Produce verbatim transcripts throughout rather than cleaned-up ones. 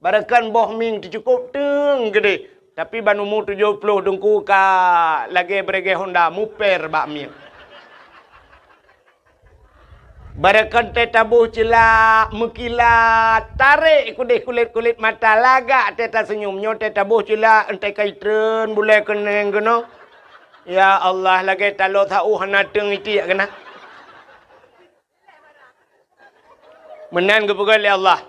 Rakan boh mieng teucukôp teung keudeh, tapi ban umu tujoh ploh teungku ka lagèe beureuguih honda muper bak mieng. Barakon teuh taboh ceulak meukilat, tarek keudeh kulét-kulét mata, lagak teuh taseunyum. Nyoe teuh taboh ceulak, entah ka itreun bulèe keuneng keunoe. Ya Allah, lagèe taloe sa-ueh hana teung itiek keunan. Meunan geupeugah lé Allah.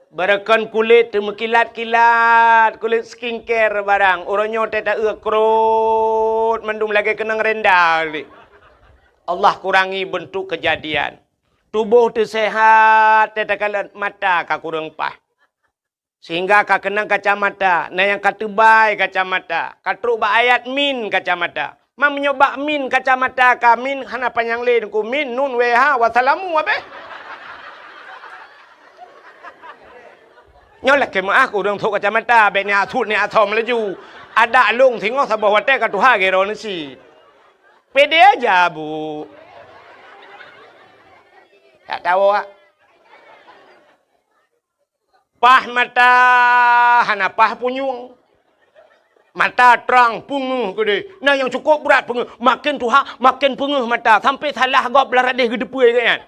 Barakon kulét teuh meukilat-kilat, kulét skincare barang. Uroe nyoe teuh ta-eu krot mandum lagèe keunong renda lé. Allah kurangi beuntuk keujadian. Tuboh teuh seuhat, teuh takalon mata ka kureueng paih. Sehingga ka keunong kacamata, na nyang ka teubai kacamata, ka trok bak ayat min kacamata. Ma meunyoe bak min kacamata ka min hana panyang lé teungku, min, nun, weh, ha, wassalamu, abéh. Nyoe lakèe meu'ah keu ureueng sôk kacamata, bèk niat sut niat asom laju. Adak lôn singoh saboh watèe ka tuha geuroe neusi. Pede aja, Bu. Tak tahu, ah. Paih mata hana paih punyueng. Mata trang peungeuh keudeh. Na nyang cukôp brat peungeuh. Maken tuha, maken peungeuh mata. Sampai salah gob lam radeh geuteupeue gobnyan.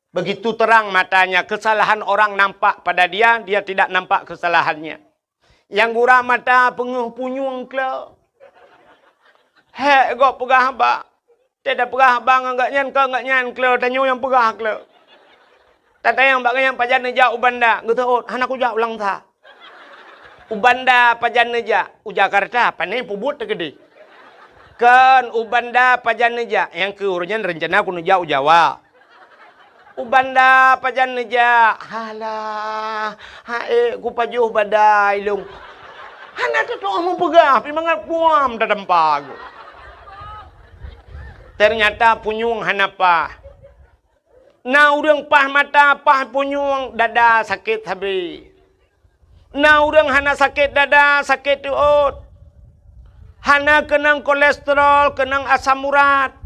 Begitu terang matanya, kesalahan orang nampak pada dia, dia tidak nampak kesalahannya. Nyang gura mata peungeuh punyueng klo. Hék gob peugah haba. Teuh tapeugah haba ngon gobnyan, kon gobnyan klo, tanyoe nyang peugah klo. Tatanyong bak gobnyan pajan neujak u Banda, geuseuôt, hana kujak u Langsa. U Banda pajan neujak, u Jakarta, pane peubuet teukeudeh. Kon u Banda pajan neujak, nyang keu uroe nyan reuncana kuneujak u Jawa. U Banda pajan neujak, halah, ha'ék kupajoh badai lôn. Hana teutoh meupeugah, pi mangat kuam tatampa geuh. Ternyata punyueng hana paih. Na ureueng paih mata, paih punyueng, dada sakét sabé. Na ureueng hana sakét dada, sakét teuôt. Hana keunong kolesterol, keunong asam urat.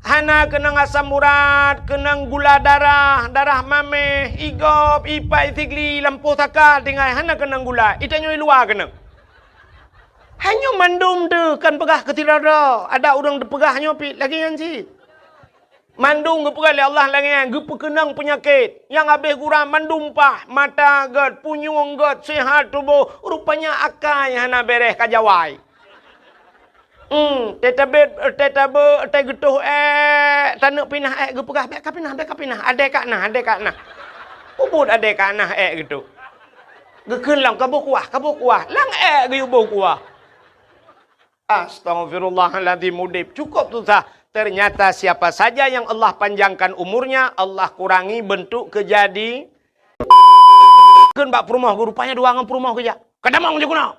Hana keunong asam urat, keunong gula darah, darah maméh, igob, ipai, sigli, lampôh saka, tinggai hana keunong gula. Itanyoe luwa keunong. Hanyoe mandum teuh kan peugah keu sidroe-droe. Ada ureueng teupeugah nyoe pih lagèe nyan cit. Mandum geupeugah lé Allah lagèe nyan, geupeukeunong peunyakét. Nyang habéh gura mandum paih, mata gèt, punyueng gèt, seuhat tuboh, rupanya akai hana bèrèh ka jawai. Hmm, teutabét, teutabé, teugeutôh ék, taneuk pinah ék geupeugah, "Bèk kapinah, bèk kapinah, adèe ka na, adèe ka na." Peubuet adèe ka na ék geutôh. Geukheun lom, "Ka boh kuah, ka boh kuah." Lam ék geuyue boh kuah. Astaghfirullahaladzim, udép cukup susah. Ternyata siapa saja yang Allah panjangkan umurnya, Allah kurangi bentuk kejadi-, kheun bak peurumoh, rupanya dua ngon peurumoh geujak. Ka tamong jih keunoe.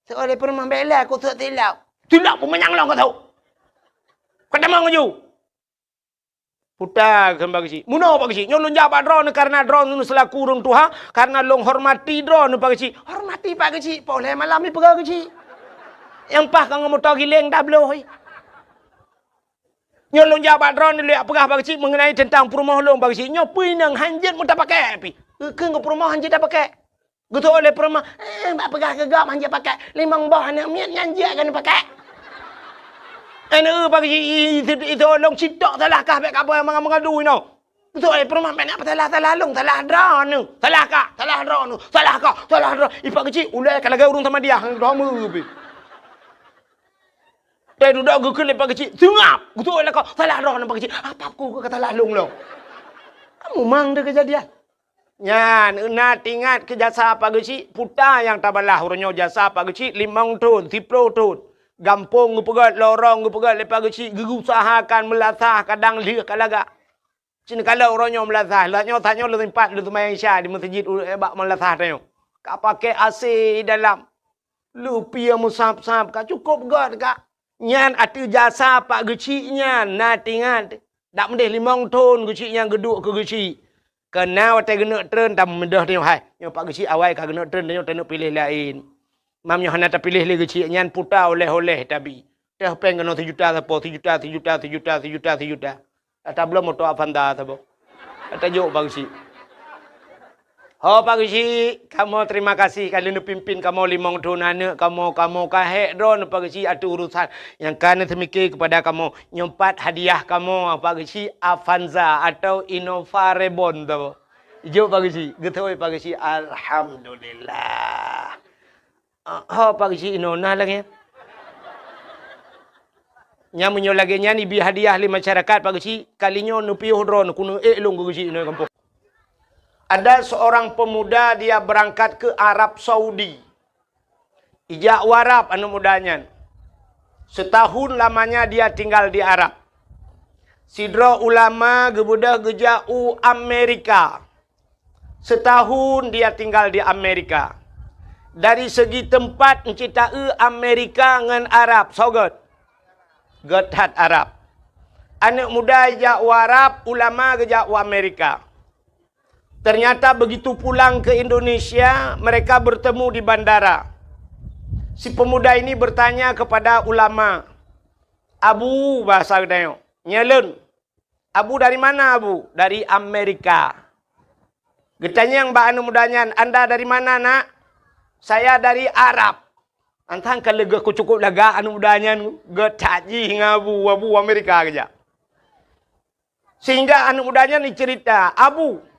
Seuleh peurumoh, "Bèk lé, kuseuôt tilok." "Tilok peumanyang lôn ka seuôt. Ka tamong laju." Puta kheun Pak Geuchik. "Meunoe Pak Geuchik, nyoe lôn jak bak droeneuh kareuna droeneuh seulaku ureueng tuha, kareuna lôn hormati droeneuh Pak Geuchik." "Hormati Pak Geuchik, poh lhèe malam jipeugah Geuchik. Nyang paih ka ngon moto giléng tabloh." "Nyoe lôn jak bak droeneuh lôn jak peugah Pak Geuchik meungenai teuntang peurumoh lôn Pak Geuchik. Nyoe peue nyang hanjeuet meutapakèk pih." Geukheun keu peurumoh hanjeuet tapakèk. Geutôh lé peurumoh, "Eh, bak peugah keu gob hanjeuet pakèk. Limong boh aneuk miet nyan jeuet keuneuk pakèk." Aneuk Pak Geuchik, i, i, i, itôh lôn sitok salah kah bèk ka boh manga-manga dui nyoe. Geutôh lé peurumoh, "Bèk na peusalah-salah lôn, salah droeneuh. Salah kah, salah droeneuh, salah kah, salah droe." I Pak Geuchik, ulèe ka lagèe ureueng Samadiyah, droe meu pih. Teuh dudoe geukheun lé Pak Geuchik, "Seungab!" Geutôh lé kah, "Salah droeneuh Pak Geuchik. Apa ku ka salah lôn lom?" Kamu mang deh keujadian. Nyan, na teuingat keu jasa Pak Geuchik, puta nyang tabalah uroe nyoe jasa Pak Geuchik limong thon, siploh thon. Gampông geupeugèt, lorong geupeugèt lé Pak Geuchik, geuusahakan meulasah kadang lheueh ka lagak. Cit neukalon uroe nyoe meulasah, lheueh nyoe, tanyoe lôn sempat lôn seumayang Isya di meuseujid u-, bak meulasah tanyoe. Ka pakèk A C dalam. Leupie meusab-sab ka, cukôp göt ka. Nyan ateueh jasa Pak Geuchik nyan, na teuingat. Dak meudeh limong thon Geuchik nyan geuduek keu Geuchik. Keu na watèe geuneuk treun, tameudeh tanyoe hai. Nyoe Pak Geuchik awai ka geuneuk treun, tanyoe taneuk piléh laén. Mam nyoe hana tapiléh lé Geuchik nyan, puta oleh-oleh tabi. Teuh péng keunoe sijuta sapo, sijuta, sijuta, sijuta, sijuta, sijuta. Ata bloe moto Avanza saboh. Ata jok Pak Geuchik. Oh, Pak Geuchik, kamoe terima kasih ka lheueh neupimpin kamoe limong thon aneuk kamoe, kamoe ka hék droeneuh Pak Geuchik ateueh urusan nyang ka neuseumiké keupada kamoe. Nyoe pat hadiah kamoe, Pak Geuchik, Avanza atau Innova Reborn tu. Jok Pak Geuchik, geutôi Pak Geuchik, alhamdulillah. Ah, ho Pak Geuchik inoe na lagée. Nyang meunyoe lagée nyan ibi hadiah lé masyarakat Pak Geuchik, kali nyoe neupiôh droeneuh keuneuk ék lôn keu Geuchik inoe kampung. Ada seorang pemuda dia berangkat ke Arab Saudi. Ijak u Arab aneuk muda nyan. Setahun lamanya dia tinggal di Arab. Sidroe ulama geubeudôh geujak u Amerika. Setahun dia tinggal di Amerika. Dari segi teumpat euncitaeu Amerika ngon Arab, soe gét? Gét that Arab. Aneuk muda ijak u Arab, ulama geujak u Amerika. Ternyata begitu pulang ke Indonesia, mereka bertemu di bandara. Si pemuda ini bertanya kepada ulama, "Abu," bahasa geutanyoe, "Nyoe lôn." "Abu dari mana, Abu?" "Dari Amerika." Geutanyong bak aneuk muda nyan, "Anda dari mana, Nak?" "Saya dari Arab." Antang ka leugoh keu cukôp lagak aneuk muda nyan, geutak jih ngon Abu, Abu Amerika geujak. Sehingga aneuk muda nyan jiceurita, "Abu,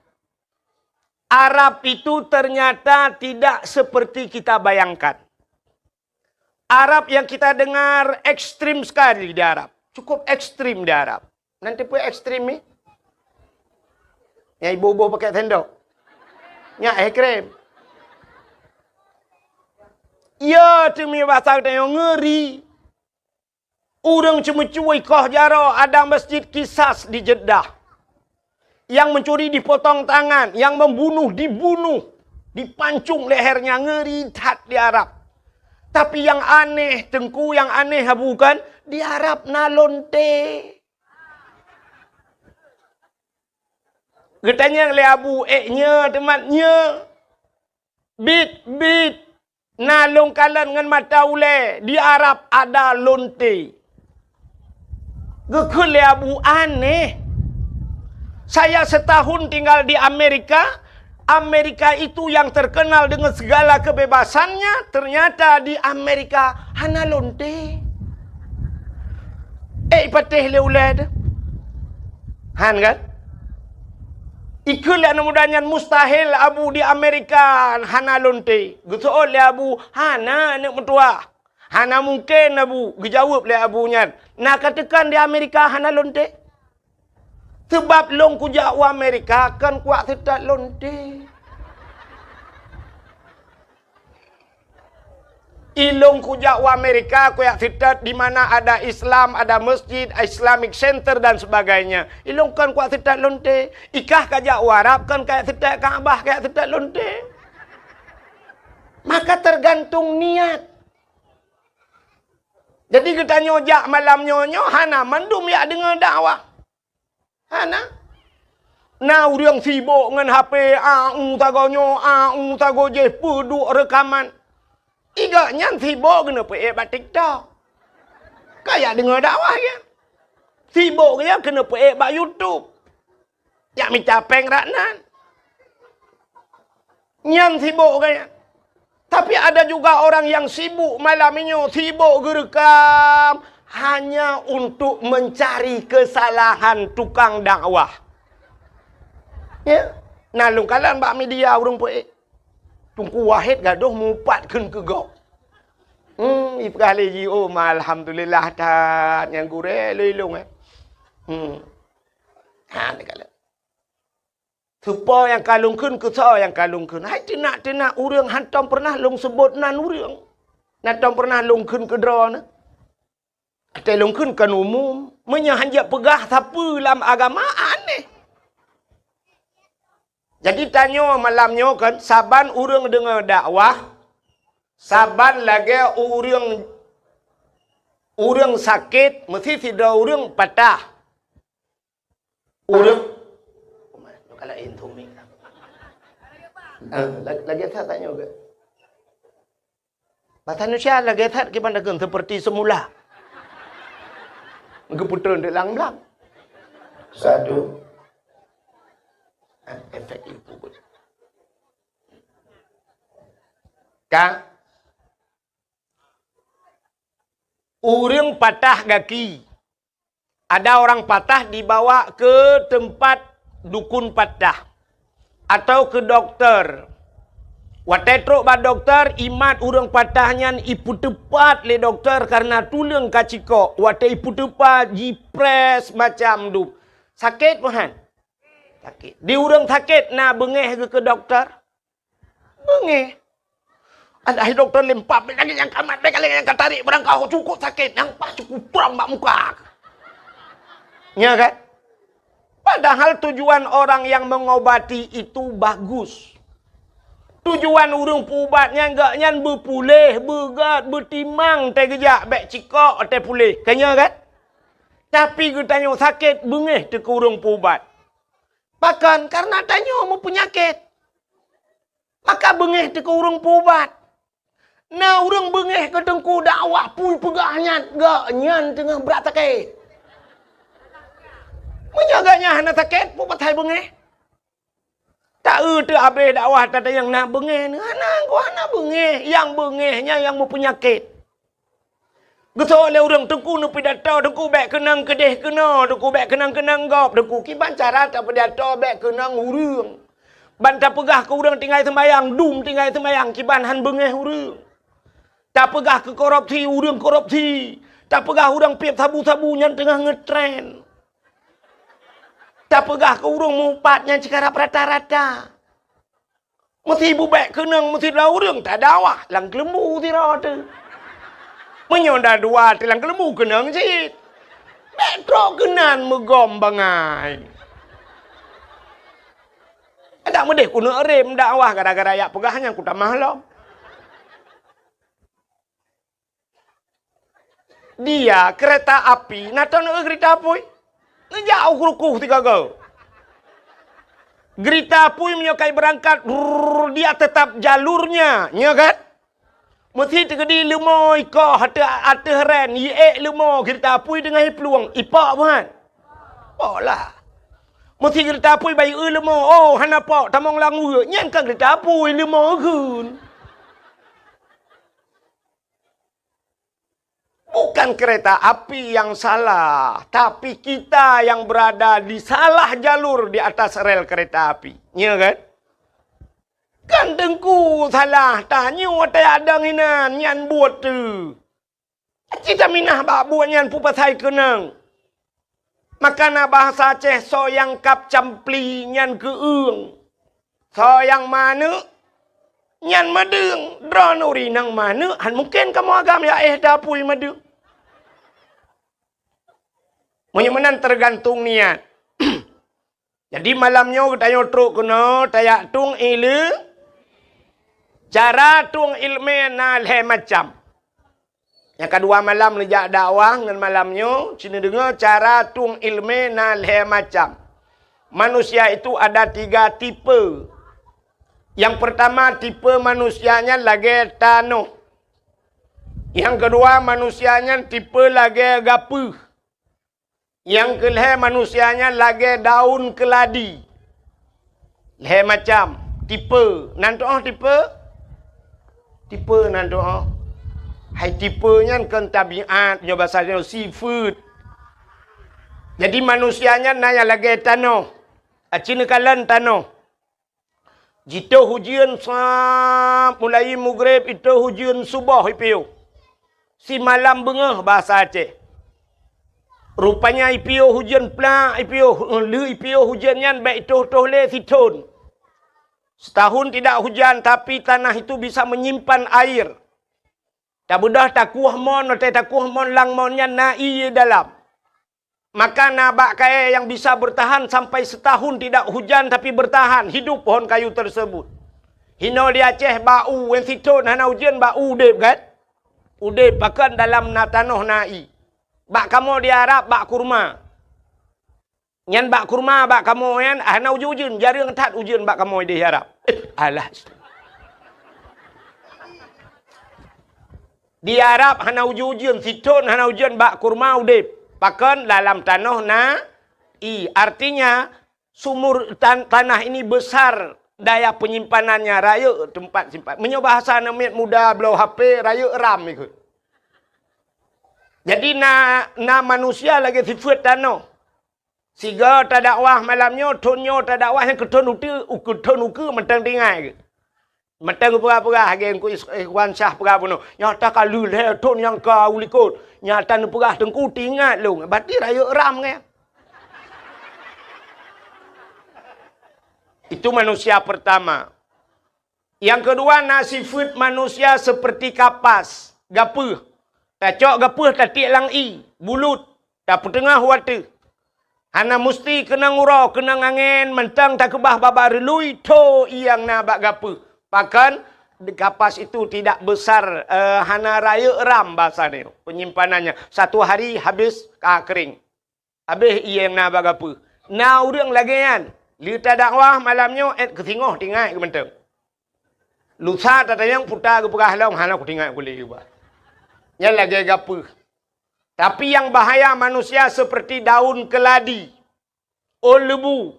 Arab itu ternyata tidak seperti kita bayangkan. Arab yang kita dengar ekstrim sekali di Arab. Cukup ekstrim di Arab." Nan teupeu ekstrim ni? Nyang iboh-boh pakai sendok. Nyak ekstrem. Ya, teumi basa geutanyoe ngeuri. Ureuëng ceumeucue ikoh jaroe ada masjid Kisas di Jeddah. Yang mencuri dipotong tangan, yang membunuh dibunuh, dipancung lehernya, ngeri that di Arab. Tapi yang aneh, Teungku, yang aneh bukan di Arab na lonte. Geutanyong lé Abu, "Ék nyoe teumat nyoe?" "Bit, bit, na lôn kalon ngon mata ulée, di Arab ada lonte." Geukheun lé Abu, "Aneh. Saya setahun tinggal di Amerika, Amerika itu yang terkenal dengan segala kebebasannya, ternyata di Amerika hana lonte." Eh, ipatéh lé ulée teuh. Han kan? Ikheun lé aneuk muda nyan, "Mustahil, Abu, di Amerika hana lonte." Geuseuôt lé Abu, "Hana, aneuk meutuah. Hana mungken, Abu," geujaweueb lé Abu nyan. "Na ka teukan di Amerika hana lonte? Seubab lôn kujak u Amerika kon kuwak seutot lonte." Ilôn kujak u Amerika, kujak seutot di mana ada Islam, ada masjid, Islamic Center dan sebagainya. Ilôn kon kujak seutot lonte. Ikah kajak u Arab, kon kajak seutot Ka'bah, kajak seutot lonte. Maka tergantung niat. Jadi geutanyoe jak malam nyoe, nyoe hana mandum jak deungoe dakwah. Hana. Na ureuëng sibok ngon H P, au sagoe nyoe, au sagoe jih, peuduek reukaman. Igok nyan sibok keuneuk peuék bak TikTok. Kajak deungoe dakwah nyan. Sibok nyan keuneuk peuék bak YouTube. Jak mita péng rak nan. Nyan sibok gaya. Tapi ada juga orang yang sibuk malam nyoe, sibuk geureukam hanya untuk mencari kesalahan tukang dakwah. Ya, na lôn kalon bak media ureuëng peuék. Teungku Wahid gadoh mupat kheun keu gob. Hmm, ipeugah lé ji, "Oh, ma alhamdulillah that nyang gurée lôn ilong, eh." Hmm. Ha, neukalon. Soe po nyang ka lôn kheun, keu soe nyang ka lôn kheun. Hai teunak-teunak ureuëng hántom peureunah lôn seubot nan ureuëng. Hántom peureunah lôn kheun keu droeneuh. Watée lôn kheun kon umum, meunyoe hanjeuet peugah sapeue lam agama, aneh. Jadi tanyoe malam nyoe kon, saban ureuëng deungoe dakwah, saban lagée ureuëng, ureuëng sakét, meusi sidroe ureuëng patah. Ureuëng, kalau intu mi. Ah, la-, lagée that tanyoe geuh. Bahasa Indonesia lagée that kiban dakeun seperti semula. Geupeutrön di lam-lam. Satu. Ah, efek itu. Ka? Ureuëng patah gaki. Ada orang patah dibawa ke tempat dukun patah atau ke doktor. Watée trok bak doktor, imat ureuëng patah nyan ipeuteupat lé doktor kareuna tuleueng ka cikok. Watée ipeuteupat, jipress macam dup. Sakét, bukan? Sakét. Di ureuëng sakét na beungéh geuh keu doktor? Beungéh. Alah, doktor lempap, bèk lagèe nyang ka mat, bèk lagèe nyang ka tarék, barang ka cukôp sakét, nyang paih cukôp prang bak muka. Nya kan? Padahal tujuan orang yang mengobati itu bagus. Tujuan ureuëng peuubat nyan, gobnyan beupuléh, beugöt, beutimang teuh geujak, bèk cikok teuh puléh. Ka nya kan? Tapi geutanyoe sakét, beungéh teuh keu ureuëng peuubat. Pakon? Kareuna tanyoe meupeunyakét. Maka beungéh teuh keu ureuëng peuubat. Na ureuëng beungéh keu teungku dakwah, peue peugah nyan, gobnyan teungoh brat sakét. Meunyoe gobnyan hana sakét, peue pasai beungéh? Ta-eu teuh abéh dakwah tatanyong na beungéh, hana, hana beungéh. Nyang beungéh nyan nyang meupeunyakét. Geusoe lé ureuëng, "Teungku neupidato, Teungku bèk keunong keudeh keunoe, Teungku bèk keunong keunong gob, Teungku. Kiban cara tapidato bèk keunong ureuëng? Ban tapeugah keu ureuëng tinggai seumayang, dum tinggai seumayang, kiban han beungéh ureuëng. Tapeugah keu korupsi, ureuëng korupsi. Tapeugah ureuëng piep sabu-sabu, nyan teungoh ngeutren. Tapeugah keu ureuëng meuupat, nyan cit karab rata-rata." Meusi bubèk keunong, meusi dua ureuëng tadakwah lam keuleumbu sidroe teuh. Meunyoe na dua teuh lam keuleumbu keunong cit. Bèk trok keunan meugom bangai. Adak meudeh keuneuk rem dakwah gara-gara jak peugah nyan kutamah lom. Dia kereta api, na teuh neu-eu geurita apui? Neujak u Krukoh sigoe-goe. Geurita apui meunyoe ka ibeurangkat, rrrr, dia tetap jalurnya, nya kan? Meusi teukeudi leumo ikoh ateueh, ateueh ren, iék leumo geurita apui teungoh iplueng, ipok buhan? Pok lah. Meusi geurita apui bayeue leumo, oh, hana pok, tamong lam weue, nyan kan geurita apui, leumo eugheun. Bukan kereta api yang salah, tapi kita yang berada di salah jalur di atas rel kereta api. Nya kan? Kan teungku salah, tanyoe watèe adong inan nyan buet teuh. Aci taminah bak buet nyan peue pasai keunong. Maka na bahasa Aceh, soe nyang kab campli nyan keueung. Soe nyang manök nyan madeueng. Droeneuh ureueng nyang manök, han mungken kamoe agam jak éh tapui madeueng. Meunyoe meunan teugantung niat. Jadi malam nyoe geutanyoe trok keunoe tajak tueng ileumèe. Cara tueng ileumèe na lhèe macam. Nyang kadua malam neujak dakwah ngon malam nyoe, ci neudeungoe cara tueng ileumèe na lhèe macam. Manusia itu ada tiga tipe. Nyang peurtama tipe manusia nyan lagèe tanoh. Nyang keudua manusia nyan tipe lagèe gapeuh. Nyang keulhèe manusia nyan lagèe daun keuladi. Lhèe macam tipe. Nan tu'oh tipe? Tipe nan tu'oh. Hai tipe nyan kon tabiat, nyoe basa nyoe sifeuet. Jadi manusia nyan na nyang lagèe tanoh. Aci neukalon tanoh. Jitoh ujeuen sab mulai mugreb, itoh ujeuen suboh ipiôh. Simalam beungoh basa Aceh. Rupanya ipiôh ujeuen plak, ipiôh, lheueh ipiôh ujeuen nyan bèk itoh-toh lé sithon. Setahun tidak hujan, tapi tanah itu bisa menyimpan air. Tabeudôh takueh mon, watèe takueh mon lam mon nyan na ié dalam. Maka na bak kayèe nyang bisa bertahan sampai setahun tidak hujan tapi bertahan hidup pohon kayu tersebut. Hinoe di Aceh bak u, wen sithon hana ujeuen bak u udeb kan? Udeb pakon dalam na tanoh na ié. Bak kamoe di Arab bak kurma. Nyan bak kurma bak kamoe nyan hana ujeuen-ujeuen, jareueng that ujeuen bak kamoe di Arab. Eh, alah. Di Arab hana ujeuen-ujeuen, sithon hana ujeuen, bak kurma udeb. Pakon dalam tanoh na ié. Artinya sumur tan-, tanah ini besar daya penyimpanannya, rayeuk teumpat simpan. Meunyoe bahasa aneuk miet muda bloe H P, rayeuk RAM ikot. Jadi na, na manusia lagée sifeuet tanoh. Sigoe tadakwah malam nyoe, thon nyoe tadakwah nyang keuthon uteue, keuthon ukeue mantong tinggai. Mantong geupeugah-peugah lagée Teungku Is-, Ikhwan Syah peugah bunoe. Nyata ka lheueh lhée thon nyang ka u likot. Nyata neupeugah Teungku teuingat lôn. Berarti rayeuk RAM nyan. Itu manusia pertama. Nyang keudua na sifeuet manusia seperti kapas, gapeuh. Tacok gapeuh tatiek lam ié, bulut, tapeuteungoh u ateueh. Hana musti keunong uroe, keunong angén, mantong takeubah babah reului tho nyang na bak gapeuh. Pakon, kapas itu tidak besar, eh, hana rayeuk RAM bahasa nyoe, penyimpanannya. Satu hari habis ka kering. Habéh ié nyang na bak gapeuh. Na ureuëng lagée nyan, lheueh tadakwah malam nyoe ék keusingoh teuingat geuh mantong. Lusa tatanyong puta geupeugah lom hana kuteuingat kulét geuh bah. Nyan lagée gapeuh. Tapi nyang bahaya manusia seperti daun keladi, ôn leubu.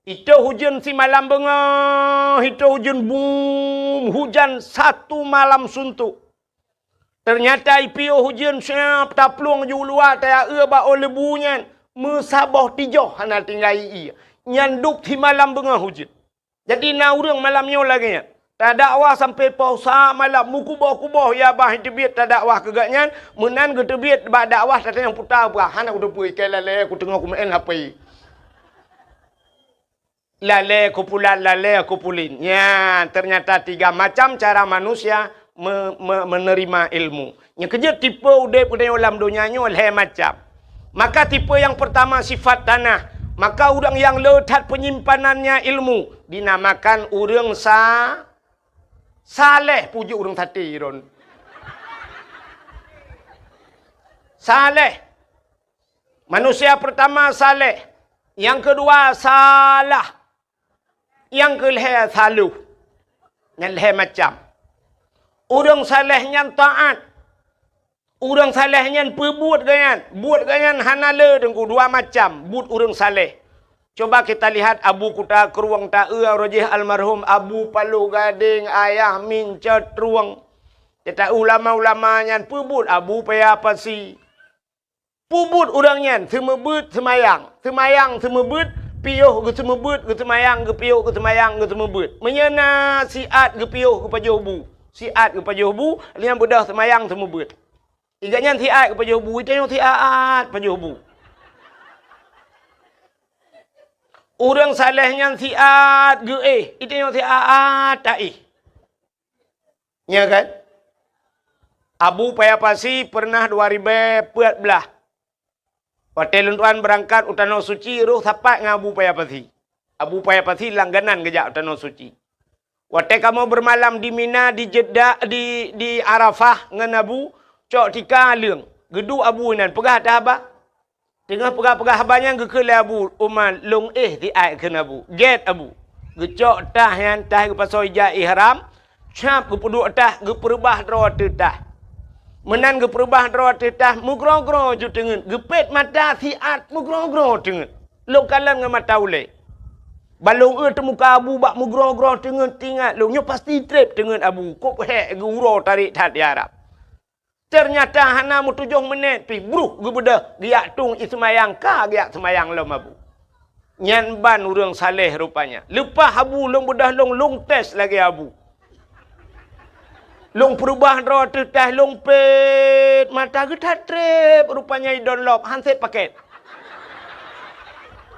Itôh ujeuen simalam beungoh, itôh ujeuen bum, hujan satu malam suntuk. Teunyata ipiôh ujeuen siab taplueng ju luwa tayaue bak ôn leubu nyan, meusaboh tijoh hana tinggai ié. Nyan dub simalam beungoh ujeuen. Jadi na ureuëng malam nyoe lagée nyan. Tadakwah sampai poh sa malam, meukuboh-kuboh ya bah teubiet tadakwah keu gobnyan, meunan geuteubiet bak dakwah tatanyong puta bah, hana kuteupeue, ikai lalée kuteungoh kumeu'en H P. Lalée kupulan, lalée kupulin. Nyan, ternyata tiga macam cara manusia me-, me-, menerima ilmu. Nyang keujeuet tipe udeb geutanyoe lam donya nyoe lhée macam. Maka tipe nyang pertama sifat tanah. Maka ureuëng nyang le that penyimpanannya ilmu dinamakan ureuëng sa-, saleh, puji ureuëng saté ron. Saleh. Manusia pertama saleh, nyang keudua salah, nyang keulhée saloh. Nyan lhée macam. Ureuëng saleh nyan taát. Ureuëng saleh nyan peubuet gobnyan. Buet gobnyan hana le teungku, dua macam buet ureuëng saleh. Coba kita lihat Abu Kuta Krueng taeu rojih almarhum Abu Paloh Gadeng Ayah Min Cot Trueng. Kita ulama-ulama nyan peubuet Abu Paya Pasi. Peubuet ureuëng nyan seumeubeuet seumayang, seumayang seumeubeuet, piôh geuseumeubeuet, geuseumayang, geupiôh geuseumayang, geuseumeubeuet. Meunyoe na siat geupiôh geupajoh bu, siat geupajoh bu, lheueh nyan beudôh seumayang seumeubeuet. Iga nyan siat geupajoh bu, itanyoe siat pajoh bu. Ureuëng saleh nyan siat geuéh, itanyoe siat taéh. Nya kan? Abu Paya Pasi pernah dua ribée peuet blaih. Watée lôn tuan beurangkat u Tanoh Suci, roh sapat ngon Abu Paya Pasi. Abu Paya Pasi langganan geujak u Tanoh Suci. Watée kamoe beumalam di Mina, di Jeddah, di, di Arafah ngon Abu, cok tika leueng. Geuduek Abu inan, peugah that haba. Teungoh peugah-peugah haba nyan geukheun lé Abu Umar, lôn éh siat kheun Abu. Gét Abu. Geucok tah nyan, tah geupasoe ija ihram, cap geupeuduek tah, geupeureubah droe ateueh tah. Meunan geupeureubah droe ateueh tah, meugroe-groe ju teungeut. Geupét mata siat meugroe-groe teungeut. Lôn kalon ngon mata ulée. Ban lôn eu teumuka Abu bak meugroe-groe teungeut, teuingat lôn nyoe pasti treb teungeut Abu. Kop hék geu-uroe tarék that di Arab. Teunyata hana meutujoh meunét pih, bruh geubeudôh geujak tueng ié seumayang, ka geujak seumayang lom Abu. Nyan ban ureuëng saleh rupanya. Leupah Abu lôn beudôh lôn, lôn tes lagée Abu. Lôn peureubah droe ateueh tah, lôn pét mata geuh that treb rupanya idon lom, han sép pakét.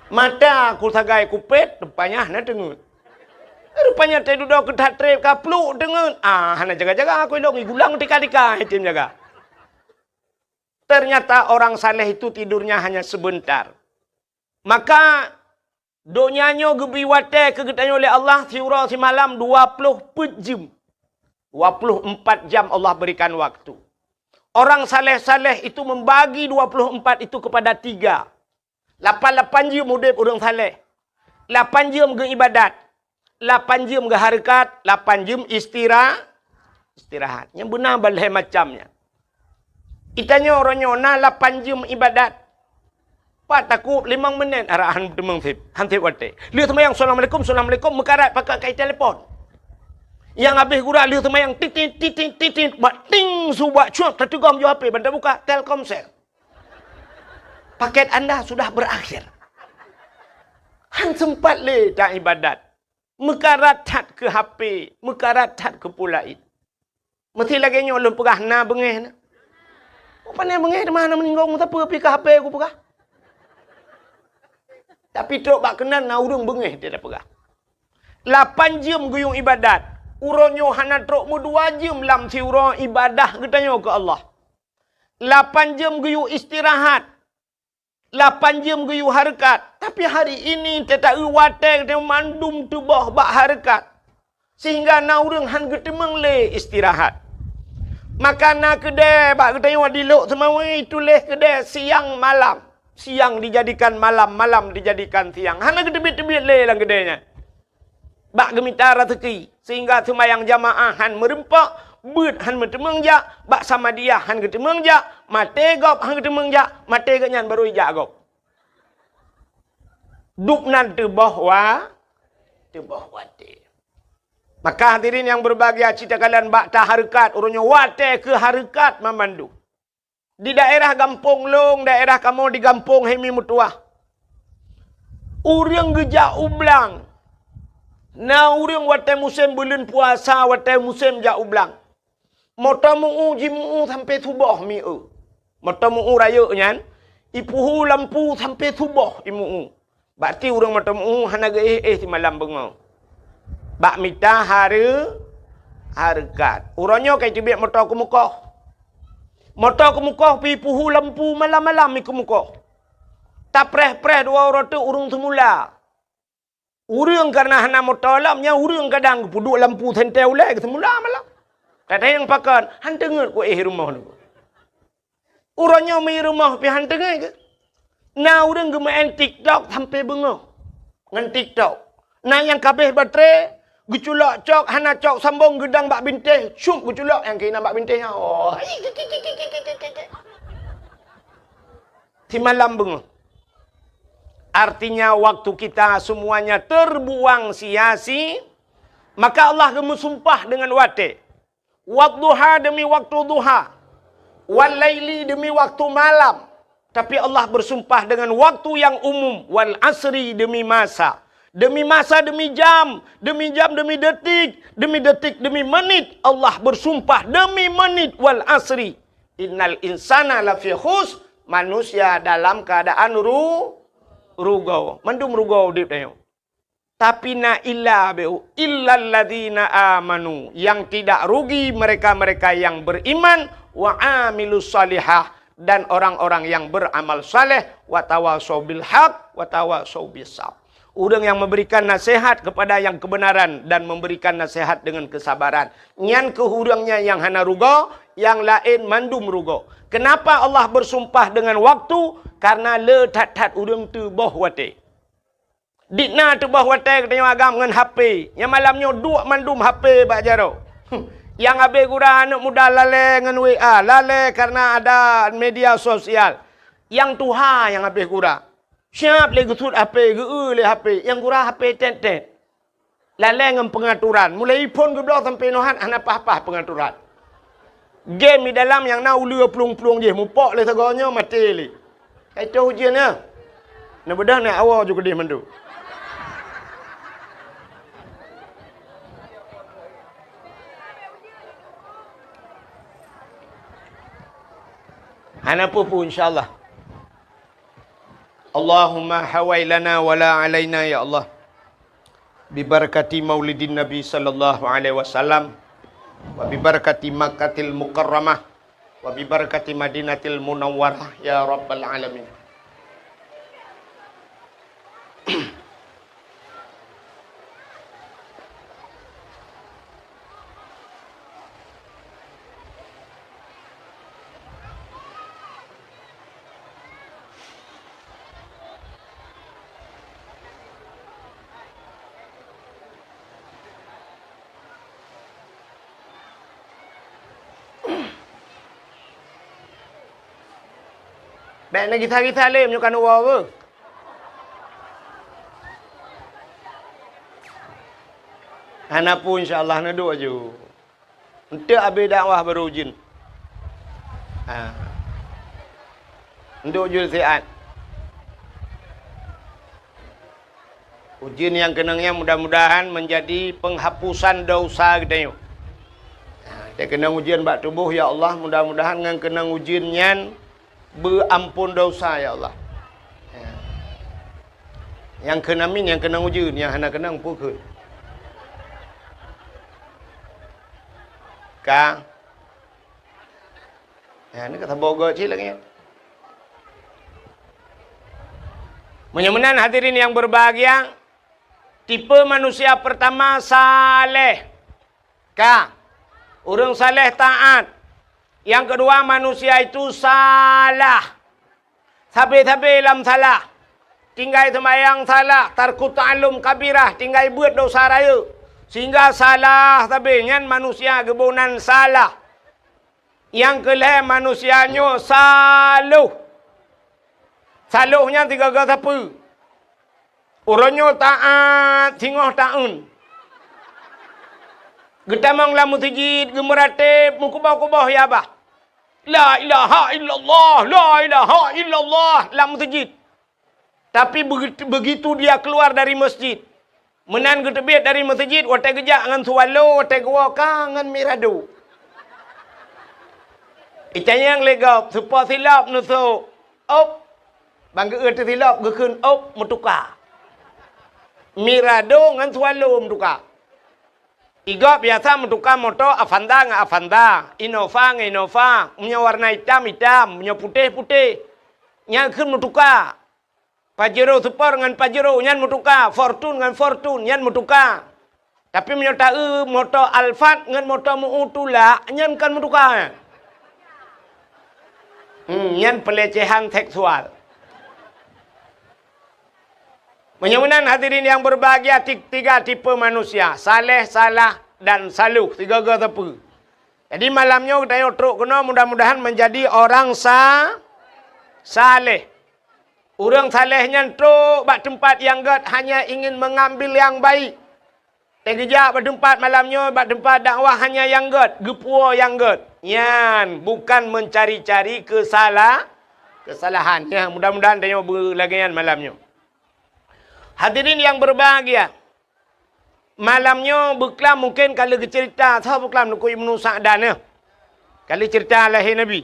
Mata ku sagai kupét, rupanya hana teungeut. Rupanya teududoe keu that treb ka pluek teungeut. Ah, hana jaga-jaga aku ilong, igulang tika-tika item jaga. Ternyata orang saleh itu tidurnya hanya sebentar. Maka donya nyoe geubri watée keu geutanyoe lé Allah siuroe simalam dua ploh peuet jeuem. Dua ploh empat jam Allah berikan waktu. Orang saleh-saleh itu membagi dua ploh empat itu kepada tiga. Lapan-lapan jeuem udeb ureuëng saleh. Lapan jeuem geuibadat. Lapan jeuem geuhareukat, lapan jeuem istira-, istirahat. Nyang beuna balhée macam nyan. Itanyoe uroe nyoe na lapan jeuem ibadat. Pat takub limong menit, arak han teumeung seb, han seb watée. Lheueh seumayang, "Assalamualaikum, assalamualaikum," meukarat pakat kai telepon. Nyang habéh gura lheueh seumayang, titit, titit, titit, bak ting, subak cuak, tateugom ju H P, ban tabuka, Telkomsel. "Paket Anda sudah berakhir." Han sempat lé ta ibadat. Meukarat that keu H P, meukarat that keu peue laén. Meusti lagée nyoe lôn peugah, na beungéh na. Pane beungéh teuma hana meuninggai, meusapeue pih ka H P kupeugah. Tapi trok bak keunan na ureuëng beungéh dia peugah. Lapan jeuem geuyue ibadat, uroe nyoe hana trok meudua jeuem lam siuroe ibadah geutanyoe keu Allah. Lapan jeuem geuyue istirahat, lapan jeuem geuyue hareukat, tapi hari ini teuta-eu watée geutanyoe mandum teuboh bak hareukat, sehingga na ureuëng han geuteumeung lé istirahat. Maka na keudée bak geutanyoe di Lhokseumawe tuléh keudée siang malam. Siang dijadikan malam, malam dijadikan siang. Hana geuteubiet-teubiet lé lam keudée nyan. Bak geumita raseuki, sehingga seumayang jamaah han meureumpok, beuet han meuteumeung jak, bak samadiyah han geuteumeung jak, maté gob han geuteumeung jak, maté geuh nyan barô ijak gob. Dub nan teuboh wa-, teuboh watée. Maka hadirin nyang berbahagia, cit takalon bak tahareukat, uroe nyoe watée keu hareukat mamandum. Di daerah gampông lôn, daerah kamoe di gampông Hemi Meutuwah. Ureuëng geujak u blang. Na ureuëng watée musém buleuen puasa, watée musém jak u blang. Moto meu-ueh, jimu-ueh sampoe suboh mi-ueh. Moto meu-ueh rayeuk nyan, ipuhu lampu sampoe suboh imu-ueh. Bak ti ureuëng moto meu-ueh hana geuéh-éh simalam beungoh. Bak mita hareu-, hareukat. Uroe nyoe ka iteubiet moto keumukoh. Moto keumukoh pih ipuhu lampu malam-malam mi keumukoh. Tapreh-preh dua uroe teuk ureuëng seumula. Ureuëng kareuna hana moto lom, nyan ureuëng kadang geupeuduek lampu sentée ulée geuh seumula malam. Tatanyong pakon, han teungeut ku éh rumoh nyoe. Uroe nyoe mi rumoh pih han teungeut keu. Na ureuëng geumeu'en TikTok sampoe beungoh ngon TikTok. Na nyang kabeh baterai, geuculok cok, hana cok sambong, geudang bak bintéh, cup geuculok nyang keunan bak bintéh nyan. Oh. Simalam beungoh. Artinya waktu kita semuanya terbuang sia-si, maka Allah geumeusumpah dengan watée. Wadduha demi waktu duha. Wal laili demi waktu malam. Tapi Allah bersumpah dengan waktu yang umum. Wal asri demi masa. Demi masa, demi jam. Demi jam, demi detik. Demi detik, demi menit. Allah bersumpah demi menit. Wal asri. Innal insana lafi khus. Manusia dalam keadaan ru-, rugoe. Mandum rugoe udeb tanyoe. Tapi na illa beu, illalladzina amanu, yang tidak rugi mereka-mereka yang beriman, wa amilus salihah, dan orang-orang yang beramal saleh, wa tawasau bil haq, wa tawasau bis sabr. Ureuëng yang memberikan nasihat kepada yang kebenaran dan memberikan nasihat dengan kesabaran. Nyan keuh ureuëng nyan nyang hana rugoe, nyang laén mandum rugoe. Kenapa Allah bersumpah dengan waktu? Karena le that-that ureuëng teuboh watée. Di na teuboh watée geutanyoe agam ngon H P. Nyang malam nyoe duek mandum H P bak jaroe. Nyang habéh gura aneuëk muda lalée ngon W A, lalée kareuna ada media sosial. Nyang tuha nyang habéh gura. Siab lé geusuet H P, geu-eu lé H P, nyang gura H P tét-tét. Lalée ngon peungaturan. Mulai iphon geubloe sampoe nohat hana paih-paih peungaturan. Game di dalam nyang na uleue plueng-plueng jih, mupok lé sagoe nyoe maté lé. Ka itoh ujeuen nyoe. Neubeudôh nyoe awoe ju keudeh mandum. Hana peue-peue, insya Allah. Allahumma hawai lana wa la alaina, ya Allah. Bibarakati maulidin Nabi sallallahu alaihi wasallam, wa bibarakati Makkatil Mukarramah, wa bibarakati Madinatil Munawwarah, ya Rabbal Alamin. Bèk neugisa-gisa lé meunyoe ka neuwoe beuh. Hana peue, insya Allah, neuduek aju. Eunteuk abéh dakwah barô ujeuen. Ha. Eunteuk ujeuen siat. Ujeuen nyang keunong nyan mudah-mudahan menjadi penghapusan dosa geutanyoe. Ha, teukeunong ujeuen bak tuboh, ya Allah, mudah-mudahan ngon keunong ujeuen nyan beuamphon dosa, ya Allah. Ya. Nyang kheun amin, nyang keunong ujeuen, nyang hana keunong peue kheun. Ka. Ya, ni ka saboh goe cit lagèe nyan. Meunyoe meunan hadirin yang berbahagia, tipe manusia pertama saleh. Ka. Ureueng saleh taat. Yang kedua, manusia itu salah. Sabe-sabe lam salah. Tinggai seumayang salah, tarku ta'allum kabirah, tinggai beuet dosa rayeuk. Sehingga salah sabe nyan manusia geuboh nan salah. Nyang keu lhèe manusia nyoe saloh. Saloh nyan sigaga sapeue? Uroe nyoe taat singoh taeun. Geutamong lam meuseujid, geumeuratéb, meukuboh-kuboh ya bah. La ilaha illallah, la ilaha illallah lam meuseujid. Tapi begitu, begitu dia keluar dari masjid, meunan geuteubiet dari meuseujid, watèe geujak ngon swallow, watèe geuwoe ka ngon mirado. Itanyong lé gob, soe po silop neusok, op. Ban geu-eu teusilop geukheun, op, meutuka. Mirado ngon swallow meutuka. Igob biasa meutuka moto Avanza ngon Avanza, Innova ngon Innova, meunyoe warna itam, itam, meunyoe putéh, putéh. Nyan kheun meutuka. Pajero Sport ngon Pajero, nyan meutuka. Fortuner ngon Fortuner, nyan meutuka. Tapi meunyoe taeu moto Alphard ngon moto meu tulak, nyan kon meutuka. Hmm, nyan pelecehan seksual. Meunyoe meunan hadirin yang berbahagia, ti-, tiga tipe manusia, saleh, salah, dan saloh, sigaga sapeue. Jadi malam nyoe geutanyoe trok keunoe mudah-mudahan menjadi orang sa-, saleh. Ureueng saleh nyan trok bak teumpat nyang gèt hanya ingin mengambil yang baik. Teugeujak bak teumpat malam nyoe, bak teumpat dakwah hanya nyang gèt, geupuwoe nyang gèt. Nyan bukan mencari-cari kesala-, kesalahan. Ya, mudah-mudahan tanyoe beulagèe nyan malam nyoe. Hadirin yang berbahagia, malam nyoe beuklam mungken ka lheueh geuceurita, soe beuklam Teungku Ibnu Sa'dan nyoe. Ka lheueh ceurita lahé Nabi.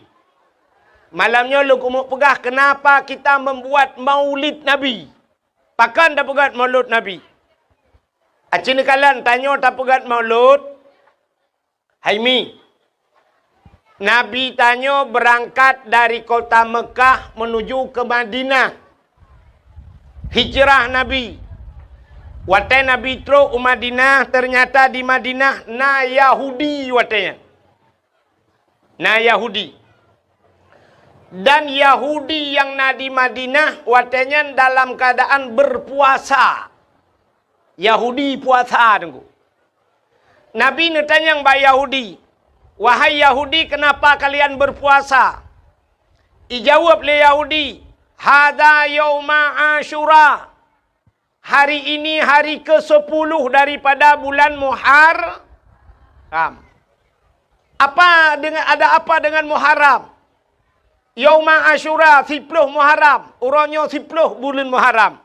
Malam nyoe lôn keumeung peugah kenapa kita membuat maulid Nabi. Pakon tapeugèt maulud Nabi? Aci neukalon tanyoe tapeugèt maulud, hai mi. Nabi tanyoe beurangkat dari kota Meukah menuju ke Madinah. Hijrah Nabi. Watèe Nabi trok u Madinah, ternyata di Madinah na Yahudi watèe nyan. Na Yahudi. Dan Yahudi nyang na di Madinah watèe nyan dalam keadaan berpuasa. Yahudi puasa, Teungku. Nabi neutanyong bak Yahudi, "Wahai Yahudi, kenapa kalian berpuasa?" Ijaweueb lé Yahudi, "Hadza yauma Asyura." Hari ini hari kesepuluh daripada bulan Muharram. Apa dengan, ada apa dengan Muharram? Yauma Asyura, siploh Muharram. Uroe nyoe siploh buleuen Muharram.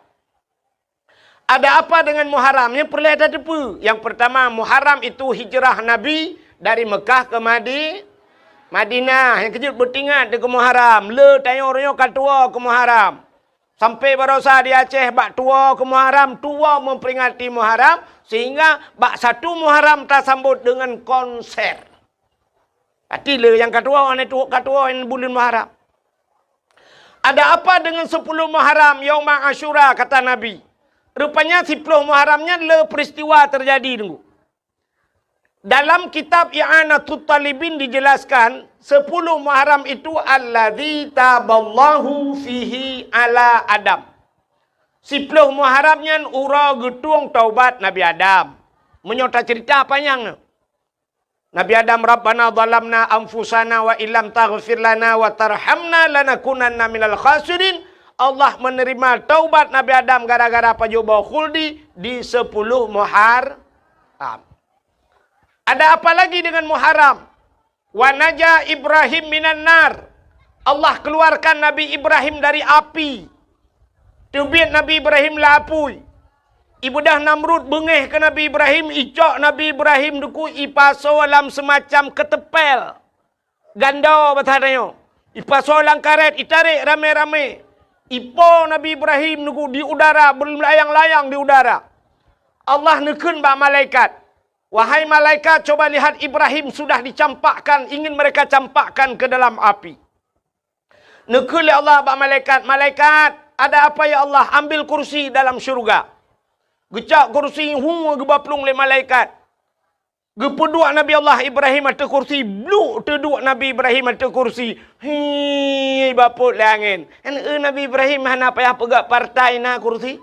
Ada apa dengan Muharram? Nyang peureulèe tateupeue. Yang pertama, Muharram itu hijrah Nabi dari Mekah ke Madi-, Madinah. Nyang keujeuet beutingat keu Muharram. Le tanyoe uroe nyoe ka tuwoe keu Muharram. Sampai barosa di Aceh bak tuwoe keu Muharram, tuwoe memperingati Muharram, sehingga bak satu Muharram tasambot dengan konser. Arti le nyang ka tuwoe, hana tuwoe, ka tuwoe buleuen Muharram. Ada apa dengan sepuluh Muharram, Yauma Asyura, kata Nabi. Rupanya siploh Muharram nyan le peristiwa terjadi, Teungku. Dalam kitab I'anatut Talibin dijelaskan, sepuluh Muharram itu alladzi taballahu fihi ala Adam. Siploh Muharram nyan uroe geutueng taubat Nabi Adam. Meunyoe taceurita panyang. Nabi Adam, "Rabbana zalamna anfusana wa illam taghfir lana wa tarhamna lanakunanna minal khasirin." Allah menerima taubat Nabi Adam gara-gara pajoh boh khuldi di sepuluh Muharram. Ada apa lagi dengan Muharram? "Wa naja Ibrahim minan nar." Allah keluarkan Nabi Ibrahim dari api. Teubiet Nabi Ibrahim lam apui. Ibeudôh Namrud beungéh keu Nabi Ibrahim, icok Nabi Ibrahim dikeue ipasoe lam seumacam keuteumpél. Gando basa tanyoe. Ipasoe lam karét, itarek ramé-ramé. Ipo Nabi Ibrahim dikeue di udara, beulayang-layang di udara. Allah neukheun bak malaikat, "Wahai malaikat, coba lihat Ibrahim sudah dicampakkan, ingin mereka campakkan ke dalam api." Neukheun lé Allah bak malaikat, "Malaikat, ada apa ya Allah? Ambil kursi dalam syurga." Geucok kursi, hu, geuba plueng lé malaikat. Geupeuduek Nabi Allah Ibrahim ateueh kursi, bluk teuduek Nabi Ibrahim ateueh kursi. Hi, bapot lé angén. Kan, eh, Nabi Ibrahim hana payah peugah partai na kursi.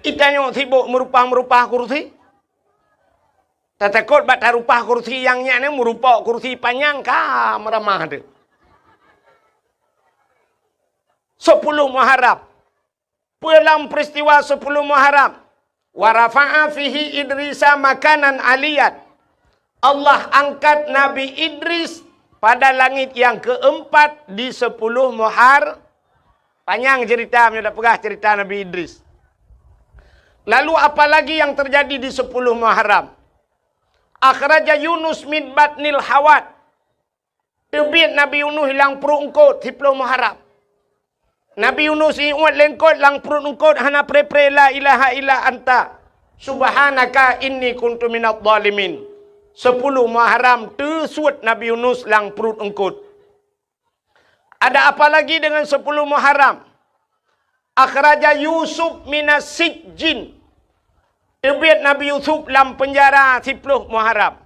Itanyoe sibok meurupah-meurupah kursi. Tatakot bak tarupah kursi nyang nyan, meurupok kursi panyang ka meuramah teuh. Sepuluh Muharram. Peue lam peristiwa sepuluh Muharram? "Wa rafa'a fihi Idrisa makanan aliyan." Allah angkat Nabi Idris pada langit yang keempat di sepuluh Muhar-, panyang cerita, meunyoe tapeugah cerita Nabi Idris. Lalu apa lagi yang terjadi di sepuluh Muharram? "Akhraja Yunus min batnil hawat." Teubiet Nabi Yunus lam pruet eungkot, siploh Muharram. Nabi Yunus iuet lé eungkot, lam pruet eungkot hana pre-pre, "La ilaha illa anta, subhanaka inni kuntu minadh dhalimin." Sepuluh Muharram teusuet Nabi Yunus lam pruet eungkot. Ada apa lagi dengan sepuluh Muharram? "Akhraja Yusuf minas sijjin." Teubiet Nabi Yusuf lam peunjara siploh Muharram.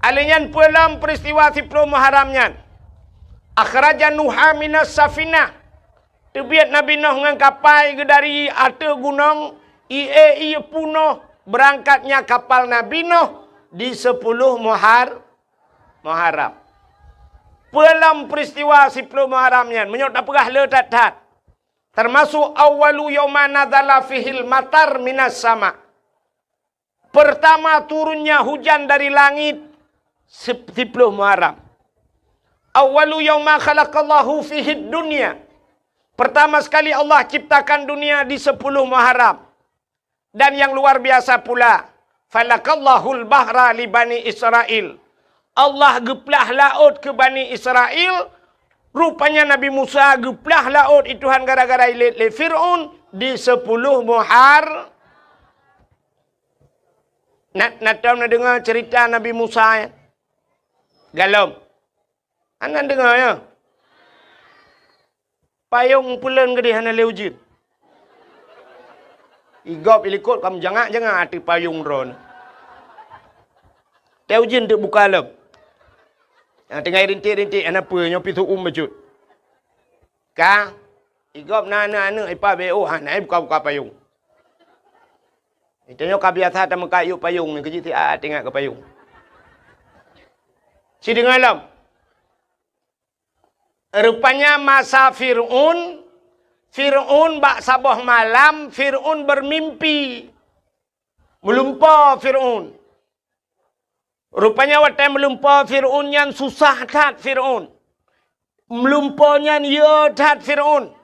Alèh nyan peue lam peristiwa siploh Muharram nyan? "Akhraja Nuha minas safinah." Teubiet Nabi Nuh ngon kapai geuh dari ateueh gunong, ie-ie punoh beurangkatnya kapal Nabi Nuh di siploh Muhar-, Muharram. Peue lam peristiwa siploh Muharram nyan, meunyoe tapeugah le that-that, termasuk awwalu yauma nazala fihil matar minas sama. Pertama turunnya hujan dari langit, sip-, siploh Muharram. Awwalu yauma khalaqallahu fihid dunya. Pertama sekali Allah ciptakan dunia di sepuluh Muharram. Dan yang luar biasa pula, "Falakallahul bahra li Bani Israil." Allah geuplah laôt keu Bani Israil. Rupanya Nabi Musa geuplah laôt i Tuhan gara-gara ilét lé Fir'aun di sepuluh Muhar-, na, na tom na deungoe cerita Nabi Musa, ya? Galom. Hana deungoe, ya? Payong peuleuen geudeh hana lé ujeuen. Igop ilikot ka meujangak-jangak ateueh payong droeneuh. Teu ujeuen teuk buka lom. Nyang teungoh rintik-rintik hana peue, nyoe pih seu-uem bacut. Ka, igop na aneuk-aneuk ipa B O hana buka-buka payong. Geutanyoe ka biasa tameukat yub payong nyoe, keu jih siat ingat keu payong. Sideungoe lom. Rupanya masa Fir'aun, Fir'aun bak saboh malam, Fir'aun bermimpi. Meulumpoe Fir'aun. Rupanya watée meulumpoe Fir'aun nyan susah that Fir'aun. Meulumpoe nyan yö that Fir'aun.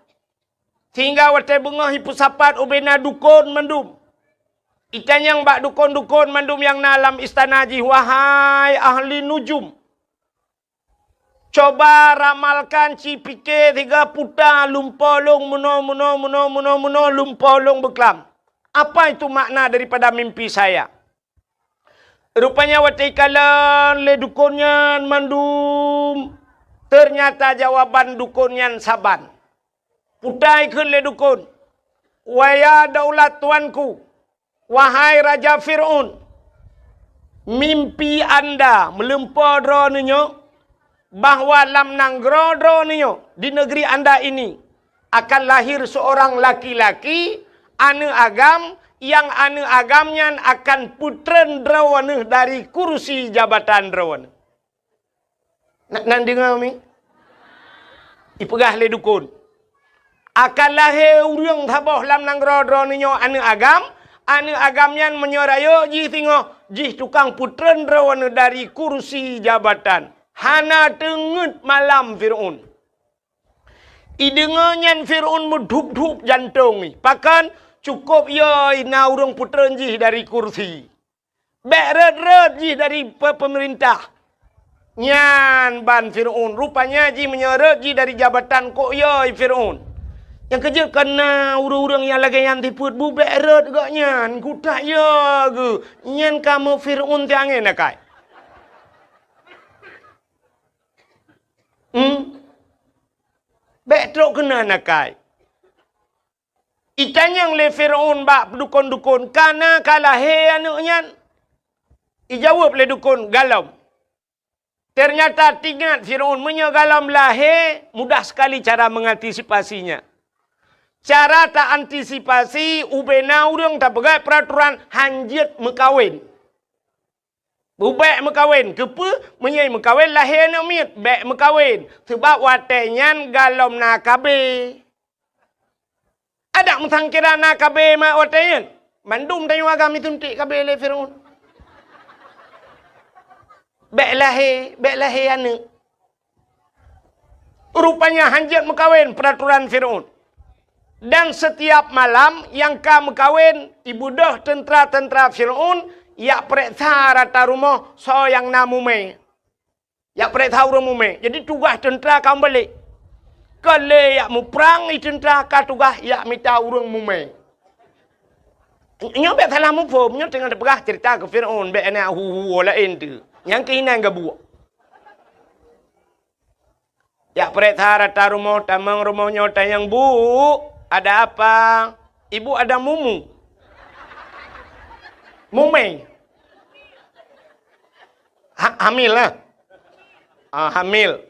Sehingga watée beungoh jipeusapat ubena dukon mandum. Itanyong bak dukon-dukon mandum nyang na lam istana jih, "Wahai ahli nujum, coba ramalkan, ci pike siga puta lumpoe lôn meunoe, meunoe, meunoe, meunoe, meunoe, lumpoe lôn beuklam. Apa itu makna daripada mimpi saya?" Rupanya watée ikalon lé dukon nyan mandum, ternyata jawaban dukon nyan saban. Puta ikheun lé dukon, "Waya daulat tuanku, wahai Raja Fir'aun, mimpi anda meulumpoe droeneuh nyoe, bahwa lam nanggroe droeneuh nyoe, di negeri anda ini, akan lahir seorang laki-laki, aneuk agam, nyang aneuëk agam nyan akan peutreun droeneueh dari kursi jabatan droeneueh. Na, na deungoe mi? Ipeugah lé dukon, akan lahé ureuëng saboh lam nanggroe droeneueh nyoe aneuëk agam, aneuëk agam nyan meunyoe rayeuk jih singoh, jih tukang peutreun droeneueh dari kursi jabatan. Hana teungeut malam Fir'aun. Ideungoe nyan Fir'aun meudhup-dhup jantong jih. Pakon? Cukôp yo na ureuëng peutreun jih dari kursi. Bék rhot-rhot jih dari pe-, peumeurintah. Nyan ban Fir'aun. Rupanya jih meunyoe rhot jih dari jabatan kok yo Fir'aun. Nyang keujeuet kon na ureuëng-ureuëng nyang lagée nyan sifeuet bu bék rhot gobnyan. Kutak yo geuh. Nyan kamoe Fir'aun tiangén akai. Hmm? Bék trok keunan akai. Itanyong lé Fir'aun bak dukon-dukon, "Ka na ka lahé aneuëk nyan?" Ijaweueb lé dukon, "Galom." Teunyata teuingat Fir'aun, meunyoe galom lahé, mudah sekali cara mengantisipasinya. Cara ta antisipasi, ubena ureuëng tapeugah peuraturan hanjeuet meukawen. Bubék meukawen. Keupeue? Meunyoe meukawen lahé aneuëk miet, bék meukawen. Sabab watée nyan galom na K B. Adak meusangkira na K B mak watée nyan. Mandum tanyoe agam isuntik K B lé Fir'aun. Bék lahé, bék lahé aneuëk. Rupanya hanjeuet meukawen peuraturan Fir'aun. Dan setiap malam nyang ka meukawen, ibeudôh teuntra-teuntra Fir'aun yak peureksa rata rumoh soe nyang na mumé. Yak peureksa ureuëng mumé. Jadi tugaih teuntra ka meubalek. Ka lé yak muprang i teuntra ka tugaih yak mita ureuëng mumé. Nyoe bék salah muphom, nyoe teungoh teupeugah cerita keu Fir'aun, bék na hu-hu laén tu. Nyang keuinan gabuek. Yak peureksa rata rumoh, tamong rumoh nyoe tanyong, "Bu, ada apa?" "Ibu ada mumu." Mumé. Ha-, hamil lah. Ah, hamil.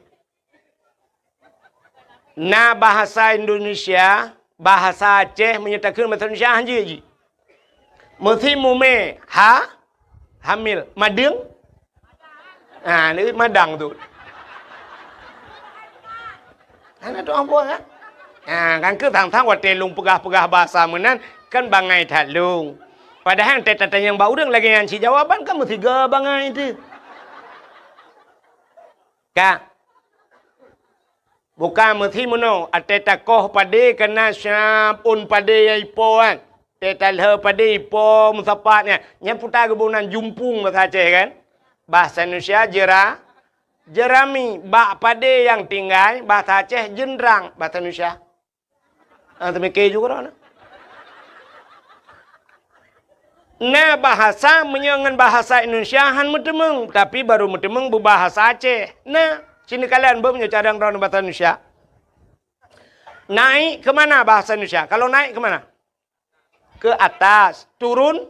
Na bahasa Indonesia, bahasa Aceh meunyoe takheun bahasa Indonesia hanjeuet jih. Meusi mumé, ha? Hamil. Madeueng? Ha, ni madang tu. Hana tu ambo kan? Ha, kan keu sang-sang watée lôn peugah-peugah bahasa meunan kan bangai that lôn. Padahai teutatanyong bak ureuëng lagée nyan cit jawaban kan meusiga bangai tu. Ka. Bukan meusi meunoe, até takoh padé kana siap ôn padé nyang ipo kan. Até talheu padé ipo meusapat nyan. Nyan puta geuboh nan jumpung bahasa Aceh kan. Bahasa Indonesia jera-, jerami. Bak padé nyang tinggai, bahasa Aceh jenrang, bahasa Indonesia. Ah, teumike ju keudroe na. Na bahasa meunyoe ngon bahasa Indonesia han meuteumeung, tapi barô meuteumeung beubahasa Aceh. Na, sinoe kalon beuh meunyoe cadang droeneuh bahasa Indonesia. Naik ke mana bahasa Indonesia? Kalau naik ke mana? Ke atas, turun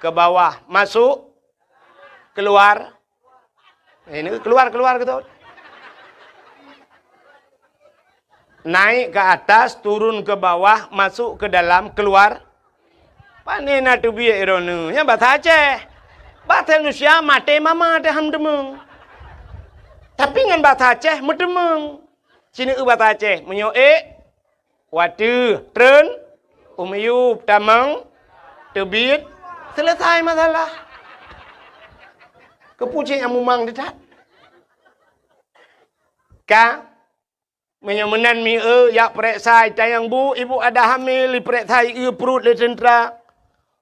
ke bawah, masuk, keluar. Eh, ini keluar, keluar gitu. Naik ke atas, turun ke bawah, masuk ke dalam, keluar. Pane na teubiet droeneuh? Nyan bahasa Aceh. Bahasa Indonesia maté mama teuh han meuteumeung. Tapi ngon bahasa Aceh meuteumeung. Sinoe bahasa Aceh, meunyoe ék, wateuh, treun, u miyueb, tamong, teubiet, selesai masalah. Keupeue cit nyang mumang teutab? Ka, meunyoe meunan mieu jak peureksa, itanyong bu, ibu ada hamil, ipeureksa ié pruet lé teuntra.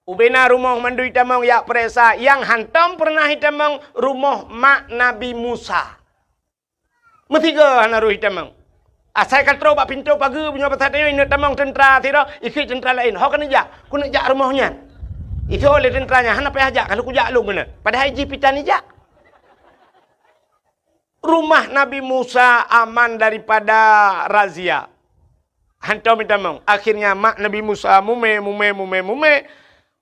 Ubena rumoh mandum itamong jak peureksa, nyang hantom peureunah itamong rumoh mak Nabi Musa. Meusigoe hana roh itamong. Asai ka troh bak pintoe pageue, meunyoe basa tanyoe ineuk tamong teuntra sidroe, ikheun teuntra laén, "Ho keuneuk jak, keuneuk jak rumoh nyan." Itho lé teuntra nyan, "Hana payah jak, ka lheueh kujak lôn keunoe." Padahai jih pih tan ijak. Rumah Nabi Musa aman daripada razia. Hantom itamong. Akhirnya mak Nabi Musa mumé, mumé, mumé, mumé.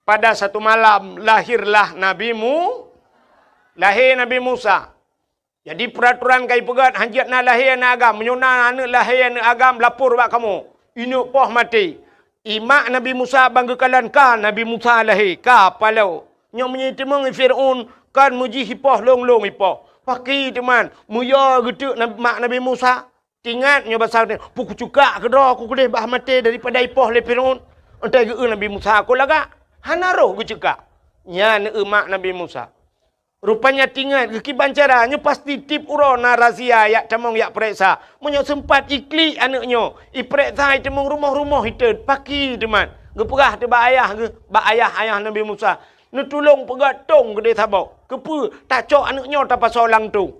Pada satu malam lahirlah Nabi Mu-, lahé Nabi Musa. Jadi peuratoran ka ipeugét, hanjeuet na lahé aneuëk agam. Meunyoe na aneuëk lahé aneuëk agam, lapor bak kamoe. Ineuk poh maté. I mak Nabi Musa ban geukalon ka Nabi Musa lahé, ka paloe. Nyoe meunyoe teumeung Fir'aun, kon meujih ipoh lôn-lôn ipoh. Paki teuman, meuyue geuteuk na-, mak Nabi Musa. Tingat nyoe basa, "Peu kuceukak keudroe ku keudeh bah maté daripada ipoh lé Fir'aun." Entai geu Nabi Musa, "Kon lagak, hana roh geuceukak." Nyan eu mak Nabi Musa. Rupanya tingat geukiban cara, nyoe pasti tiep uroe na razia yak tamong yak pereksa. Meunyoe seumpat iklik aneuk nyoe, ipereksa iteumeung rumoh-rumoh itet, paki teuman. Geupeugah teuh bak ayah geuh, bak ayah-ayah Nabi Musa, "Neutulông peugöt tông keudeh saboh. Keupeue? Tacok aneuk nyoe tapasoe lam tông."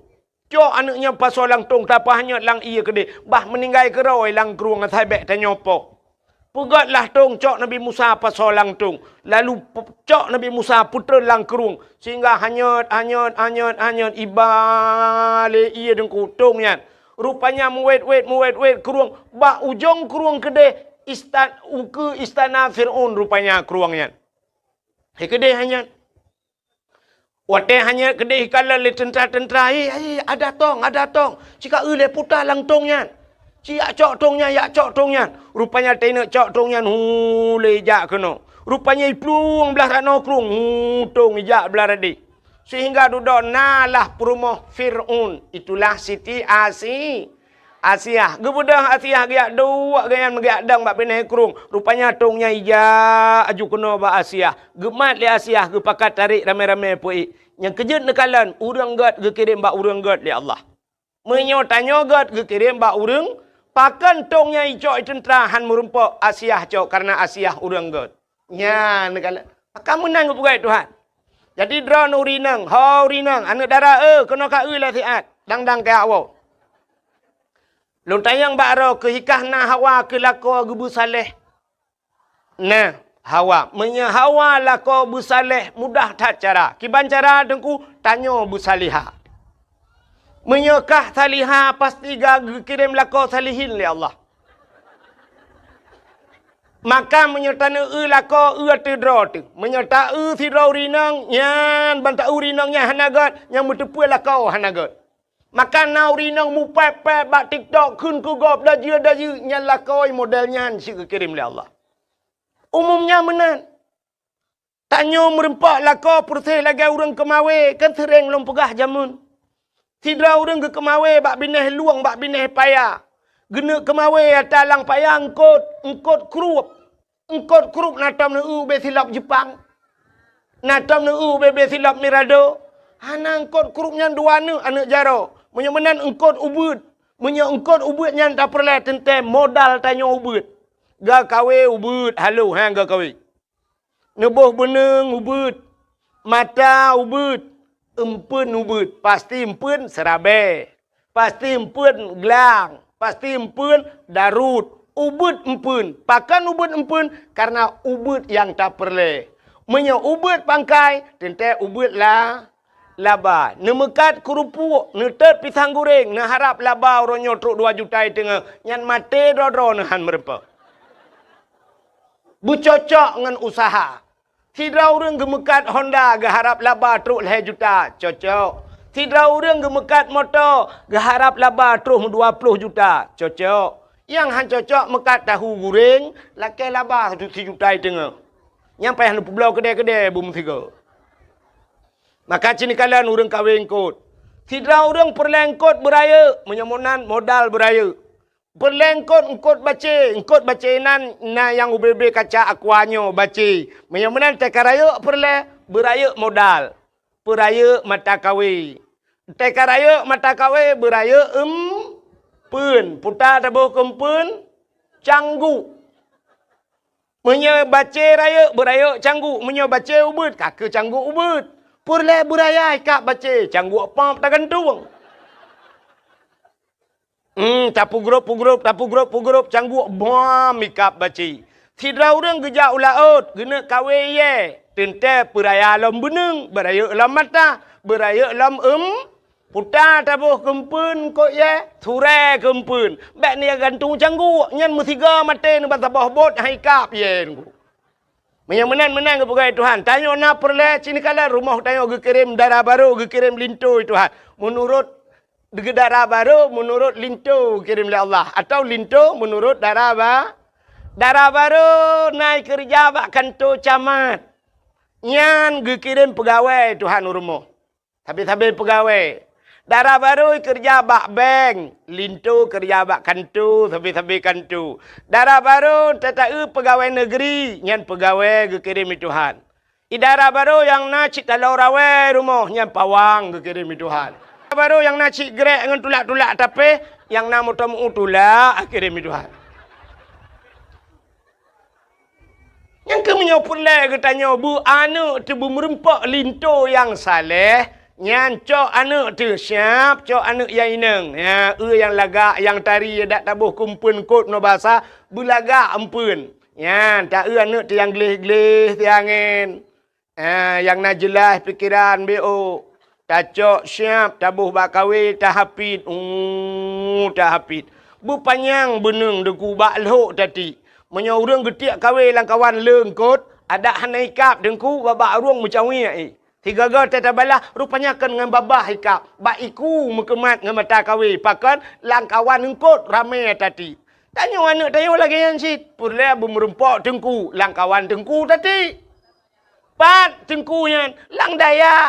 Cok aneuk nyan pasoe lam tông, tapeuhanyot lam ié keudeh, bah meuninggai keudroe lam krueng asai bék tanyoe poh. Peugötlah tông, cok Nabi Musa pasoe lam tông, lalu pe-, cok Nabi Musa peutrön lam krueng, sehingga hanyot, hanyot, hanyot, hanyot, iba lé ié deungku tông nyan. Rupanya meuwét-wét, meuwét-wét krueng, bak ujong krueng keudeh, istan-, ukeue istana Fir'aun rupanya krueng nyan. He keudeh hanyot. Watée hanyot keudeh ikalon lé teuntra-teuntra, "Hei, hei, ada tông, ada tông! Cika eu lé puta lam tông nyan! Ci yak cok tông nyan, yak cok tông nyan!" Rupanya teuneuk cok tông nyan, hu, lé ijak keunoe. Rupanya iplueng blaih ranoe krueng, hu, tông ijak blaih radeh. Sehingga dudoe na lah peurumoh Fir'aun, itulah Siti Asi-, Asiah. Geubeudôh Asiah geujak duek geuh nyan, geujak dong bak binéh krueng. Rupanya tông nyan ijak aju keunoe bak Asiah. Geumat lé Asiah, geupakat tarék ramé-ramé peuék. Nyang keujeuet neukalon, ureuëng gét geukirém bak ureuëng gét lé Allah. Meunyoe tanyoe gét geukirém bak ureuëng, pakon tông nyan icok i teuntra hán meurumpok Asiah cok, kareuna Asiah ureuëng gét. Nyan neukalon. Pakon meunan geupeugah Tuhan. Jadi droeneuh ureuëng inong, ho ureuëng inong, aneuëk dara, eh, keunoe ka eu lé siat, dang-dang keu awoe. Lôn tanyong bak droe keuh, hikah na Hawa keuh lakoe geubeusaléh? Nah, Hawa. Meunyoe Hawa lakoe beusaléh, mudah that cara. Kiban cara teungku, tanyoe beusalihah. Meunyoe kah salihah, pasti ka geukirém lakoe salihin lé Allah. Maka meunyoe taneueu lakoe, eu ateueh droe teuh. Meunyoe taeu sidroe ureuëng inong, nyan ban taeu ureuëng inong nyan hana gét, nyang meuteupeue lakoe hana gét. Maka na ureuëng inong mupék-pék bak TikTok kheun keu gob dajeu-dajeu, nyan lakoe model nyan cit geukirém lé Allah. Umum nyan meunan. Tanyoe meurumpok lakoe peureséh lagée ureuëng keumawé, kan seuréng lôn peugah jameun. Sidroe ureuëng geukeumawé bak binéh lueng, bak binéh paya. Geuneuk keumawé ata lam paya eungkot, eungkot krueb. Eungkot krueb na tom neueu ubé silop Jeupang. Na tom neueu ubé-bé silop Mirado. Hana, eungkot krueb nyan dua neuk aneuëk jaroe. Meunyoe meunan eungkot ubeuet. Meunyoe eungkot ubeuet nyan tapeureulée teuntée modal tanyoe ubeuet. Gakawé ubeuet, halo, ha, gakawé. Neuboh beuneueng ubeuet, mata ubeuet, eumpeuen ubeuet, pasti eumpeuen seurabée, pasti eumpeuen glang, pasti eumpeuen daruet, ubeuet eumpeuen. Pakon ubeuet eumpeuen? Kareuna ubeuet nyang tapeureulée. Meunyoe ubeuet pangkai, teuntée ubeuet la-, laba. Neumeukat keurupuek, neutot pisang guréng, neuharab laba uroe nyoe trok dua juta i teungoh, nyan maté droe-droe neuhan meurumpok. Beucocok ngon useuha. Sidroe ureuëng geumeukat Honda geuharab laba trok lhée juta, cocok. Sidroe ureuëng geumeukat moto geuharab laba trok dua ploh juta, cocok. Nyang han cocok meukat tahu guréng, lakée laba sijuta i teungoh. Nyang payah neupeubloe keudée-keudée beumeusigoe. Maka cit neukalon ureuëng kawé eungkot. Sidroe ureuëng peureulée eungkot beurayeuk, meunyoe meunan modal beurayeuk. Peureulée eungkot, eungkot bacé, eungkot bacé nan na nyang ubé-bé kaca aqua nyoe bacé. Meunyoe meunan teuka rayeuk peureulée, beurayeuk modal. Peurayeuk mata kawé. Teuka rayeuk mata kawé, beurayeuk eumpeuen. Puta taboh keu eumpeuen, cangguk. Meunyoe bacé rayeuk, beurayeuk cangguk. Meunyoe bacé ubeuet, ka keu cangguk ubeuet. Peureulée beuraya ikab bacé, cangguk pop tagantung. Hmm, tapeugrôp-peugrôp, tapeugrôp-peugrôp, cangguk bom ikab bacé. Sidroe ureuëng geujak u laôt, geuneuk kawé ié, teuntée peuraya lom beuneueng, beurayeuk lom mata, beurayeuk lom eum-, puta taboh keu eumpeuen eungkot ié, surée keu eumpeuen. Bék neugantung cangguk, nyan meusigoe maté neuban saboh bot han ikab ié nunggu. Meunyoe meunan, meunan geupeugah Tuhan, tanyoe na peureulée cit neukalon rumoh tanyoe geukirém dara barô, geukirém linto Tuhan. Meunurot dara barô, meunurot linto geukirém lé Allah, atawa linto meunurot dara ba-, Dara barô na ikeureuja bak kantô camat, nyan geukirém peugawée Tuhan u rumoh. Sabe-sabe peugawée. Dara barô ikeureuja bak bank, linto keureuja bak kantô, sabe-sabe kantô. Dara barô tata-eu peugawée negeri, nyan peugawée geukirém lé Tuhan. Idara barô nyang na cit taloe rawée rumoh, nyan pawang geukirém lé Tuhan. Idara barô nyang na cit grek ngon tulak-tulak tapéh, nyang na moto meu tulak geukirém lé Tuhan. Nyang keuh meunyoe peureulée geutanyoe beu aneuëk teuh beumeureumpok linto nyang saleh, nyan cok aneuëk teuh siab, cok aneuëk nyang inong. Ya, eu nyang lagak, nyang tari, dak taboh keu eumpeuen kot ngon basa, beulagak eumpeuen. Nyan, ta-eu aneuëk teuh nyang gleh-gleh siangén. Ah, nyang na jeulaih pikeran B O. Tacok siab, taboh bak kawé, tahapit. Uh, tahapit. Beupanyang beuneueng deungoe bak lhok tati. Meunyoe ureuëng geutiek kawé lamkawan leungkot, adak hana ikab teungku, babah ureuëng meucawiek i. Sigoe-goe teutabala, rupanya kon ngon babah ikab, bak iku meukeumat ngon mata kawé, pakon lamkawan eungkot ramé tati. Tanyoe aneuëk tanyoe lagée nyan cit, peureulée beumeureumpok teungku, lamkawan teungku tati. Pat teungku nyan? Lam dayah.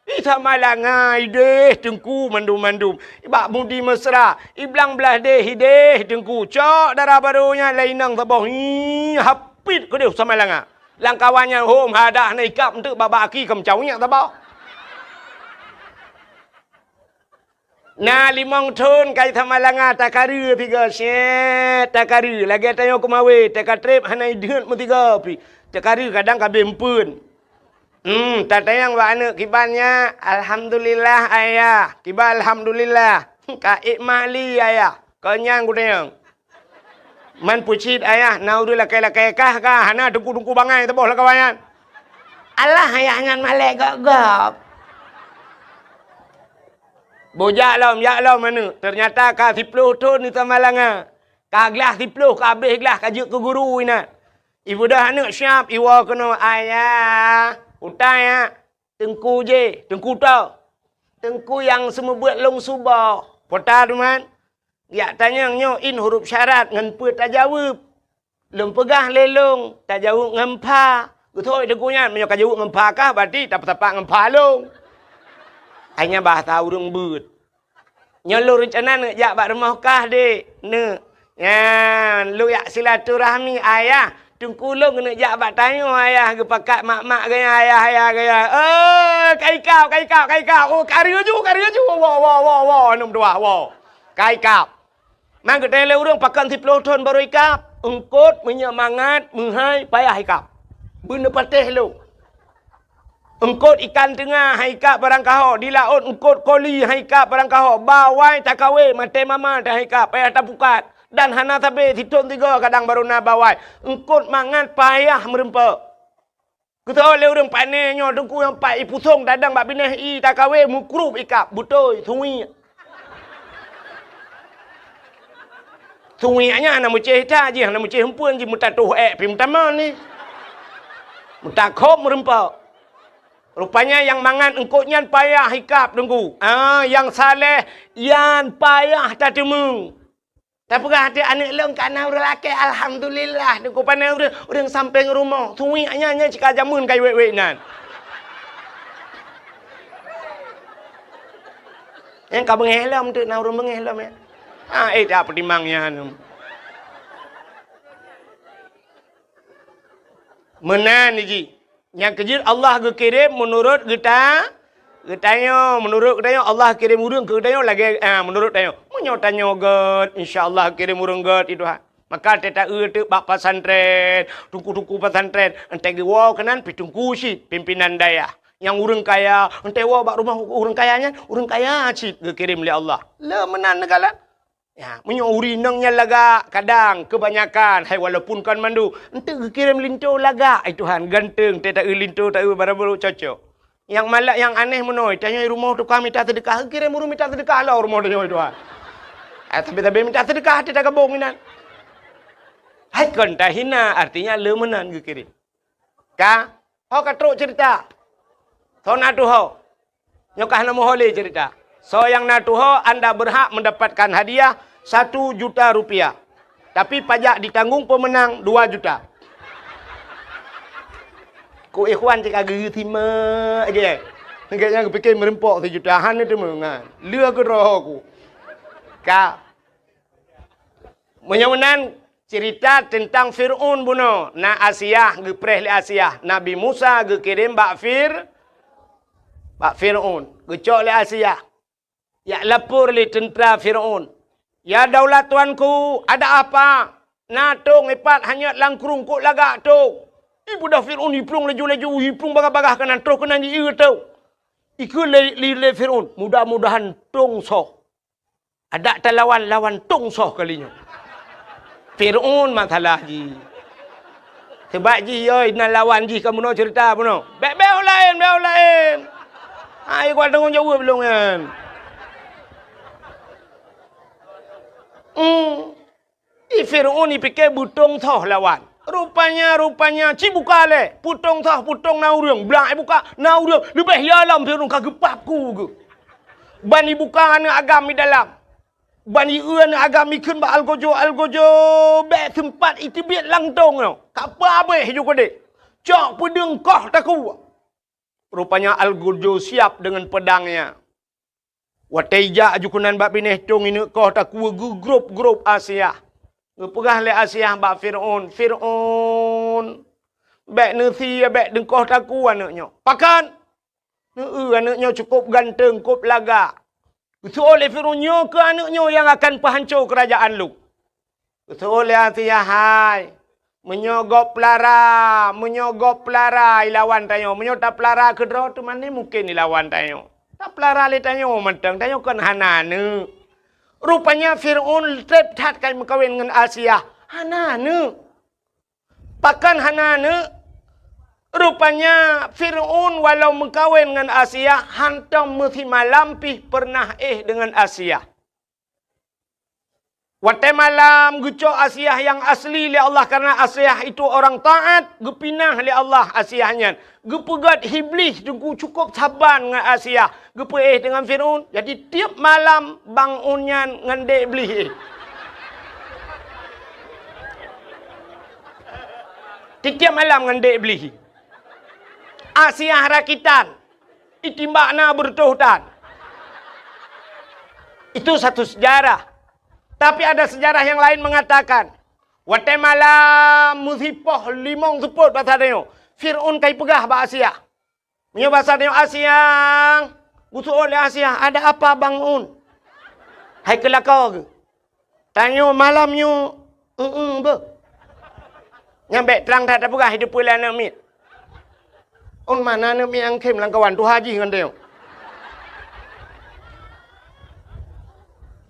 Di Samalanga ideh teungku mandum-mandum. Bak Mudi Mesra, i Blang Blahdeh ideh teungku. Cok dara barô nyan lé inong saboh. Hi, hapit keudeh Samalanga. Lamkawan nyan hom hadah na ikab eunteuk bak-bak aki ka meucawiek saboh. Na limong thon ka i Samalanga takareue sigoe, syet takareue, lagée tanyoe keumawé, takatreb hana ideuet meusigoe pih. Takareue kadang ka abéh eumpeuen. Hmm, tatanyong bak aneuëk kiban nyan, "Alhamdulillah, Ayah." Kiban alhamdulillah. "Ka ék mak li, Ayah?" Kon nyan kutanyong. Man peucit ayah, na ureuëng lakée-lakée kah ka, hana teungku-teungku bangai teuboh lam kawan nyan. Alah ayah nyan malée gob-gob. Boh jak lom, jak lom aneuëk. Teunyata ka siploh thon di Samalanga. Ka glah siploh, ka abéh glah, ka jeuet keu guru inan. Ibeudôh aneuëk siab, iwoe keunoe, "Ayah, utai ya." "Teungku jih, teungku toh?" "Teungku nyang seumeubeuet lôn suboh." "Peue ta dum nyan?" "Jak tanyong nyoe in huruf syarat ngon peue tajaweueb. Lôn peugah lé lôn, tajaweueb ngon pha." Geutôi teungku nyan, meunyoe ka jaweueb ngon pha kah, berarti tapeusapat ngon pha lôn. Hai nyan bahasa ureuëng beuet. "Nyoe lôn reuncana neuk jak bak rumoh kah, Dek?" "Neuk." "Nyan, lôn jak silaturahmi, Ayah. Teungku lôn keuneuk jak bak tanyoe, Ayah, geupakat mak-mak geuh nyan, Ayah, Ayah geuh nyan." "Oh, ka ikab, ka ikab, ka ikab. Oh, ka reuju, ka reuju. Woe, woe, woe, woe, aneuk meutuwah, woe. Ka ikab." Man geutanyong lé ureuëng, "Pakon siploh thon barô ikab?" "Eungkot, meunyoe mangat, meuhai, payah ikab. Beuneupatéh lôn. Eungkot ikan teunga hai ikab barang kaho, di laôt eungkot koli hai ikab barang kaho, bawai takawé maté mama hai ikab payah tapukat, dan hana sabe sithon sigoe kadang barô na bawai. Eungkot mangat payah meureumpok." Geutanyong lé ureuëng, "Pane nyoe teungku nyang pat ipusong tadong bak binéh i takawé meukrub ikab?" "Beutôi, suwiek." Suwiek nyan hana meucéh that jih, hana meucéh eumpeuen jih, meutatoh ék pih meutamong ni. Meutakhob meureumpok. Rupanya nyang mangat eungkot nyan payah ikab teungku. Ah, nyang saleh nyan payah tateumeung. Tapeugah até aneuëk lôn ka na ureuëng lakée, alhamdulillah, teungku. Pane ureuëng, ureuëng sampéng rumoh. Suwiek nyan, nyan cit ka jameun ka iwét-wét nyan. Nyang ka beungéh lom tu, na ureuëng beungéh lom ya. Ah, eh, tak peutimang nyan. Meunan jih. Nyang keujeuet Allah geukirém meunurot geuta-, geutanyoe. Meunurot geutanyoe, Allah kirém ureuëng keu geutanyoe lagée, ah, meunurot tanyoe. Meunyoe tanyoe gét, insya Allah kirém ureuëng gét i Tuhan. Maka teuta-eu teuk bak pesantren, teungku-teungku pesantren, entée geuwoe keunan pih teungku cit, pimpinan dayah. Nyang ureuëng kaya, entée woe bak rumoh ureuëng kaya nyan, ureuëng kaya cit geukirém lé Allah. Le meunan neukalon. Ya, meunyoe ureuëng inong nyan lagak, kadang keubanyakan, hai walaupun kon mandum, enteuk geukirém linto lagak, ai Tuhan, ganteng, teuta-eu linto, ta-eu barang barô cocok. Nyang malak, nyang aneh meunoe, tanyoe rumoh tukang mita seudeukah, geukirém ureuëng mita seudeukah lom rumoh tanyoe, ai Tuhan. Ah, sabe-sabe mita seudeukah, até tagabong inan. Hai kon tahina, artinya le meunan geukirém. Ka, ho ka trok cerita. Soe na tuho? Nyoe ka hana meuho lé cerita. Soe nyang na tuho, anda berhak mendapatkan hadiah satu juta rupiah. Tapi pajak ditanggong peumeunang dua juta. Ku ikhwan cit ka geu simak je. Gobnyan geupike meureumpok sijuta, hana teuma nyan. Lheueh keudroe ku. Ka. Meunyoe meunan cerita teuntang Fir'aun bunoe, na Asiah, geupreh lé Asiah. Nabi Musa geukirém bak Fir-, bak Fir'aun. Geucok lé Asiah. Jak lapor lé teuntra Fir'aun, "Ya daulat tuanku, ada apa? Na tông ipat hanyot lam krueng, kok lagak tông?" Ibeudôh Fir'aun, iplueng laju-laju, iplueng bagah-bagah keunan, troh keunan jieu tông. Ikheun lé, lé, lé Fir'aun, "Mudah-mudahan tông soh. Adak talawan, lawan tông soh kali nyoe." Fir'aun masalah jih. Sabab jih, yoi, na lawan jih ka bunoe cerita bunoe. Bèk, bèk laén, bèk laén. Hai, kuat tanggong jaweueb lôn nyan. Hmm. Di Fir'aun ipike beutông soh lawan. Rupanya, rupanya, ci buka lé. Peutông soh, peutông na ureueng. Blak ibuka, na ureueng. Leubeh ya lom Fir'aun ka geupap ku geuh. Ban ibuka aneuk agam di dalam. Ban ieu aneuk agam ikheun bak algojo-algojo, bèk seumpat iteubiet lam tông nyoe. Ka peuhabéh ju keudeh. Cok peudeueng koh takue. Rupanya algojo siap deungon peudangnya. Watèe ijak aju keunan bak binéh tông, ineuk koh takue geugrôp-grôp Asiah. Geupeugah lé Asiah bak Fir'aun, "Fir'aun, bèk neusie, bèk neukoh takue aneuk nyoe." "Pakon?" "Neu-eu aneuk nyoe cukôp ganteng, kôp lagak." Geuseuôt lé Fir'aun, "Nyoe keuh aneuk nyoe nyang akan peuhanco keurajeuen lôn." Geuseuôt lé Asiah, "Hai, meunyoe gob peulara, meunyoe gob peulara ilawan tanyoe, meunyoe tapeulara keudroe teuma ni mungken ilawan tanyoe. Tapeulara lé tanyoe mantong, tanyoe kon hana aneuk." Rupanya Fir'aun treb that ka meukawen ngon Asiah, hana aneuk. Pakon hana aneuk? Rupanya Fir'aun walau meukawen ngon Asiah, hantom meusimalam pih peureunah éh deungon Asiah. Watèe malam geucok Asiah nyang asli lé Allah, karena Asiah itu orang taat, geupinah lé Allah Asiah nyan. Geupeugét Iblih teungku cukôp saban ngon Asiah, geupeuéh deungon Fir'aun. Jadi, tiep malam Bang Un nyan ngon Dek Iblih éh. Tiep malam ngon Dek Iblih. Asiah rakitan, itimbak na beureutoh tan. Itu satu sejarah. Tapi ada sejarah yang lain mengatakan, watèe malam meusipoh limong seupôt basa tanyoe, Fir'aun ka ipeugah bak Asiah. Meunyoe basa tanyoe Asiah, geuseuôt lé Asiah, "Ada apa, Bang Un?" Hai keu lakoe geuh. "Tanyoe malam nyoe eu-eu beuh." Nyan bèk trang that tapeugah, hideue peue lé aneuk miet. Un mana aneuk miet nyang khém lam kawan tuha jih ngon tanyoe.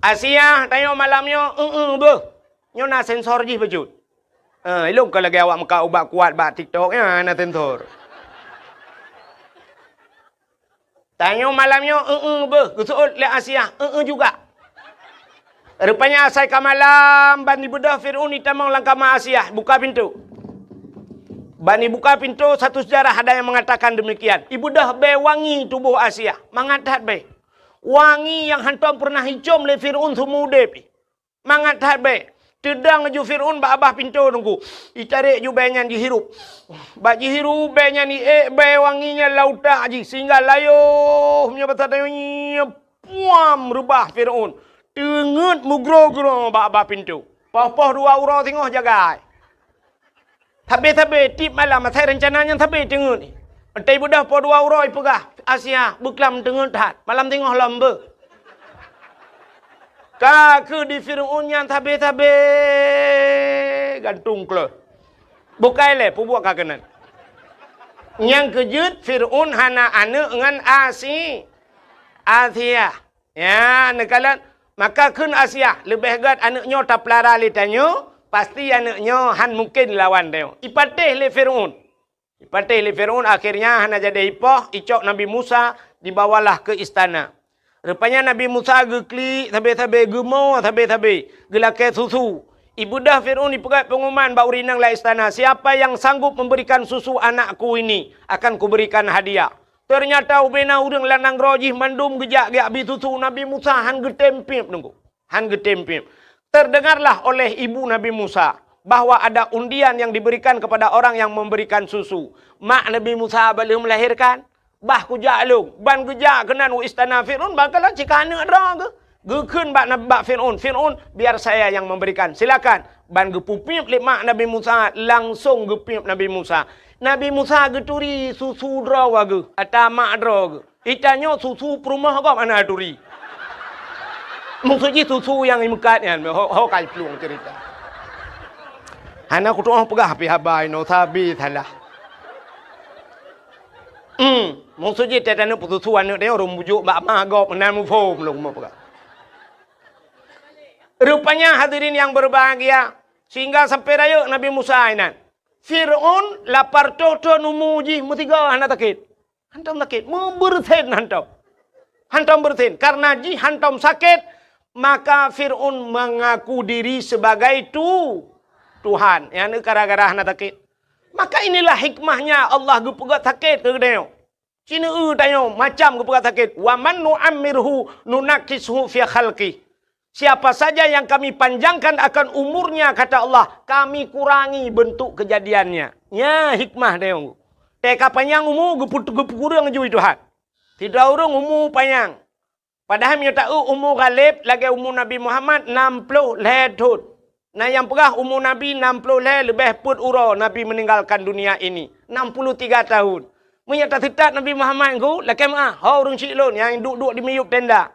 "Asiah, tanyoe malam nyoe eu-eu beuh." Nyoe na sensor jih bacut. Eh, ilôn ka lagèe awak meukat ubat kuat bak TikTok nyan na sensor. "Tanyoe malam nyoe eu-eu beuh," geuseuôt lé Asiah, "eu-eu juga." Rupanya asai ka malam, ban ibeudôh Fir'aun itamong lam kama Asiah, buka pintoe. Ban ibuka pintoe, satu sejarah ada yang mengatakan demikian. Ibeudôh bèe wangi tuboh Asiah, mangat that bèe. Wangi nyang hantom peureunah icôm lé Fir'aun seumeu udép. Mangat that bèe. Teudong ju Fir'aun bak babah pintoe teungku. Itarek ju bèe nyan jihirup. Bak jihirup bèe nyan iék bèe wangi nyan lam utak jih sehingga layoh meunyoe basa tanyoe nyan puam reubah Fir'aun. Teungeut meugroe-groe bak babah pintoe. Poh-poh dua uroe singoh jagai. Sabe-sabe tiep malam asai reuncana nyan sabe teungeut. Watèe ibeudôh poh dua uroe ipeugah, "Asiah, beuklam teungeut that, malam singoh lom beuh." Ka kheueh di Fir'aun nyan sabe-sabe gantung kleuh. Bukai lé peubuet ka keunan. Nyang keujeuet Fir'aun hana aneuk ngon Asi-, Asiah. Ya, neukalon, maka kheun Asiah, "Leubeh gèt aneuk nyoe tapeulara lé tanyoe, pasti aneuk nyoe han mungken lawan tanyoe." Ipatéh lé Fir'aun. Ipatéh lé Fir'aun, akhirnya hana jadi ipoh, icok Nabi Musa, dibawalah ke istana. Rupanya Nabi Musa geuklik sabe-sabe, geumo sabe-sabe, geulakèe susu. Ibeudôh Fir'aun ipeugèt pengumuman bak ureueng inong lam istana, "Siapa yang sanggup memberikan susu anakku ini, akan kuberikan hadiah." Teunyata ubena ureueng lam nanggroe jih mandum geujak geubri susu, Nabi Musa han geutem piep teungku. Han geutem piep. Terdengarlah oleh ibu Nabi Musa bahwa ada undian yang diberikan kepada orang yang memberikan susu. Mak Nabi Musa bah lheueh melahirkan, bah kujak lôn, ban geujak keunan u istana Fir'aun, ban kalon cit ka aneuk droe geuh. Geukheun bak, bak Fir'aun, "Fir'aun, biar saya yang memberikan. Silakan." Ban geupeupiep lé mak Nabi Musa, langsong geupiep Nabi Musa. Nabi Musa geuturi susu droe geuh, ata mak droe geuh. Itanyoe susu peurumoh gob hana turi. Maksud jih susu nyang imeukat nyan, ho, ho ka iplueng cerita. Hana kutu'oh peugah pih haba inoe sabe salah. Hmm, maksud jih teutanyoe peususu aneuk tanyoe ureueng bujuk bak ma gob meunan muphom lôn meupeugah. Rupanya hadirin yang berbahagia, sehingga sampai rayeuk Nabi Musa inan. Fir'aun lapar toh-toh umu jih meusigoe hana sakét. Hantom sakét, meubeureusen hantom. Hantom beureusen. Karena jih hantom sakét, maka Fir'aun mengaku diri sebagai tu-, Tuhan. Nyang gara-gara hana sakét. Maka inilah hikmahnya Allah geupeugah sakét keu geutanyoe. Sineue tanyoe macam geupeugah sakét, "Wa man nu'ammirhu nunakkishu fi khalqih." Siapa saja yang Kami panjangkan akan umurnya, kata Allah, Kami kurangi bentuk kejadiannya. Nya hikmah tanyoe. Teuka panyang umu geupeu-, geupeukureueng jui Tuhan. Sidroe ureueng umu panyang. Padahai meunyoe taeu umu Ghalib lagée umu Nabi Muhammad nam ploh lhée thon. Na nyang peugah umu Nabi nam ploh lhée leubeh peuet uroe Nabi meninggalkan dunia ini, enam puluh tiga tahun. Meunyoe taseutat Nabi Muhammad ngon lakée meuah, ho ureueng syiek lôn nyang duek-duek di miyueb tenda.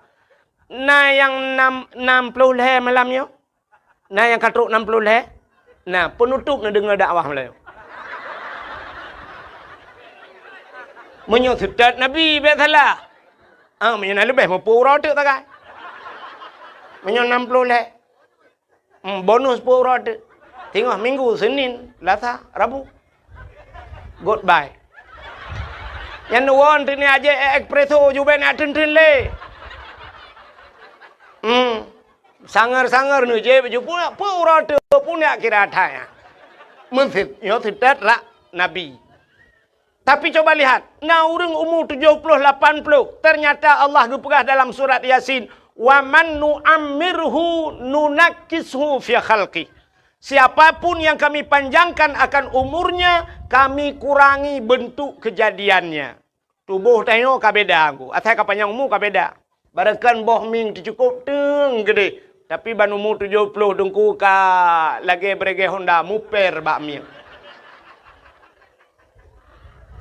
Na nyang nam, nam ploh lhée malam nyoe? Na nyang ka trok nam ploh lhée? Na, peunutôb neudeungoe dakwah malam nyoe. Meunyoe seutat Nabi, bék salah. Ah, meunyoe na leubeh meupeu uroe teuk tagai. Meunyoe nam ploh lhée. Hmm, bonus peuet uroe teuk. Singoh Minggu, Senin, Selasa, Rabu. Goodbye. Nyan won teunie aje espresso jubek na teun-teun lé. Hmm. Sanger-sanger neujép jipeunak peuet uroe teuk peunak kira that nyan. Meuseutet, nyoe seutet rak Nabi. Tapi coba lihat, na ureuëng umu tujoh ploh lapan ploh, ternyata Allah geupeugah dalam surat Yasin, "Wa man nu'ammirhu nunakkishu fi khalqih." Siapapun yang Kami panjangkan akan umurnya, Kami kurangi bentuk kejadiannya. Tuboh tanyoe ka beda ngku, asai ka panyang umu ka beda. Barangkan boh mieng teucukôp teung keudeh, tapi ban umu tujoh ploh teungku ka lagée beureuguih honda muper bak mieng.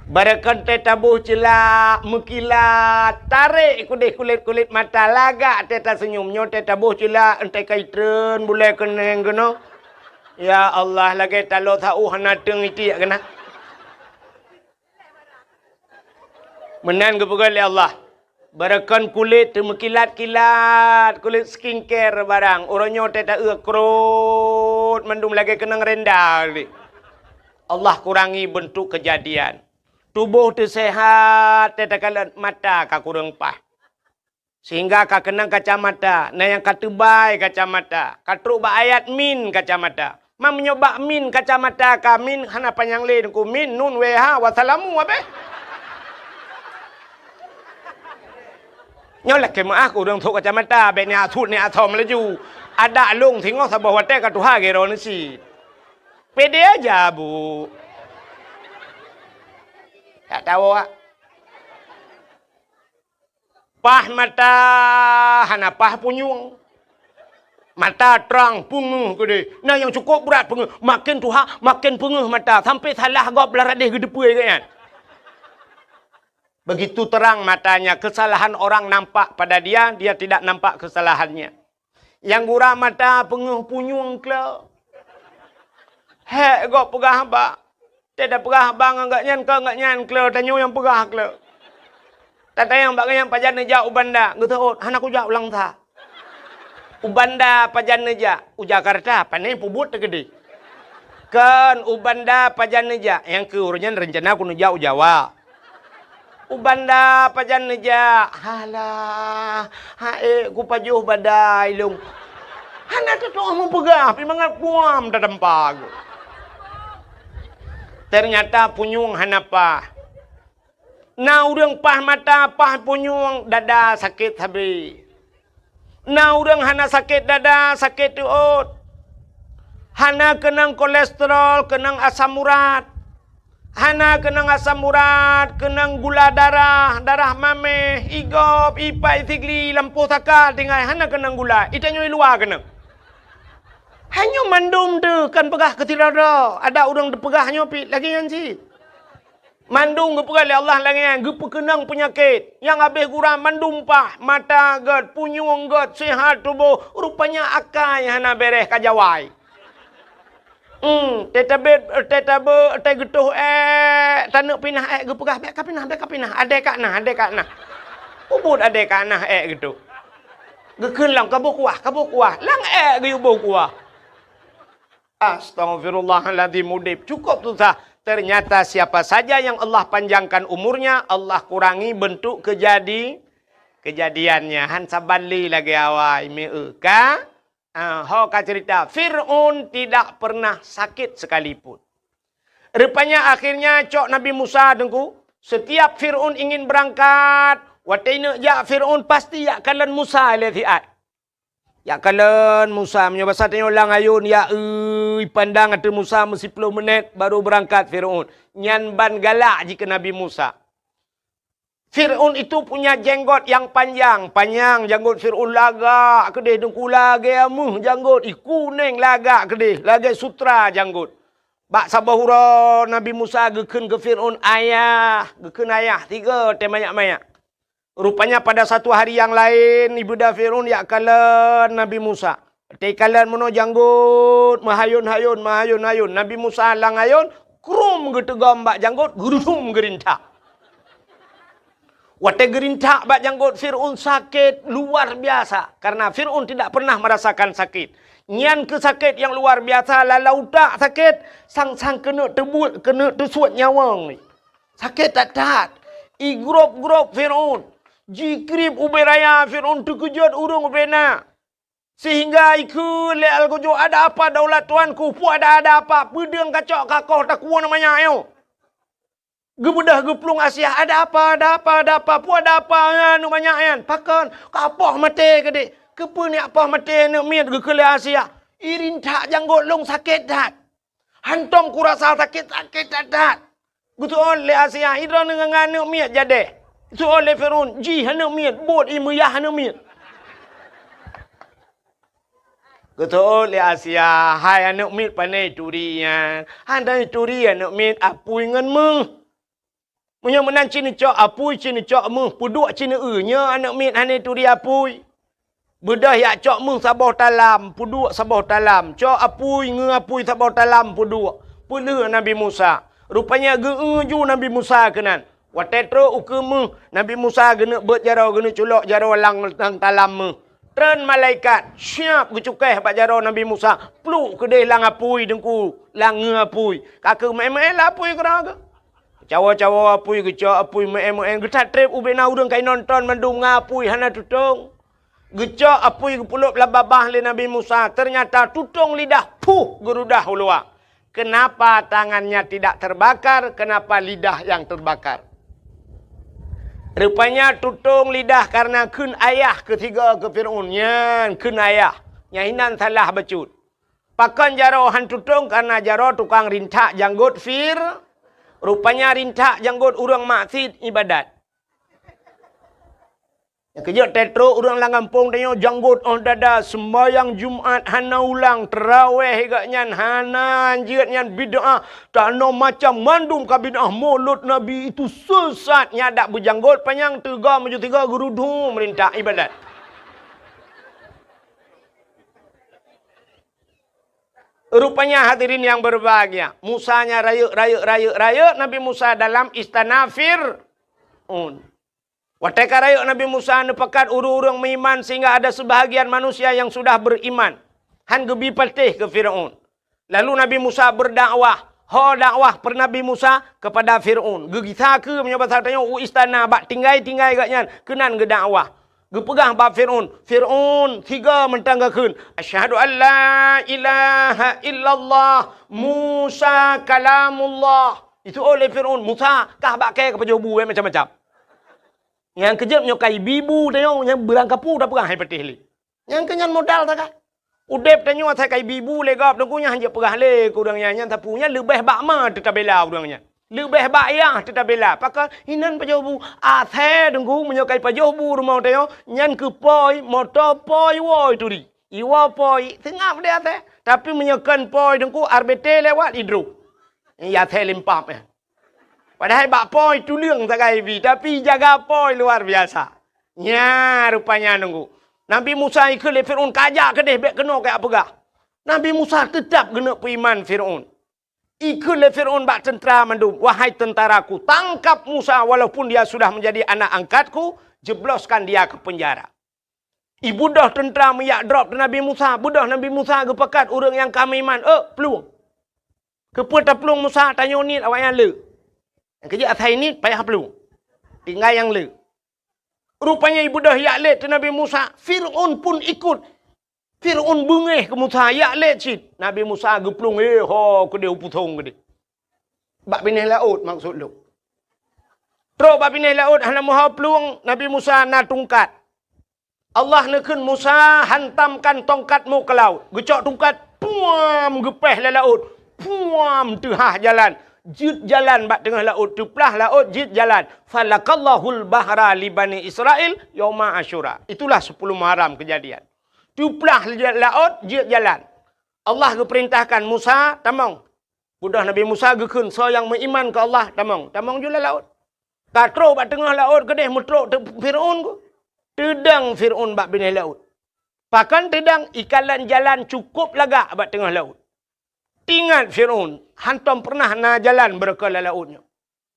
Barangkan teuh taboh ceulak meukilat, tarek keudeh kulét-kulét mata, lagak teuh taseunyum. Nyoe teuh taboh ceulak, entée ka itreun bulée keuneng keunoe. Ya Allah, lagée taloe sa-ueh hana teung itiek keunan. Meunan geupeugah lé Allah, barangkan kulét teumeukilat-kilat, kulét skincare barang, uroe nyoe teuh taeu krot mandum lagée keunong renda lé. Allah kurangi bentuk kejadian. Tuboh teuh sehat, teuh takalon mata ka kureueng paih. Sehingga ka keunong kacamata, na nyang ka teubai kacamata, ka trok bak ayat min kacamata. Ma meunyoe bak min kacamata ka min hana panyang lé teungku, min, nun, weh, ha, wassalamu, abéh. Nyoe lakée meuáh keu ureuëng sôk kacamata, bék ni asut ni asom laju. Adak lông singoh saboh watée ka tuha gero neusi. Pede aja, Bu. Tak tahu, ah. Paih mata hana paih punyueng. Mata trang peungeuh keudeh. Na nyang cukôp brat peungeuh. Maken tuha, maken peungeuh mata. Sampai salah gob lam radeh geuteupeue geuh nyan. Begitu terang matanya, kesalahan orang nampak pada dia, dia tidak nampak kesalahannya. Nyang gura mata peungeuh punyueng kle. Hék gob peugah haba. Teuh tapeugah haba ngon gobnyan, kon gobnyan kle, tanyoe nyang peugah kle. Tatanyong bak gobnyan pajan neujak u Banda, geuseuôt, hana kujak u Langsa. U Banda pajan neujak, u Jakarta, pane peubuet teukeudeh. Kon u Banda pajan neujak, nyang keu uroe nyan reuncana kuneujak u Jawa. U Banda pajan neujak, halah, ha'ék kupajoh badai lông. Hana teutoh meupeugah, pih mangat kuam tatampa geuh. Ternyata punyueng hana paih. Na ureuëng paih mata, paih punyueng, dada sakét sabe. Na ureuëng hana sakét dada, sakét teuôt. Hana keunong kolesterol, keunong asam urat. Hana keunong asam urat, keunong gula darah, darah maméh, igop, ipai, sigli, lampôh saka, tinggai hana keunong gula. Itanyoe luwa keunong. Hanyoe mandum teuh kan peugah keu sidroe-droe. Ada ureuëng teupeugah nyoe pih lagée nyan cit. Mandum geupeugah lé Allah lagée nyan, geupeukeunong peunyakét nyang habéh gura mandum paih, mata gét, punyueng gét, seuhat tuboh, rupanya akai hana béréh ka jawai. Hmm, teutabét, teutabé, teugeutôh ék, taneuk pinah ék geupeugah, "Bék ka pinah, bék ka pinah, adé ka na, adé ka na." Ubit adé ka na ék geutôh. Geukheun lom, "Ka boh kuah, ka boh kuah." Lam ék geuyue boh kuah. Astaghfirullahaladzim, udeb cukup susah. Ternyata siapa saja yang Allah panjangkan umurnya, Allah kurangi bentuk kejadi-, kejadiannya. Han saban lé lagée awai, meu ka? Ah, ho ka cerita, Fir'aun tidak pernah sakit sekalipun. Rupanya akhirnya cok Nabi Musa, Teungku, setiap Fir'aun ingin berangkat, watée neuk jak Fir'aun pasti jak kalon Musa lé siat. Jak kalon Musa, meunyoe basa tanyoe lam ayôn, ya, eu, ipandang ateueh Musa meusiploh meunét baru beurangkat Fir'aun. Nyan ban galak jih keu Nabi Musa. Fir'aun itu punya jenggot yang panjang, panyang janggot Fir'aun, lagak keudeh, Teungku, lagée ameuh janggot, i kunéng lagak keudeh, lagée sutra janggot. Bak saboh uroe Nabi Musa geukheun keu Fir'aun, "Ayah," geukheun ayah, tiga teuh manyak-manyak. Rupanya pada satu hari yang laén, ibeudôh Fir'aun jak kalon Nabi Musa. Watée kalon meunoe janggot, meuhayôn-hayôn, meuhayôn-hayôn. Nabi Musa lam ayôn, krum geuteugom bak janggot, geurudum geurintak. Watée geurintak bak janggot Fir'aun sakét luar biasa, karena Fir'aun tidak pernah merasakan sakit. Nyan keuh sakét nyang luar biasa, lalau utak sakét, sang-sang keuneuk teubuet, keuneuk teusuet nyawöng. Sakét that-that. Igrôp-grôp Fir'aun. Jikrieb ubé raya, Fir'aun teukeujot ureuëng ubé na. Sehingga ikheun lé algojo, "Ada apa daulat tuanku? Peue ada, ada apa? Peudeueng kacok kakoh takuwoe manyak nyoe." Geubeudôh geuplueng Asia, "Ada apa, ada apa, ada apa? Peue ada apa nyan manyak nyan? Pakon? Ka poh maté keudeh?" "Keupeue neujak poh maté aneuk miet?" geukheun lé Asia. "Irintak janggot lôn sakét that." "Hantom kurasa sakét, sakét that-that." Geuseuôt lé Asia, "Idroe ngon aneuk miet jadeh?" Geuseuôt lé Fir'aun, "Jih aneuk miet, buet ie meuyah aneuk miet." Geuseuôt lé Asia, "Hai aneuk miet, pane turi nyan?" "Hana turi aneuk miet, apui ngon méuh." "Meunyoe meunan, ci neucok apui, ci neucok méuh, peuduek ci neueu, nyoe aneuk miet hana turi apui." Beudôh jak cok méuh saboh talam, peuduek saboh talam, cok apui, ngeu apui saboh talam, peuduek, peulheueh Nabi Musa. Rupanya geu-eu ju Nabi Musa keunan. Watée trok ukeue méuh, Nabi Musa geuneuk beuet jaroe, geuneuk culok jaroe lam, lam talam méuh. Treun malaikat, siab geucukéh bak jaroe Nabi Musa, pluek keudeh lam apui, Teungku, lam ngeu apui. Ka keuh meu'én-meu'én lam apui keudroe geuh. Cawoe-cawoe apui, geucok apui, meu'én-meu'én, geutatreb ubé na ureuëng ka inonton mandum ngon apui hana tutong. Geucok apui geupeulop lam babah lé Nabi Musa, ternyata tutong lidah, puh, geurudah u luwa. Kenapa tangannya tidak terbakar? Kenapa lidah yang terbakar? Rupanya tutong lidah karena kheun ayah keu tiga keu Fir'aun. Nyan kheun ayah. Nyan hinan salah bacut. Pakon jaroe han tutong? Karena jaroe tukang rintak janggot Fir-, rupanya rintak janggot ureuëng maksiet ibadat. Nyang keujeuet teutrok ureuëng lam gampông tanyoe janggot óh dada, seumbahyang Jumat hana ulang, teurawéh gak nyan hana, jeuet nyan bid'ah, tanoh macam mandum ka bid'ah, mulod Nabi itu sesat, nyan dak beujanggot panyang teuga meujeuet tiga geurudum rintak ibadat. Rupanya hadirin yang berbahagia, Musa nyan rayeuk, rayeuk, rayeuk, rayeuk Nabi Musa dalam istana Fir'aun. Watée ka rayeuk Nabi Musa neupakat ureuëng-ureuëng meuiman sehingga ada sebahagian manusia yang sudah beriman. Han geubi patéh keu Fir'aun. Lalu Nabi Musa berdakwah. Ho dakwah per Nabi Musa kepada Fir'aun. Geugisa keu meunyoe basa tanyoe u istana bak tinggai-tinggai gak nyan keunan geudakwah. Geupeugah bak Fir'aun, "Fir'aun, tiga mantong geukheun, 'Asyhadu an la ilaha illallah, Musa kalamullah.'" Itu oleh Fir'aun, "Musa, kah bak kée ka pajoh bu, eh, macam-macam." Nyang keujeuet nyoe ka ibi bu tanyoe, nyang beurangkapeue tapeugah hai patéh lé. Nyang keu nyan modal sagai. Udeb tanyoe asai ka ibi-bu lé gob, Teungku, nyan hanjeuet peugah lé keu ureuëng nyan, nyan sapeue nyan leubeh bak ma teutabela ureuëng nyan. Leubeh bak yah teutabela. Pakon inan pajoh bu? Asai, Teungku, meunyoe ka ipajoh bu rumoh tanyoe, nyan keu poi, moto poi, woe turi. Iwoe poi, seungab deh asai. Tapi meunyoe kon poi, Teungku, R B T lewat, idrob. Ya asai limpap, ya. Padahai bak poi tuleueng sagai ibi, tapi jaga poi luar biasa. Nya rupanya, Teungku. Nabi Musa ikheun lé Firaun, "Kajak keudeh, bék keunoe kajak peugah." Nabi Musa teutab geuneuk peuiman Firaun. Ikheun lé Firaun bak teuntra mandum, "Wahai tentaraku, tangkap Musa walaupun dia sudah menjadi anak angkatku, jebloskan dia ke penjara." Ibeudôh teuntra meujak drob teuh Nabi Musa, beudôh Nabi Musa geupakat ureuëng nyang ka meuiman, "Eh, plueng! Keupeue taplueng Musa, tanyoe niet awaknyan le." Nyang keujeuet asai niet payah plueng. Tinggai nyang le. Rupanya ibeudôh yak lét teuh Nabi Musa, Firaun pun ikut. Firaun beungéh keu Musa, yak lét cit. Nabi Musa geuplueng, eh, ho keudeh u pusong keudeh. Bak binéh laôt maksud lôn. Trok bak binéh laôt hana meuho plueng, Nabi Musa na tungkat. Allah neukheun Musa, "Hantamkan tongkatmu ke laut." Geucok tungkat, puam, geupéh lé laôt. Puam, teuhah jalan. Jeuet jalan bak teungoh laôt, teuplah laôt, jeuet jalan. "Falakallahul bahra li Bani Israil yauma Asyura." Itulah sepuluh Muharram kejadian. Teuplah laôt, jeuet jalan. Allah geupeurintahkan Musa, "Tamong." Beudôh Nabi Musa geukheun, "Soe nyang meuiman keu Allah, tamong." Tamong ju lam laôt. Ka trok bak teungoh laôt keudeh, meutrok teuk Firaun ku. Teudong Firaun bak binéh laôt. Pakon teudong? Ikalon jalan cukôp lagak bak teungoh laôt. Teuingat Firaun, hantom peureunah na jalan beureuka lam laôt nyoe.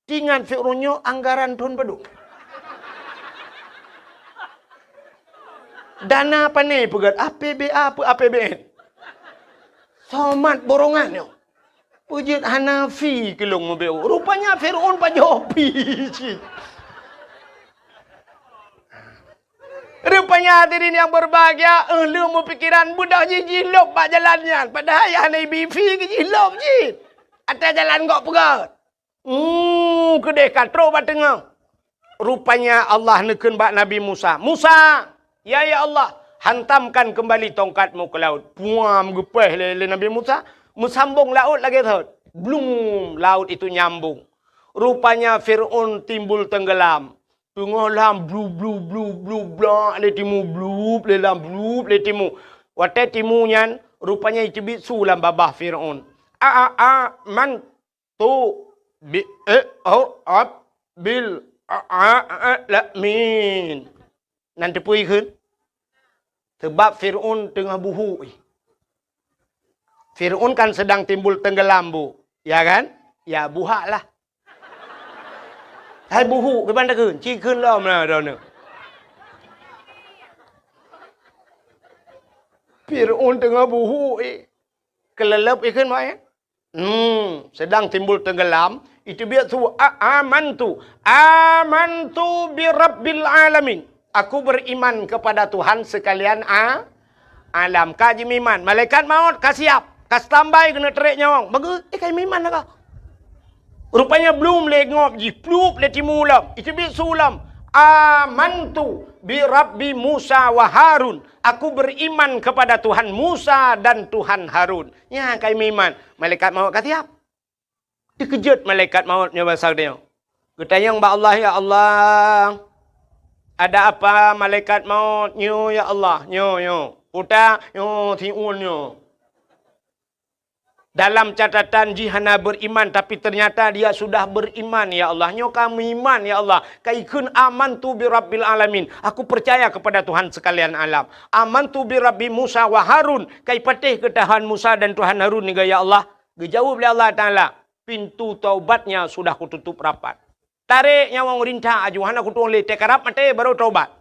Teuingat Firaun nyoe anggaran thon padum. Dana pané peugét, A P B A peu A P B N. Somat borongan nyoe. Peujeuet hana fi keu lôn meubeuet. Rupanya Firaun pajoh fi cit. Rupanya hadirin yang berbahagia, eh, lôn meupikiran beudôh jih jilôb bak jalan nyan. Padahai hana ibi fi keu jilôb cit. Até jalan gok peugét. Hmm, keudeh ka trok bak teungoh. Rupanya Allah neukheun bak Nabi Musa, "Musa, ya, ya Allah, hantamkan kembali tongkatmu ke laut." Puam, geupéh lé, lé Nabi Musa, meusambong laôt lagée thot. Blum, laut itu nyambung. Rupanya Firaun timbul tenggelam. Teungoh lam blu, blu, blu, blu, blak lé timu, blup lé lam, blup lé timu. Watée timu nyan, rupanya iteubiet su lam babah Firaun. A, a, a, man tu bi, eh, oh, ab, bil, a, a, a, la, min. Nan teupeue ikheun? Sebab Firaun teungoh buhuk. Firaun kan sedang timbul tenggelam, Bu. Ya kan? Ya, buhak lah. Hai buhuk, kiban takheun? Ci kheun lom lah droeneuh. Firaun teungoh buhuk, eh. Keuleuleub ikheun, Mak, ya? Hmm, sedang timbul tenggelam, iteubiet su, a, amantu, amantu bi rabbil alamin. Aku beriman kepada Tuhan sekalian a, alam. Ka jimeuiman, malaikat maut ka siap, ka standby keuneuk trek nyawöng. Bagus, eh, ka jimeuiman lah ka. Rupanya blum lé ngob jih, plup lé timu lom, iteubiet su lom. Amantu bi rabbi Musa wa Harun. Aku beriman kepada Tuhan Musa dan Tuhan Harun. Nyan ka jimeuiman, malaikat maut ka siap. Teukeujot malaikat maut nyoe basa geutanyoe. Geutanyong bak Allah, "Ya Allah, ada apa malaikat maut nyoe, ya Allah?" "Nyoe, nyoe." "Puta?" "Nyoe, siun nyoe." Dalam catatan jih hana beriman, tapi ternyata dia sudah beriman, "Ya Allah, nyoe ka meuiman, ya Allah." Ka ikheun, "Amantu bi rabbil alamin." Aku percaya kepada Tuhan sekalian alam. "Amantu bi rabbi Musa wa Harun." Ka ipatéh keu Tuhan Musa dan Tuhan Harun niga, ya Allah. Geujaweueb lé Allah Taala, "Pintu taubatnya sudah kututup rapat." Tarek nyawöng rintak aju, hana kutueng lé, teukarab maté baru taubat.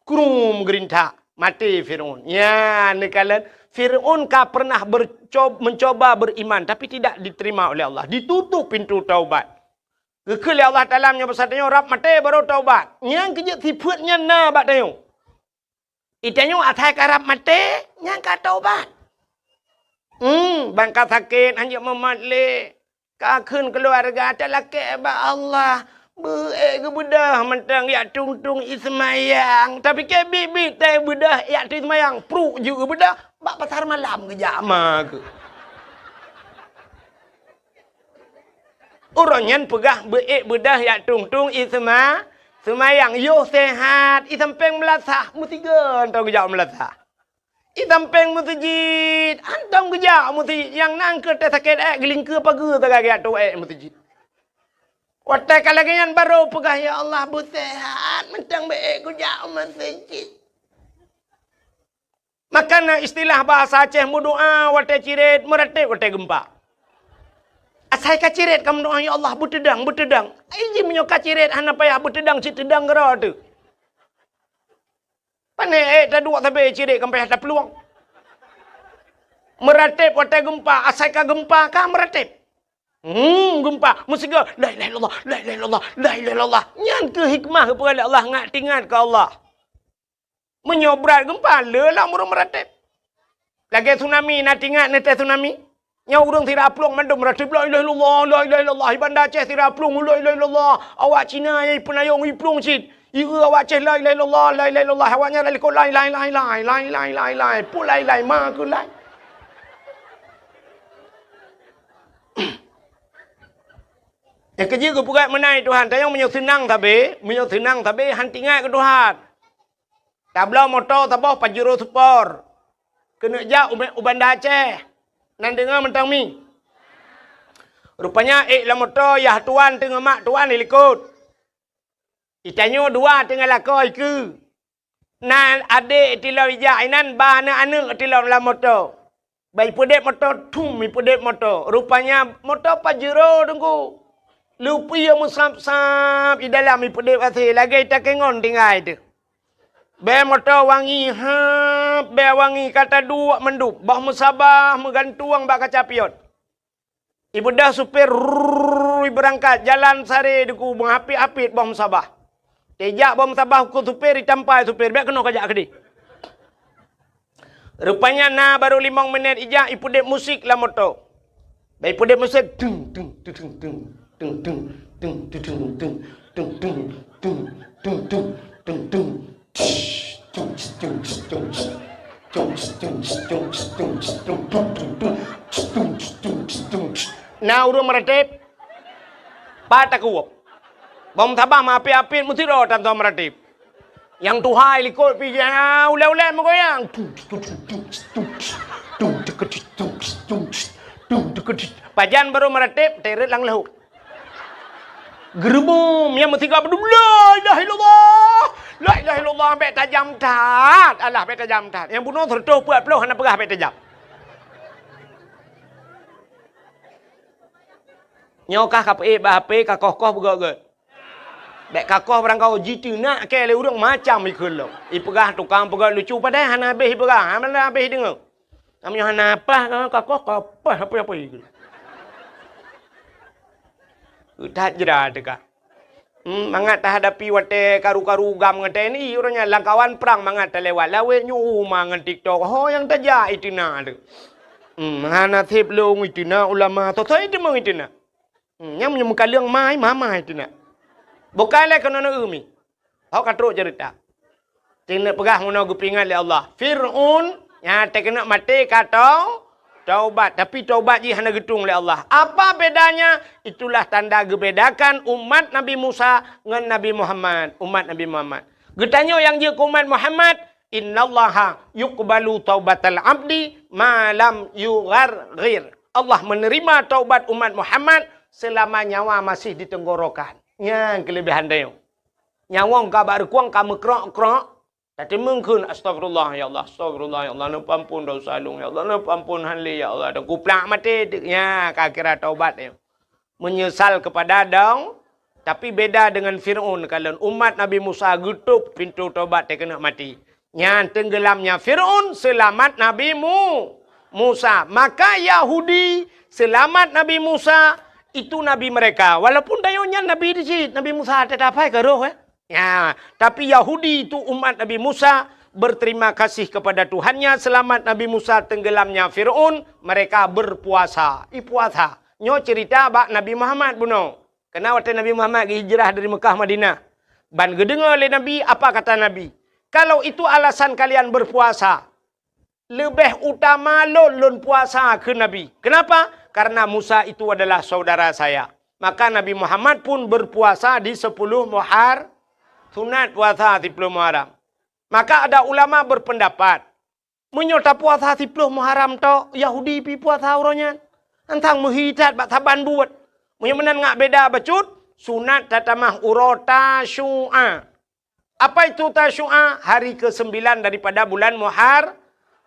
Krum geurintak, maté Firaun. Nyan neukalon, Firaun ka pernah berco-, mencoba beriman, tapi tidak diterima oleh Allah. Ditutup pintu taubat. Geukheun lé Allah Taala meunyoe basa tanyoe rab maté baru taubat. Nyang keujeuet sifeuet nyan na bak tanyoe. Itanyoe asai karab maté, nyang ka taubat. Hmm, ban ka sakét, hanjeuet mumat lé. Ka kheun keuluwarga, talakée bak Allah. Beu-ék geubeudoh mantong jak tueng-tueng ie seumayang. Tapi keu biet-biet teuh beudoh jak tueng seumayang, pruek jeuet geubeudoh, bak pasar malam geujak ma keuh. Uroe nyan peugah beu-ék beudoh jak tueng-tueng ie seuma-, seumayang, yoh seuhat, ie sampéng meulasah, meusigoe mantong geujak meulasah. Ie sampéng meuseujid, hantom geujak meuseujid, nyang na keuh teuh sakét ék geulingkeue pageue sagai geujak tueng ék meuseujid. Watée ka lagée nyan barô peugah, "Ya Allah, beuseuhat, mantong beu-ék kujak u meuseujid." Maka na istilah bahasa Aceh meudoá watée cirét, meuratéb watée geumpa. Asai ka cirét ka meudoá, "Ya Allah, beuteudang, beuteudang." Ai jih meunyoe ka cirét hana payah beuteudang, cit teudang keudroe teuh. Pane ék taduek sabe cirét kampéh taplueng. Meuratéb watée geumpa, asai ka geumpa ka meuratéb. Hmm, geumpa, meusigoe, "La ilaha illallah, la ilaha illallah, la ilaha illallah." Nyan keuh hikmah geupeugah lé Allah, ngat tingat keu Allah. Meunyoe brat geumpa, le lam ureuëng meuratéb. Lagée tsunami, na tingat neutée tsunami? Nyoe ureuëng sira plueng mandum meuratéb, "La ilaha illallah, la ilaha illallah." Di Banda Aceh sira plueng, "La ilaha illallah." Awak Cina nyang ipeunayong iplueng cit. Ieu awak Aceh, "La ilaha illallah, la ilaha illallah." Awaknyan likot, "Lai, lai, lai, lai, lai, lai, lai, lai." Pulai, lai, ma keu lai. Nyang keujeuet geupeugah meunan Tuhan, tanyoe meunyoe seunang sabe, meunyoe seunang sabe, han tingat keu Tuhan. Tabloe moto saboh Pajero Sport. Keuneuk jak u, u Banda Aceh. Nan deungoe mantong mi. Rupanya ék lam moto, yah tuan teungoh mak tuan di likot. Itanyoe dua teungoh lakoe ikeue. Na adék tilom ijak inan, ba aneuëk-aneuëk tilom lam moto. Ba ipeudeb moto, thum, ipeudeb moto. Rupanya moto Pajero teungku. Lupie meusab-sab di dalam ipeudeb asée lagée takengon tinggai teuh. Bée moto wangi hab, bée wangi ka taduek mandum, boh meusabah meugantueng bak kaca pion. Ibeudôh supir, rrrr, ibeurangkat, jalan sare deuku, meuhapit-hapit boh meusabah. Tejak boh meusabah keu supir, itampai supir, bék keunoe kajak keudeh. Rupanya na barô limong minét ijak, ipeudeb musik lam moto. Bah ipeudeb musik, tung, tung, tung, tung, tung, tung, tung, tung, tung, tung, tung, tung, tung, tung, tung, tung, tung, tung, tung. Na ureuëng meuratéb? Pat takue. Boh meusabah meuhapit-hapit meusidroe tan soe meuratéb. Nyang tuha likot pih ulée-ulée meugoyang. Pajan barô meuratéb, teuret lam laôt. Geureuboh, nyang meusigoe beudôh, "La ilaha illallah! La ilaha illallah!" Bék tajam that. Alah, bék tajam that. Nyang bunoe seureutôh peuet ploh hana peugah bék tajam. Nyoe kah ka peuék bak H P, ka koh-koh beugét-gét. Bék ka koh barangkaho jiteunak kée lé ureuëng macam ikheun lom. Ipeugah tukang peugét lucu padahai hana habéh ipeugah, hana habéh ideungoe. Meunyoe hana paih ka koh, ka paih apa-apa ikheun. That jra teuka. Hmm, mangat tahadapi watée karu-karu GAM ngon T N I, uroe nyan lam kawan prang mangat talewat lawét nyoe uma ngon TikTok. Ho nyang tajak iteunak teuh. Hmm, hana sép lôn iteunak ulama, soe-soe iteumeung iteunak. Hmm, nyang meunyoe meukaleueng mai, mamai teunak. Bukai lé keunoe neu mi. Hok ka trok ceurita. Teuneuk peugah meunoe geupeuingat lé Allah. Fir'aun nyang teukeunok maté ka tau-, taubat, tapi taubat jih hana geutueng lé Allah. Apa bedanya? Itulah tanda geubedakan umat Nabi Musa ngon Nabi Muhammad, umat Nabi Muhammad. Geutanyoe nyang jeuet keu umat Muhammad, "Innallaha yuqbalu taubatal abdi ma lam yugharghir." Allah menerima taubat umat Muhammad selama nyawa masih di tenggorokan. Nyan keuleubaihan tanyoe. Nyawöng ka bak reukueng ka meukrok-krok, tateumeung kheun, "Astagfirullah, ya Allah, astagfirullah, ya Allah, neupeuampon desya lôn, ya Allah, neupeuampon." Han lé, "Ya Allah," dan kuplak maté teuk. Nya, ka kira taubat nyoe. Meunyeusal keupada dong, tapi beda deungon Fir'aun. Kalon umat Nabi Musa geutôb pintoe taubat teukeunok maté. Nyan teunggeulamnya Fir'aun, seulamat Nabi Mu-, Musa. Maka Yahudi, seulamat Nabi Musa, itu nabi mereka. Walaupun tanyoe nyan nabi di cit, Nabi Musa teutab hai ka roh, eh. Ya, tapi Yahudi itu umat Nabi Musa berterima kasih kepada Tuhannya, selamat Nabi Musa tenggelamnya Firaun, mereka berpuasa. Ipuasa. Nyoe cerita bak Nabi Muhammad bunoe. Karena watée Nabi Muhammad geuhijrah dari Mekah Madinah, ban geudeungoe lé Nabi, apa kata Nabi? "Kalau itu alasan kalian berpuasa, leubeh utama lôn lôn puasa," kheun Nabi. Kenapa? "Karena Musa itu adalah saudara saya." Maka Nabi Muhammad pun berpuasa di sepuluh Muhar-, sunat puasa siploh Muharram. Maka ada ulama berpendapat, meunyoe tapuasa siploh Muharram tok, Yahudi pi puasa uroe nyan. Antang meuhi that bak saban buet. Meunyoe meunan ngat beda bacut, sunat tatamah uroe Tasyu'a. Apa itu Tasyu'a? Hari kesembilan daripada bulan Muhar-,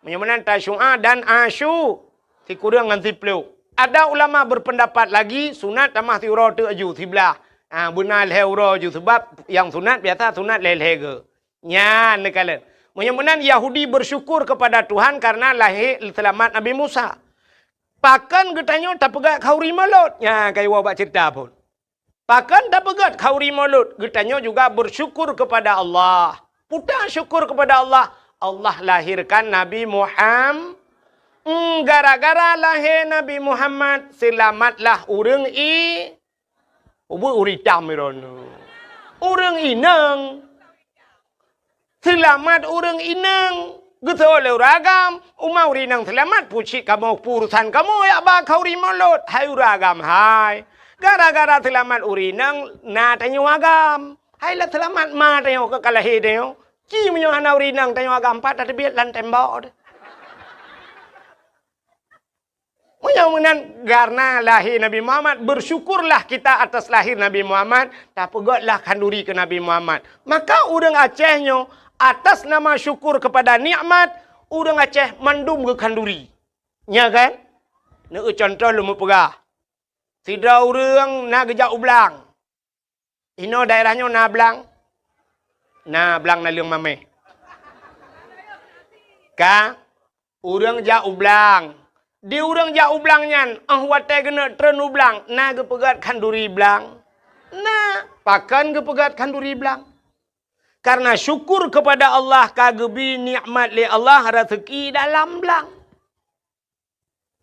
meunyoe meunan Tasyu'a dan Asyu-, sikureueng ngon siploh. Ada ulama berpendapat lagi, sunat tamah siuroe teuk ju, siblah. Ha, beuna lhée uroe ju, sebab nyang sunat biasa sunat lhée-lhée geu. Nyan neukalon. Meunyoe meunan Yahudi bersyukur kepada Tuhan karena lahé seulamat Nabi Musa. Pakon geutanyoe tapeugét khanduri mulod? Nyan ka iwoe bak ceurita phon. Pakon tapeugét khanduri mulod? Geutanyoe juga bersyukur kepada Allah. Peue ta syukur kepada Allah? Allah lahirkan Nabi Muham-, Hmm, gara-gara lahé Nabi Muhammad, seulamatlah ureuëng i-, Ubeut ureuëng itam droeneuh. Ureuëng inong. Seulamat ureuëng inong. Geusoe lé ureuëng agam, uma ureuëng inong seulamat, pucit kamoe, urusan kamoe jak ba khanduri mulod. Hai ureuëng agam, hai. Gara-gara seulamat ureuëng inong, na tanyoe agam. Hai lah seulamat ma tanyoe ka lahé tanyoe. Ci meunyoe hana ureuëng inong tanyoe agam, pat tateubiet lam tembok. Meunyoe meunan, karena lahé Nabi Muhammad, bersyukurlah kita atas lahir Nabi Muhammad, tapeugötlah khanduri keu Nabi Muhammad. Maka ureuëng Aceh nyoe, atas nama syukur kepada nikmat, ureuëng Aceh mandum geukhanduri. Nya kan? Neueu contoh lôn meupeugah. Sidroe ureuëng na geujak u blang. Inoe daerah nyoe na blang? Na blang naleueng mamèh. Ka, ureuëng jak u blang. Di ureuëng jak u blang nyan, óh watèe geuneuk treun u blang, na geupeugöt khanduri blang? Na, pakon geupeugöt khanduri blang? Karena syukur kepada Allah ka geubri nikmat lé Allah raseuki dalam blang.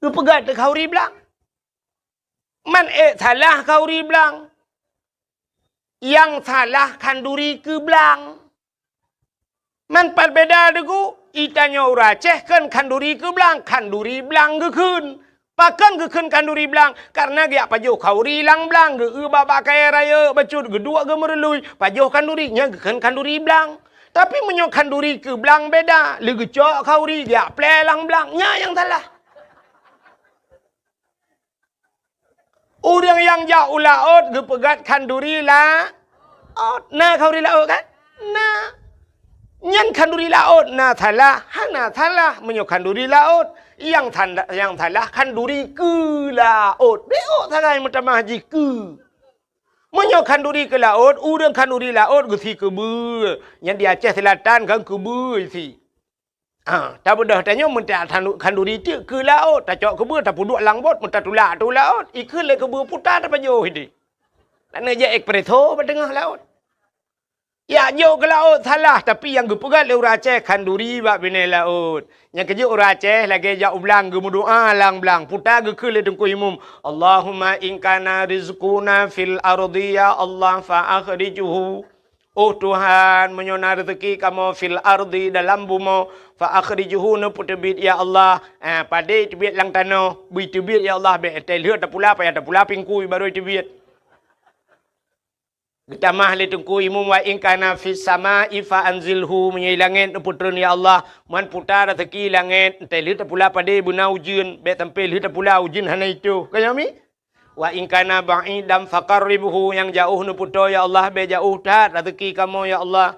Geupeugöt khanduri blang. Man ék salah khanduri blang. Nyang salah khanduri keu blang. Man pat beda deungon, geutanyoe ureuëng Aceh kheun khanduri keu blang, khanduri blang geukheun. Pakon geukheun khanduri blang? Karena geujak pajoh khanduri lam blang, geueu bak-bak kayèe rayeuk bacut, geuduek geumeurului, pajoh khanduri, nyan geukheun khanduri blang. Tapi meunyoe khanduri keu blang beda, lé geucok khanduri geujak plè lam blang, nyan nyang salah. Ureuëng nyang jak u laôt geupeugöt khanduri laôt. Na khanduri laôt kan? Na. Nyan khanduri laôt na salah? Hana salah meunyoe khanduri laôt. Nyang sanda-, nyang salah khanduri keu laôt. Beuôt sagai meutamah jih keu. Meunyoe khanduri keu laôt, ureuëng khanduri laôt geusi keubeue. Nyan di Aceh Selatan kan keubeue isi. Ha, tabeudôh tanyoe meuntak khanduri teuk keu laôt, tacok keubeue tapeuduek lam bot, meutatulak ateueh laôt, ikheun lé keubeue puta tapajoh idéh. Taneuk jak espresso bak teungoh laôt. Jak jok keu laôt salah, tapi nyang geupeugöt lé ureuëng Aceh khanduri bak binéh laôt. Nyang keujeuet ureuëng Aceh lagèe jak u blang geumeudoá lam blang, puta geukheun lé Teungku Imum, "Allahumma in kana rizquna fil ardi ya Allah fa akhrijhu." Oh Tuhan, meunyoe na reuzeuki kamoe fil ardi dalam bumoe, fa akhrijhu neupeuteubiet ya Allah. Ah, padé teubiet lam tanoh, bri teubiet ya Allah, bèk teuh lheueh tapula, payah tapula pingkui barô teubiet. Geutamah lé Teungku Imum wa in kana fis sama'i fa anzilhu, meunyoe i langét neupeutreun ya Allah, man puta reuzeuki langét, teuh lheueh tapula padé beuna ujeuen, bèk sampoe lheueh tapula ujeuen hana itôh. Ka nyoe mi? Wa in kana ba'idan faqarribhu, nyang jaoh neupeutoe ya Allah, bèk jaoh that reuzeuki kamoe ya Allah.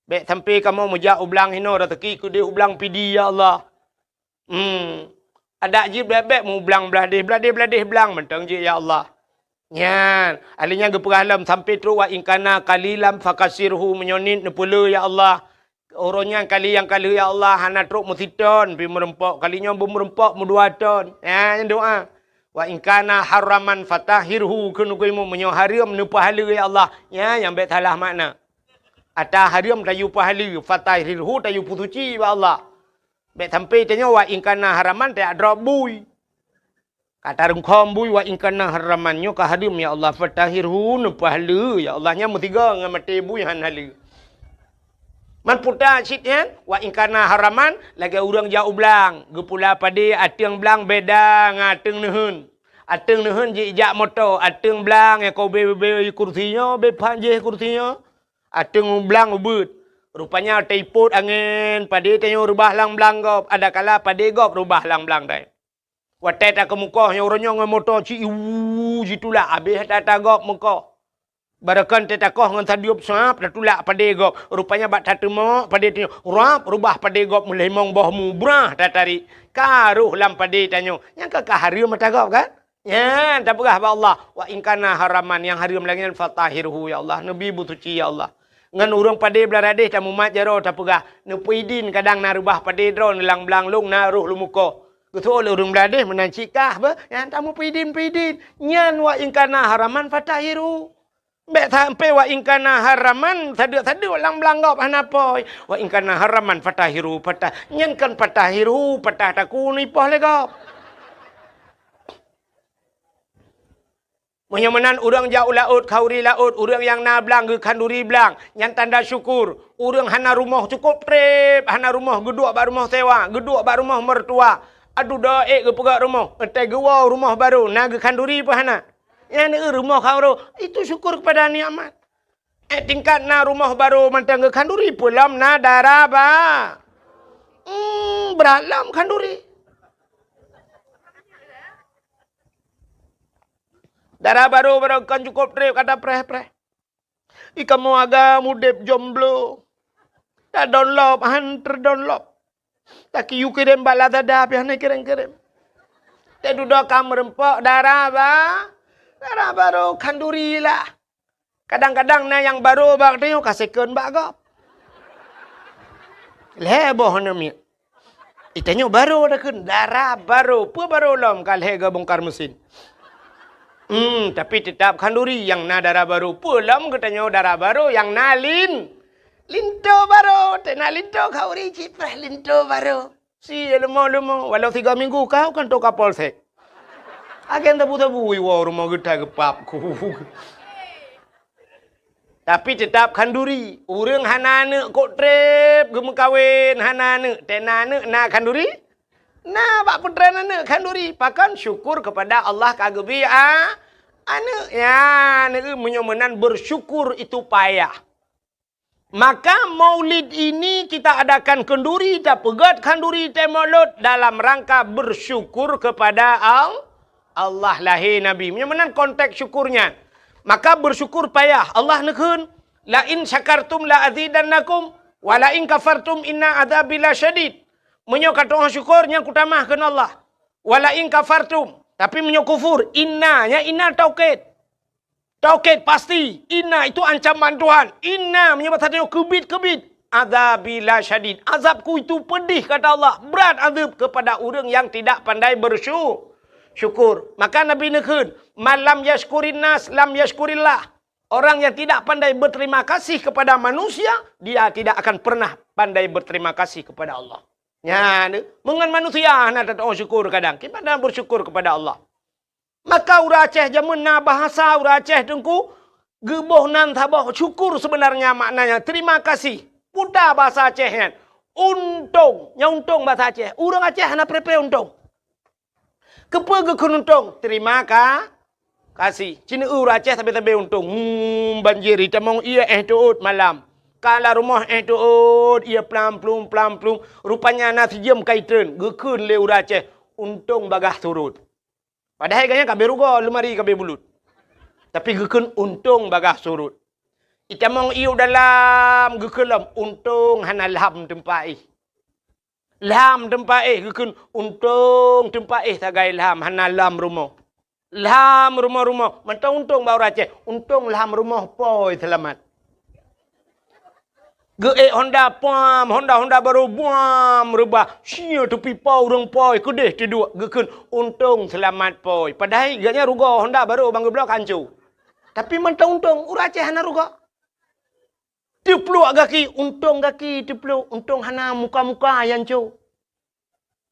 Bèk sampoe kamoe meujak u blang hinoe, reuzeuki keudéh u blang Pidie ya Allah. Hmm. Adak jih bèk-bèk meu blang blah déh, blah déh, blah déh blang mantong jih ya Allah. Nyan, ahli nyan geupeugah lom sampoe trok wa in kana qalilan fakasirhu, meunyoe niet neupeulé ya Allah. Uroe nyan kali nyang ka lheueh ya Allah hana trok meusiton pih meureumpok, kali nyoe beumeureumpok meudua ton. Nyan doa. Wa in kana haraman fatahhirhu, kheun Teungku Imum, meunyoe hareuem neupeuhaleue ya Allah. Nyan nyang bèk salah makna. Ata hareuem tayue peuhaleue, fatahhirhu tayue peusuci bak Allah. Bèk sampoe tanyoe wa in kana haraman tajak drob bui. Ka tarungkhom bui, wa in kana haraman, nyoe ka hareuem ya Allah, fatahhirhu, neupeuhaleue ya Allah. Nyan meusigoe ngon maté bui han haleue. Man puta cit nyan, wa in kana haraman, lagée ureuëng jak u blang, geupula padé ateueng blang beda ngon ateueng neuheun. Ateueng neuheun jijak moto, ateueng blang nyang ka ubé-ubé kursi nyoe, bé phan jéh kursi nyoe. Ateueng u blang ubeuet. Rupanya teupot angén, padé tanyoe reubah lam blang gob, adakala padé gob reubah lam blang dai. Watée takeumeukoh nyoe, uroe nyoe ngon moto ci iwu jitulak, abéh that-that gob meukoh. Barokon teuh takoh ngon sadeueb sab, tatulak padé gob. Rupanya bak tateumok padé tanyoe, rab reubah padé gob meulimong boh mu, brah tatarék. Ka roh lam padé tanyoe. Nyang ka, ka hareuem mata gob kan? Nyan tapeugah bak Allah, "Wa in kana haraman," nyang hareuem lagée nyan, "fatahhirhu ya Allah," neubi beusuci ya Allah. Ngon ureuëng padé Blang Radéh tamumat jaroe tapeugah, "Neupeuidin kadang na reubah padé droe neulang blang lôn na roh lumukoh." Geuseuôt lé ureuëng Blang Radéh meunan cit kah beuh, nyan tameupeuidin-peuidin. Nyan "wa in kana haraman fatahhirhu." Bék sampoe "wa in kana haraman" sadeuk-sadeuk lam blang gob hana poi. "Wa in kana haraman fatahhirhu," patah. Nyan kon "fatahhirhu," patah takue neuipoh lé gob. Meunyoe meunan ureuëng jak u laôt, khanduri laôt, ureuëng nyang na blang geukhanduri blang, nyan tanda syukur. Ureuëng hana rumoh cukôp treb, hana rumoh geuduek bak rumoh sewa, geuduek bak rumoh mertua. Aduh, doa ék geupeugöt rumoh, ék geuwoe rumoh barô, na geukhanduri peue hana? Nyan rumoh khanduri, itu syukur kepada nikmat. Ék tingkat na rumoh barô mantong geukhanduri, peue lom na dara ba-, hmm, brat lom khanduri. Dara barô, barô kon cukôp treb ka tapreh-preh. Di kamoe agam udeb jomblo. Tadonlop han teudonlop. Takiyue kirém bak Lazada pih hana kirém-kirém. Teududoe ka meureumpok dara ba-, dara barô khanduri lah. Kadang-kadang na nyang barô bak tanyoe ka second bak gob. Lhée boh aneuk miet. Itanyoe barô takheun, dara barô. Peue barô lom ka lhée geubongkar mesin. Hmm, tapi teutap khanduri nyang na dara barô. Peue lom geutanyoe dara barô nyang na lin-, linto barô. Teuna linto khanduri cit preh linto barô. Si leumo-leumo, walau tiga minggu kau kan toka polsek. Agen tabu-tabu iwoe rumoh geuta geupap ku. Tapi teutap khanduri. Ureuëng hana aneuk kok treb geumeukawen, hana aneuk, teuna aneuk na khanduri? Na bak peutren aneuk khanduri. Pakon? Syukur kepada Allah ka geubri a-, aneuk. Ya, aneuk meunyoe meunan bersyukur itu payah. Maka maulid ini kita adakan khanduri, tapeugöt khanduri teuh maulud dalam rangka bersyukur kepada Al-, Allah lahé Nabi. Meunyoe meunan konteks syukur nyan. Maka bersyukur payah. Allah neukheun, "La in syakartum la azidannakum, wa la in kafartum inna adzabi lasyadid." Meunyoe ka tu'oh syukur, nyan kutamah kheun Allah. "Wa la in kafartum." Tapi meunyoe kufur, inna, nyan inna taukid. Taukid pasti, inna itu ancaman Tuhan. Inna meunyoe basa tanyoe keubit-keubit. Adzabi lasyadid. Azabku itu pedih, kata Allah. Berat azab kepada ureuëng yang tidak pandai bersyu-, syukur. Maka Nabi neukheun, "Man lam yashkurin nas, lam yashkurillah." Orang yang tidak pandai berterima kasih kepada manusia, dia tidak akan pernah pandai berterima kasih kepada Allah. Nyan, meungon manusia hana tatu'oh syukur kadang. Kiban hana bersyukur kepada Allah. Maka ureuëng Aceh jameun na bahasa ureuëng Aceh teungku, geuboh nan saboh syukur sebenarnya maknanya terima kasih. Puta bahasa Aceh nyan. Untông, nyan untông bahasa Aceh. Ureuëng Aceh hana preh-preh untông. Keupeue geukheun untông? Terima ka-, kasih. Cina ureuëng Aceh sabe-sabe untông. Hmm, banjir itamong ié éh teuôt malam. Ka lam rumoh éh teuôt ié plam plum plam plum. Rupanya na sijeuem ka itreun. Geukheun lé ureuëng Aceh, untông bagaih surot. Padahai gobnyan ka abéh rugoe, leumari ka abéh bulut. Tapi geukheun untông bagaih surot. Itamong ié u dalam geukheun lom, untông hana lham teumpat éh. Lham teumpat éh geukheun, untông teumpat éh sagai lham, hana lham rumoh. Lham rumoh-rumoh, mantong untông bak ureuëng Aceh, untông lham rumoh poi seulamat. Geuék honda pam, honda-honda barô buam reubah. Sia teupipa ureuëng poi keudeh teuduek geukheun untông seulamat poi. Padahai gobnyan rugoe honda barô ban geubloe ka hanco. Tapi mantong untông, ureuëng Aceh hana rugoe. Teupluek gaki, untông gaki teupluek, untông hana muka-muka nyang hanco.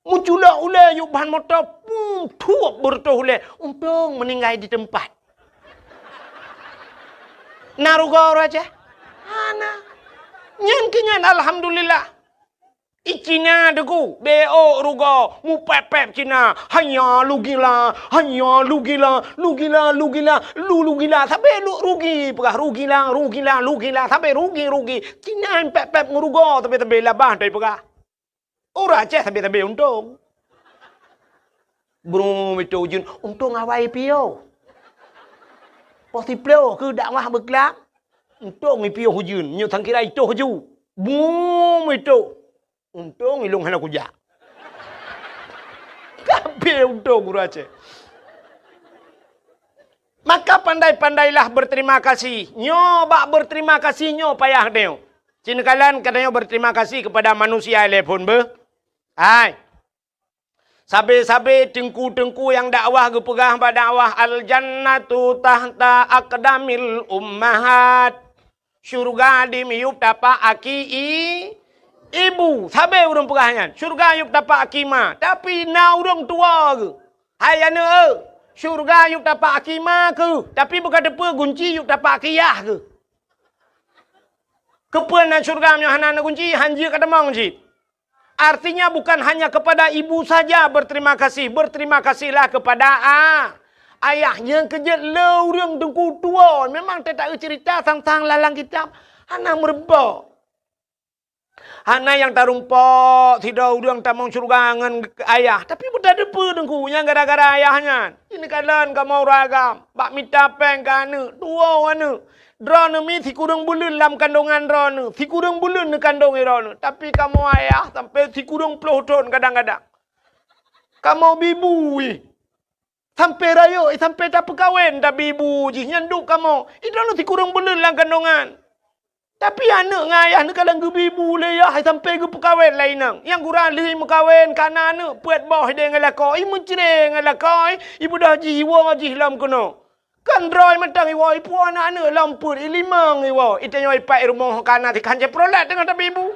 Meuculok ulée yôh ban moto, pum, Thup beureutoh ulèe, untông meuninggai di teumpat. Na rugoe ureueng Aceh? Hana. Nyan keuh nyan, alhamdulillah. I Cina teungku, beu rugoe, mupèp-pèp Cina. Hanya lugila, hanya lugila, lugila, lugila, lu lugila. Sabé lu rugi, peugah rugila, rugila, lugila. Sabé rugi, rugi. Cina pèp-pèp ngon rugoe, sabé-sabé labah, tai peugah. Ureueng Aceh sabé-sabé untông. Brum itu ujeuen, untông awai piôh. Poh siplôh keuh dakwah beuklam. Untông i piôh ujeuen, nyoe sangkira itoh ju. Brum itu. Untông ilông hana kujak. Kabeh untông ureueng Aceh. Maka pandai-pandailah berterima kasih. Nyoe bak berterima kasih nyoe payah tanyoe. Ci neukalon ka tanyoe berterima kasih kepada manusia ilèe phôn beuh. Hai. Sabé-sabé teungku-teungku nyang dakwah geupeugah bak dakwah, "Al-jannatu tahta aqdamil ummahat." Syurga di miyueb tapak aki i-, ibu. Sabé ureueng peugah nyan, syurga yueb tapak aki ma. Tapi na ureueng tuwoe geuh. Hai aneuk, syurga yueb tapak aki ma keuh. Tapi beuka teupeue gunci yueb tapak aki yah keuh. Keupeue na syurga meunyoe hana na gunci, hanjeuet ka tamong cit. Artinya bukan hanya kepada ibu saja berterima kasih, berterima kasihlah kepada a-, ayah. Nyang keujeuet le ureueng teungku tuwoe, memang teuta cerita sang-sang lalang kitab hana meureubok. Hana nyang tarumpok sidroe ureueng tamong syeuruga ngon ayah, tapi beutateupeue teungku nyang gara-gara ayah nyan. Ini kalon kamoe ureueng agam bak mita péng keu aneuk, tuwoe aneuk. Droeneuh mi sikureueng buleuen lam kandongan droeneuh, sikureueng buleuen neukandong droeneuh. Tapi kamoe ayah sampai sikureueng ploh thon kadang-kadang. Kamoe bibu ih. Sampai rayeuk ih, sampai tapeukawen tabibu jih nyan duek kamoe. Ih, droeneuh sikureueng buleuen lam kandongan. Tapi aneuk ngon ayah neukalon geubibu lé yah sampai geupeukawen lé inong. Nyang gura lheueh meukawen ka na aneuk peuet boh idéh ngon lakoe, ih meucre ngon lakoe, ih beudôh jih iwoe jih lom keunoe. Kan droe mantong iwoe, ipuwoe aneuk-aneuk lom peuet, ilimong iwoe, itanyoe ipat i rumoh ka na tikhan cit prolet teungoh tabibu.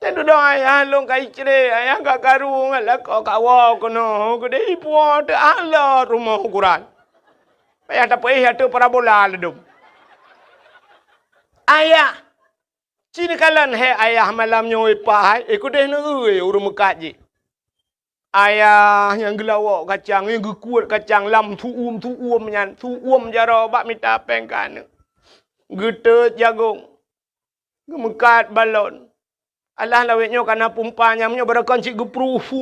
Teududoe ayah lôn ka icre, ayah ka karu ngon lakoe kawoe keunoe, keudeh ipuwoe teualot rumoh ukuran. Payah tapeuéh ateueh parabola ladôm. Ayah, ci neukalon hai ayah malam nyoe ipah hai, eh keudeh neueu ureueng meukat jih. Ayah nyang geulawok kacang, nyang geukuet kacang lam su'uem-su'uem nyan, su'uem jaroe bak mita péng keu aneuk. Geuteut jagong, geumeukat balon. Alah lawét nyoe ka na pumpa nyang nyoe barokon cit geupruh, pu,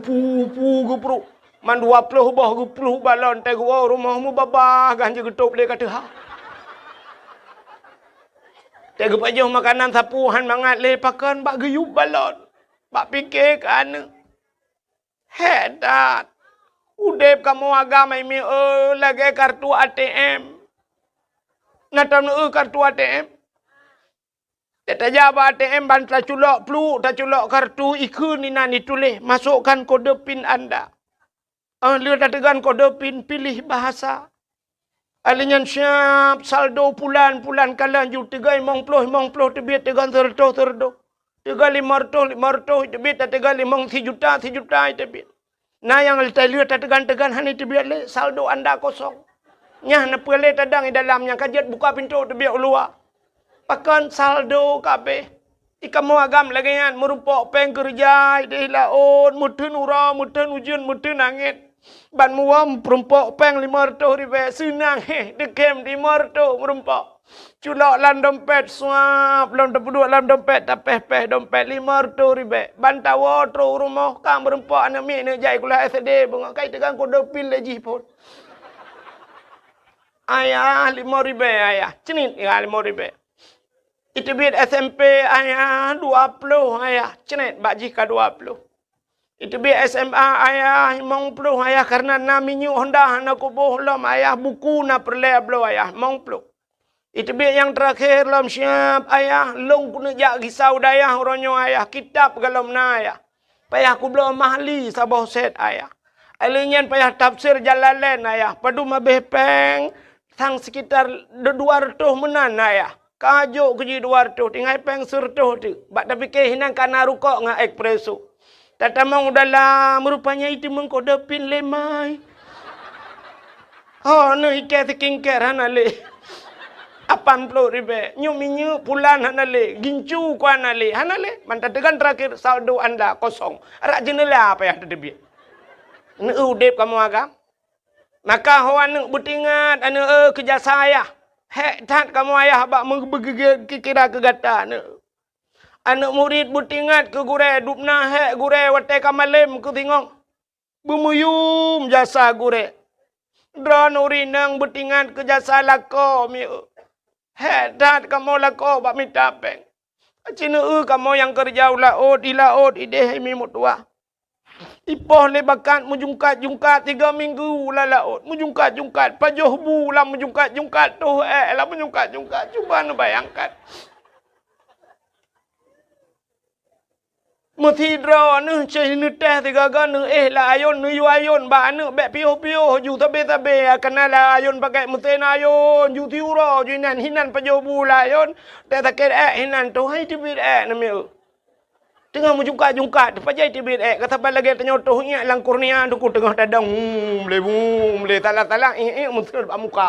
pu, pu, geupruh. Man dua ploh boh geupruh balon, teuh geuwoe rumoh meubabah gan jeuet geutôb lé ka teuha. Teuh geupajoh makanan sapeue han mangat lé pakon bak geuyueb balon. Bak pike keu aneuk. Hék that! Udeb kamoe agam hai mié, lagée kartu A T M. Na tam neueu kartu A T M? Tajak bak A T M ban taculok pluek, taculok kartu, ikheun inan ituléh, "Masukkan kode pin Anda." Ah, lheueh tateugan kode pin, pilih bahasa. Alheuh nyan siab saldo pulan, pulan kalon ju teuga limong ploh, limong ploh teubiet teuga seureutôh, seureutôh. Teuga limong reutôh, limong reutôh teubiet, tateuga limong sijuta, sijuta teubiet. Na nyang lheueh tateugan-teugan hana teubiet lé, saldo anda kosong. Nyan na peue lé tadang i dalam nyang ka jeuet buka pintoe teubiet u luwa. Pakon saldo kabeh. I kamoe agam lagée nyan, meurumpok péng keureuja ideh laôt, meuteun uroe, meuteun ujeuen, meuteun angén. Ban muwöm peurumpok péng limong reutôh ribée, seunang héh, teukem limong reutôh meurumpok. Culok lam dompet, suap, lom tapeuduek lam dompet, tapéh-péh dompet limong reutôh ribée. Ban tawoe trok u rumoh, ka meurumpok aneuk miet neuk jak sikula S D, beungoh kai teugang kode pin lé jih phon. "Ayah, limong ribée, Ayah." Cnit, "Ya, limong ribée." Iteubiet S M P, "Ayah, dua ploh, Ayah." Cnit, bak jih ka dua ploh. Iteubiet S M A, "Ayah, limong ploh, Ayah, karena na minyeuk Honda hana kuboh lom, Ayah, buku na peureulée bloe, Ayah, limong ploh." Iteubiet nyang teurakhé lom siab, "Ayah, lôn keuneuk jak gisa u dayah uroe nyoe, Ayah, kitab golom na, Ayah. Payah kubloe Mahli saboh set, Ayah. Alheuh nyan payah tafsir Jalalain, Ayah. Padum habéh péng, sang sekitar dua reutôh meunan, Ayah. Ka jok keu jih dua reutôh, tinggai péng seureutôh teuk. Bak tapike hinan ka na rukok ngon espresso." Tatamong u dalam, rupanya iteumeung kodopin lé mai. Ho, neuh ikée skincare hana lé. Lapan ploh ribée. Nyoe minyeuk pulan hana lé. Gincu ku hana lé. Hana lé. Mantap teugan terakhir saldo anda kosong. Arak jeunela payah teuteubiet. Neueu udeb kamoe agam. Maka ho aneuk beutingat, aneuk, eh, keu jasa ayah. Hék that kamoe ayah bak meubeugeuge kira keu gata aneuk. Aneuk murit beutingat keu gurée, dubna hék gurée watée ka malém keu singoh. Beumuyum jasa gurée. Droeneuh ureueng inong beutingat keu jasa lakoe mieu. Hék that kamoe lakoe bak mita péng. Aci neueu kamoe nyang keureuja u laôt, di laôt ideh imi meutuwah. Ipoh lé bakat meujungkat-jungkat tiga minggu lam laôt, meujungkat-jungkat, pajoh bu lam meujungkat-jungkat, toh ék lam meujungkat-jungkat. Cuba neubayangkan. Meusidroe neuh cit neuteh sigaga neuéh lam ayôn, neuyue ayôn bak aneuk bék piôh-piôh ju sabe-sabe, kana lam ayôn pakai meusén ayôn, ju siuroe ju inan, hinan pajoh bu lam ayôn, teuh sakét ék hinan toh hai teubiet ék namiet. Teungoh meujungkat-jungkat, teupajoh teubiet ék, ka saban lagée tanyoe toh iék lam kurnia teungku teungoh tadong, hmm, lé, hmm, lé, salah-salah, iék-iék meuseuet bak muka.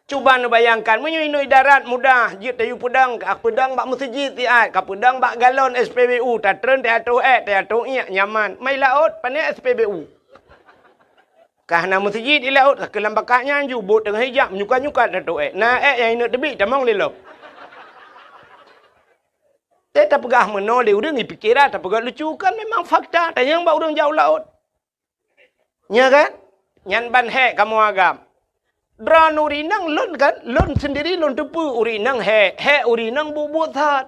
Cuba neubayangkan, meunyoe inoe idarat mudah, jeuet tayue peudong, ka peudong bak meuseujid siat, ka peudong bak galon S P B U, tatreun tayue toh ék, tayue toh iék, nyaman. Mai laôt, pane S P B U. Ka hana meuseujid di laôt, ka keu lam bakat nyan ju, bot teungoh ijak, menyukat-nyukat tatoh ék. Na ék nyang ineuk teubiet tamong lé lom. Teuh tapeugah meunoe lé ureueng, ipikeran tapeugah lucu, kan memang fakta, tanyong bak ureueng jak u laôt. Nya kan? Nyan ban hék kamoe agam. Droeneuh ureueng inong lôn kan, lôn sendiri lôn teupeue ureueng inong hék, hék ureueng inong buet-buet that.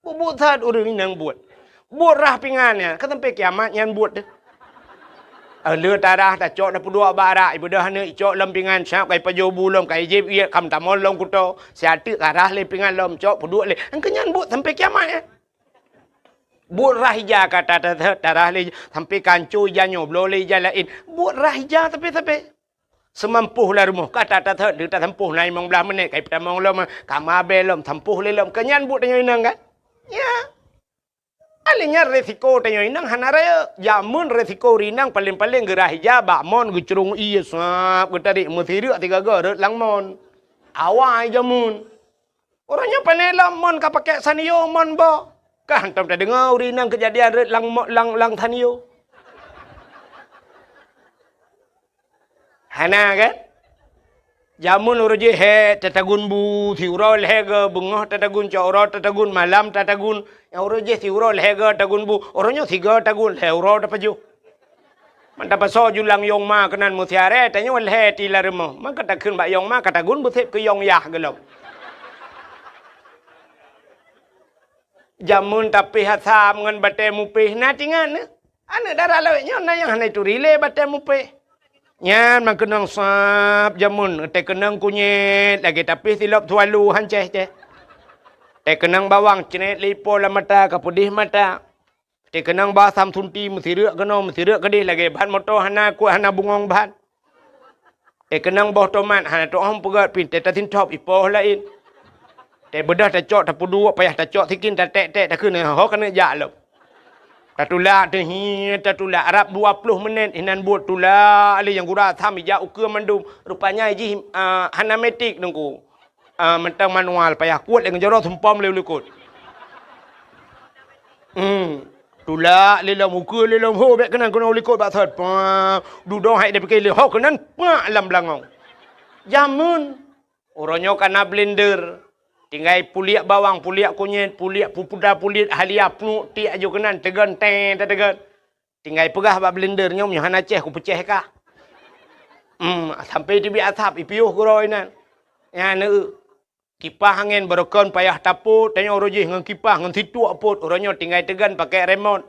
Buet-buet that ureueng inong buet. Buet rhah pingan nyan, ka sampai kiamat nyan buet teuh. Eh, le tarhah tacok tapeuduek bak arak, ibeudôh aneuk icok lom pingan, sab ka ipajoh bu lom, ka ijieb iék, ka meutamong lom kuto. Siat teuk tarhah lé pingan lom, cok peuduek lé. Engkeu nyan buet sampai kiamat nyan. Buet rhah ija ka ta-, ta-, ta-, tarhah lé sampai ka ancô ija nyoe, bloe lé ija laén. Buet rhah ija tapi-tapi. Seumampôh lam rumoh, ka ta-, ta-, ta-, tasampôh na limong blaih menit, ka ipeutamong lom, ka mabée lom, sampôh lé lom. Keu nyan buet tanyoe inong kan? Ya. Akhé nyan resiko tanyoe inong hana rayeuk. Jameun resiko ureueng inong paleng-paleng geurhah ija bak mon geucrông ié sab geutarék meusireuk sigaga rot lam mon. Awai jameun. Uroe nyoe pane lom mon ka pakék sanyo mon boh. Ka hantom tadeungoe ureueng inong keujadian rot lam mo-, lam, lam sanyo. Hana kan? Jameun uroe jih hék tatagun bu, siuroe lhée goe, beungoh tatagun, cot uroe tatagun, malam tatagun. Nyang uroe jih siuroe lhée goe tagun bu, uroe nyoe sigoe tagun, lhée uroe tapajoh. Man tapasoe ju lam yong ma keunan meusiaré, tanyoe lhée ti lam rumoh. Man ka takheun bak yong ma, ka tagun beuseb keu yong yah gohlom. Jameun tapéh asam ngon batée mupéh na tingat nyoe. Aneuk dara lawét nyoe na nyang hana ituri lé batée mupéh. Nyan meukeunong sab jameun, teukeunong kunyét lagée tapéh silop sualu han céh-céh. Teukeunong bawang cret lé ipo lam mata ka peudeh mata. Teukeunong bak asam sunti meusireuk keunoe meusireuk keudeh lagée ban moto hana kuat hana bungong ban. Teukeunong boh tomat hana teuôh peugét pih teuh tasintop ipoh laén. Teubeudôh tacok tapeuduek payah tacok sikin taték-ték takheun ho keuneuk jak lom. Tatulak teuh hi tatulak rab dua ploh menit hinan buet tulak lé nyang gura asam ijak ukeue mandum. Rupanya jih, ah, hana metik teungku. Ah, mantong manual payah kuet lé ngon jaroe sumpom lé u likot. Hmm. Tulak lé lom ukeue lé lom ho bék keunan keunoe u likot bak sot. Pah, dudoe hai dipike lé ho keunan pak lam beulangong. Jameun. Uroe nyoe ka na blender. Tinggai puliek bawang, puliek kunyét, puliek pupuda, puliek halia, pluek tiek aju keunan teugon tée tateugon. Tinggai peugah bak blender nyoe, "Meunyoe hana céh, kupeucéh kah." Hmm, sampai teubiet asap, ipiôh keudroe inan. Nyan, eu, kipah angén barokon payah tapot, tanyoe uroe jih ngon kipah, ngon situek pot, uroe nyoe tinggai teugon pakai remot.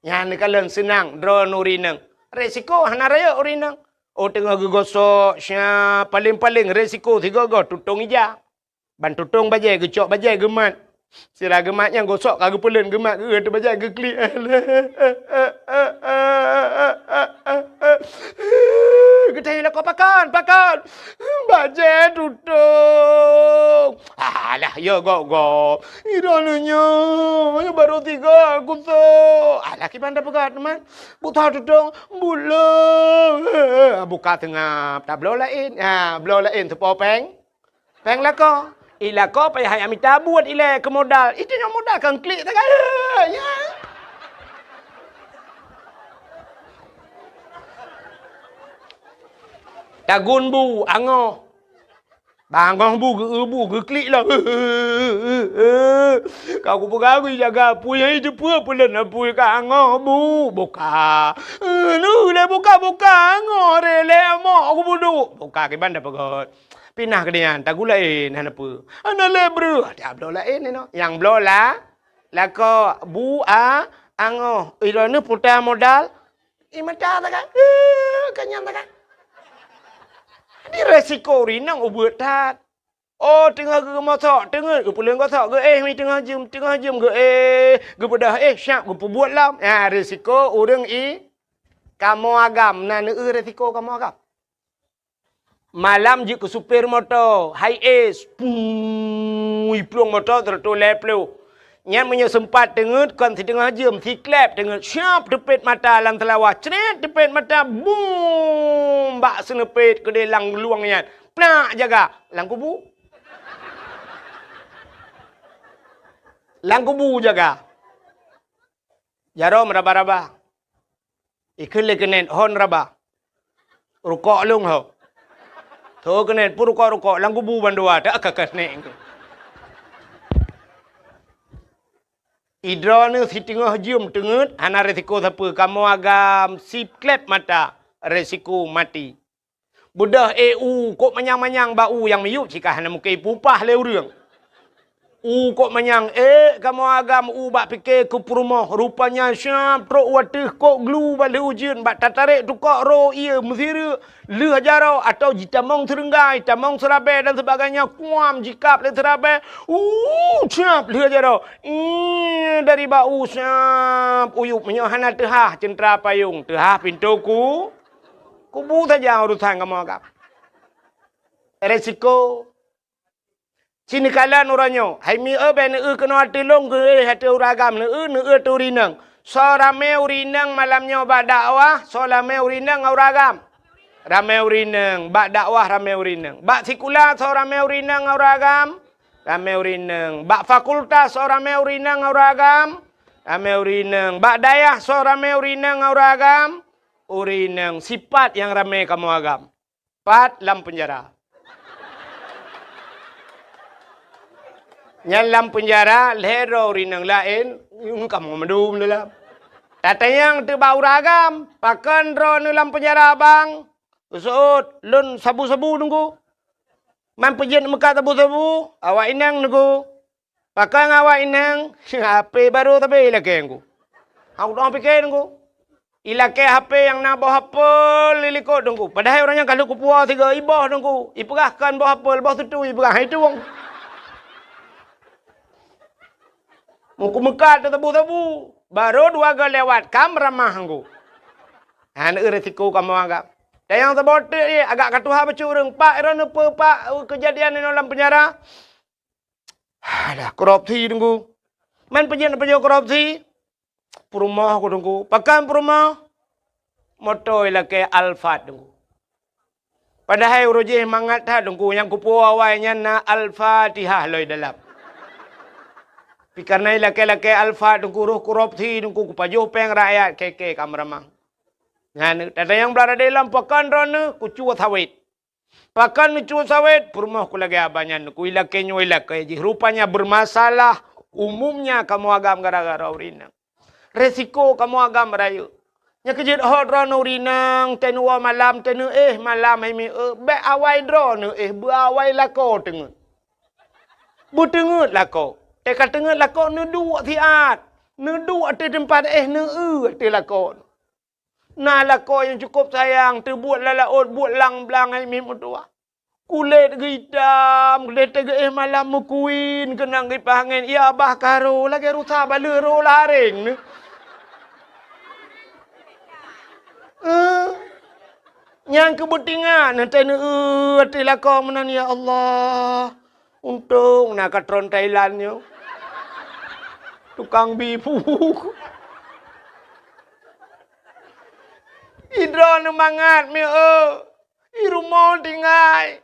Nyan neukalon seunang, droeneuh ureueng inong. Resiko hana rayeuk ureueng inong. Oh, teungoh geugosok, sya, paleng-paleng resiko sigoe-goe tutong ija. Ban tutong bajée, geucok bajée geumat. Sira geumat nyang gosok ka geupeuleuen geumat geuh teuh bajée geuklik. Geutanyong lakoe, "Pakon, pakon?" "Bajée tutong." "Alah, Ya gop-gop. Droeneuh nyoe, nyoe barô tiga kusoe. Alah, kiban tapeugah teuma. Buta tutong, bulo. Buka seungab. Tabloe laén. Ha, bloe laén teupo péng. Péng lakoe. I lakoe payah hai mita buet ilée keu modal. Itu nyoe modal kan klik sagai. Ya. Tagun bu, angoh. Bangoh bu geu-, bu geuklik lah. Ka kupeugah gui jaga apui, hai teupeue peulon apui ka angoh bu. Buka. Nu lé buka-buka angoh re lé amok kubudu. Buka kiban dah peugöt. Pinah keu nyan, tagulaén hana peue. Hana lé breuh. Dak bloe laén inoe. Nyang bloe la, lakoe bu a angoh. Droeneuh puta modal. I mata taga, eh, ka nyan taga. Di resiko rinang ubeut that. Oh, teungoh geumosok, teungoh geupuléng gosok, geuéh mi teungoh jeuem, teungoh jeuem geuéh, geupeudah éh, siap geupeubuet lom. Ha, resiko ureuëng i kamoe agam, na neueu resiko kamoe agam. Malam jeuet keu supir moto, hai es, pui plueng moto seratus lhèe ploh. Nyan meunyoe seumpat teungeut kon siteungoh jeuem, siklep teungeut, siap teupet mata lam seulawah, cret teupet mata, bum! Bak seuneupet keudeh lam luwang nyan, plak jaga lam kubu. Lam kubu jaga. Jaroe meuraba-raba. Ikheun lé keuneuk hon raba. Rukok lôn ho. Tho keuneuk pun rukok-rukok lam kubu bandua tak ka keuneuk. Idroeneuh siteungoh jeuem teungeut hana resiko sapeue kamoe agam siklep mata resiko maté. Beudôh éh u kok manyang-manyang bak u nyang miyueb cit ka hana mungken ipupah lé ureuëng. U kok manyang ék kamoe agam u bak pike keu peurumoh, rupanya siab trok u ateueh kok glu bak lheueh ujeuen bak tatarek tukok ro ié meusireuk lheueh jaroe atau jitamong seureunggai, tamong seurabée dan sebagainya kuam jikab lé seurabée. U siab lheueh jaroe. Ih, dari bak u siab uyueb meunyoe hana teuhah ceuntra payong, teuhah pintoe ku. Kubu saja urusan kamoe agam. Resiko. Sineukala uroe nyoe, hai mi eu bèk neueu keunoe ateueh lôn geuéh ateueh ureuëng agam, neueu, neueu ateueh ureuëng inong. Soe ramé ureuëng inong malam nyoe bak dakwah, soe ramé ureuëng inong ngon ureuëng agam? Ramé ureuëng inong. Bak dakwah ramé ureuëng inong. Bak sikula soe ramé ureuëng inong ngon ureuëng agam? Ramé ureuëng inong. Bak fakultas soe ramé ureuëng inong ngon ureuëng agam? Ramé ureuëng inong. Bak dayah soe ramé ureuëng inong ngon ureuëng agam? Ureuëng inong. Sipat nyang ramé kamoe agam. Pat lam peunjara. Nyan lam peunjara lhèe droe ureuëng inong laén, nyoe kamoe mandum dalam. Tatanyong teuk bak ureuëng agam, pakon droeneuh lam peunjara bang? Geuseuôt, lôn sabu-sabu teungku. Man peujeuet meukat sabu-sabu, awak inong teungku. Pakon awak inong, H P barô sabe ilakée teungku. Hana udong pike teungku. Ilakée H P nyang na boh apel di likot teungku. Padahai ureuëng nyan ka lheueh kupuwoe sigoe iboh teungku. Ipeugah kon boh apel, boh sutui ipeugah hai tueng. Meukumeukat teusabu-sabu. Barô dua goe lewat, ka meuramah teungku. Hana eu resiko kamoe agam. Dan nyang saboh teuk agak ka tuha bacut ureuëng. Pak, droeneuh peue pak keujadian inoe lam peunjara? Alah, korupsi teungku. Man peujeuet-peujeuet korupsi? Peurumoh ku teungku. Pakon peurumoh? Moto ilakée Alphard teungku. Padahai uroe jih mangat that teungku, nyang kupuwoe awai nyan na Al-Fatihah lom dalam. Pi kareuna ilakée-lakée Alphard teungku roh korupsi teungku kupajoh péng rakyat keke ka meuramah. Nyan tatanyong blah radé lom pakon droeneuh kucue sawét. Pakon neucue sawét, peurumoh ku lagée abah nyan, ku ilakée nyoe ilakée jih. Rupanya bermasalah umumnya kamoe agam gara-gara ureuëng inong. Resiko kamoe agam rayeuk. Nyang keujeuet hot droeneuh ureuëng inong, teuh neuwoe malam, teuh neuéh malam hai mi eu, bék awai droeneuh éh, beuawai lakoe teungeut. Beuteungeut lakoe. Teuh ka teungeut lakoe neuduek siat. Neuduek ateueh teumpat éh, neueu ateueh lakoe. Na lakoe nyang cukôp sayang, teubuet lam laôt, buet lam blang hai miet meutuwah. Kulét geuitam, kulét teuh geuéh malam meukuin, keunong gipah angén, ya bah ka ro, lagée rusa baleueh ro lam aréng nyoe. Eh, nyang keu beutingat, neuntée neueu ateueh lakoe meunan, ya Allah. Untông na katron Thailand nyoe. Tukang bi bu. Idroeneuh mangat mieu. I rumoh tinggai.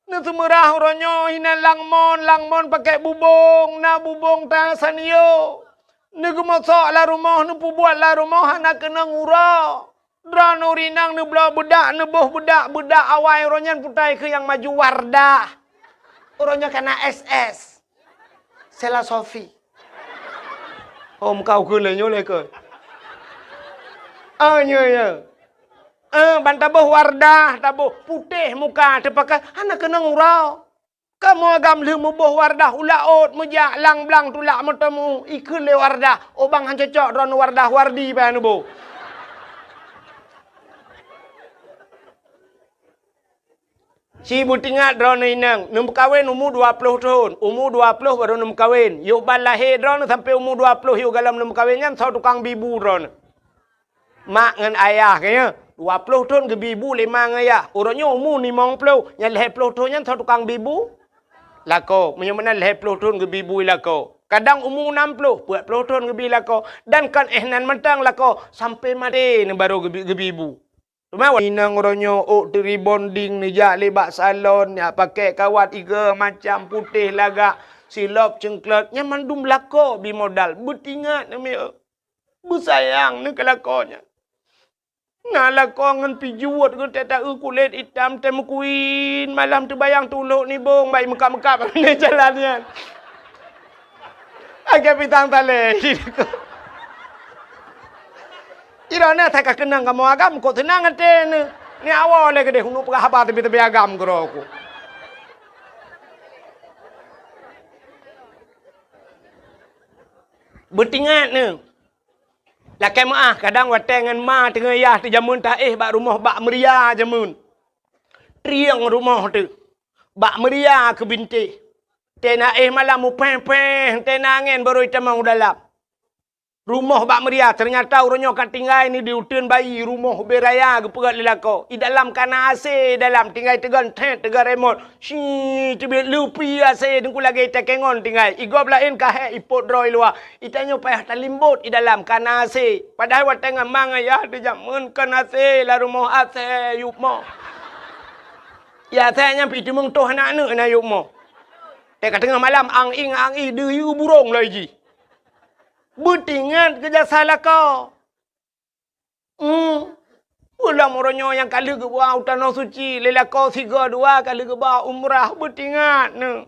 Neuseumeurah uroe nyoe hinan langmon, langmon pakèk bubông, na bubông ta sanio. Neugeumosok lam rumoh, neupeubuet lam rumoh hana keunong uroe. Droeneuh rinang neubloe beudak, neuboh beudak, beudak awai uroe nyan putai keu nyang maju Wardah. Uroe nyoe kana S S. Sela Sofi. Hom kau keu lé nyoe lé keu. Ah, nyoe, nyoe. Eh, ban taboh Wardah, taboh putéh muka, teupakai hana keunong uroe. Kamoe agam lheueh muboh Wardah u laôt, meujak lang blang tulak meuteumu, ikheun lé Wardah, "Oh bang, han cocok droeneuh Wardah, Wardi payah neuboh." Ci beutingat droeneuh inong, neumeukawen umu dua ploh thon, umu dua ploh barô neumeukawen. Yoh ban lahé droeneuh sampoe umu dua ploh yoh galom neumeukawen nyan soe tukang bi bu droeneuh. Mak ngon ayah geuh nyoe, dua ploh thon geubi bu lé ma ngon ayah. Uroe nyoe umu limong ploh, nyang lhèe ploh thon nyan soe tukang bi bu? Lakoe, meunyoe meunan lhèe ploh thon geubi bu lakoe. Kadang umu nam ploh, peuet ploh thon geubi lakoe. Dan kon éh nan mantong lakoe, sampoe maté neuh barô geubi, geubi bu. Teuma inong uroe nyoe ôk teuribonding neujak lé bak salon, jak pakèk kawat igoe macam putéh lagak, silop ceungklot, nyan mandum lakoe bi modal. Beutingat neuh mieu. Beusayang neuh keu lakoe nyan. Na lakoe ngon pijuet geuh teuta-eu kulét itam teuh meukuin, malam teubayang tulok nibong bak meukab-meukab lé jalan nyan. Agak pitang talé. Iroh na that ka keunong kamoe agam, kok seunang até neuh. Ni awai lé keudeh uneuk peugah haba teubi-teubi agam keudroe ku. Beutingat neuh. Lakèe meuáh, kadang watèe ngon ma teungoh yah teuh jameun taéh bak rumoh bak meuria jameun. Trieng rumoh teuh. Bak meuria keu bintéh. Teuh na éh malam mupéh-péh, teuh na angèn barô itamong u dalam. Rumoh bak meuria, teunyata uroe nyoe ka tinggai ni di uteuen bayi, rumoh ubé raya geupeugöt lé lakoe. I dalam ka na AC, i dalam tinggai teugon thèt, teugon remot. Shi, teubiet leupi AC teungku lagèe itakèe ngon tinggai. I gob laén ka hék ipot droe i luwa. Itanyoe payah talimbot i dalam ka na AC. Padahai watèe ngon ma ngon yah teuh jameun kon AC, lam rumoh AC yup mo. Ya, AC nyan pih teumeung toh aneuk-aneuk na yup mo. Teuka teungoh malam ang-ing ang-i deuyue burông loi jih. Beutingat keu jasa lakoe. Hmm. Ulôn uroe nyoe nyang ka lheueh geuba u Tanoh Suci, lé lakoe sigoe dua ka lheueh geuba umrah, beutingat neuh.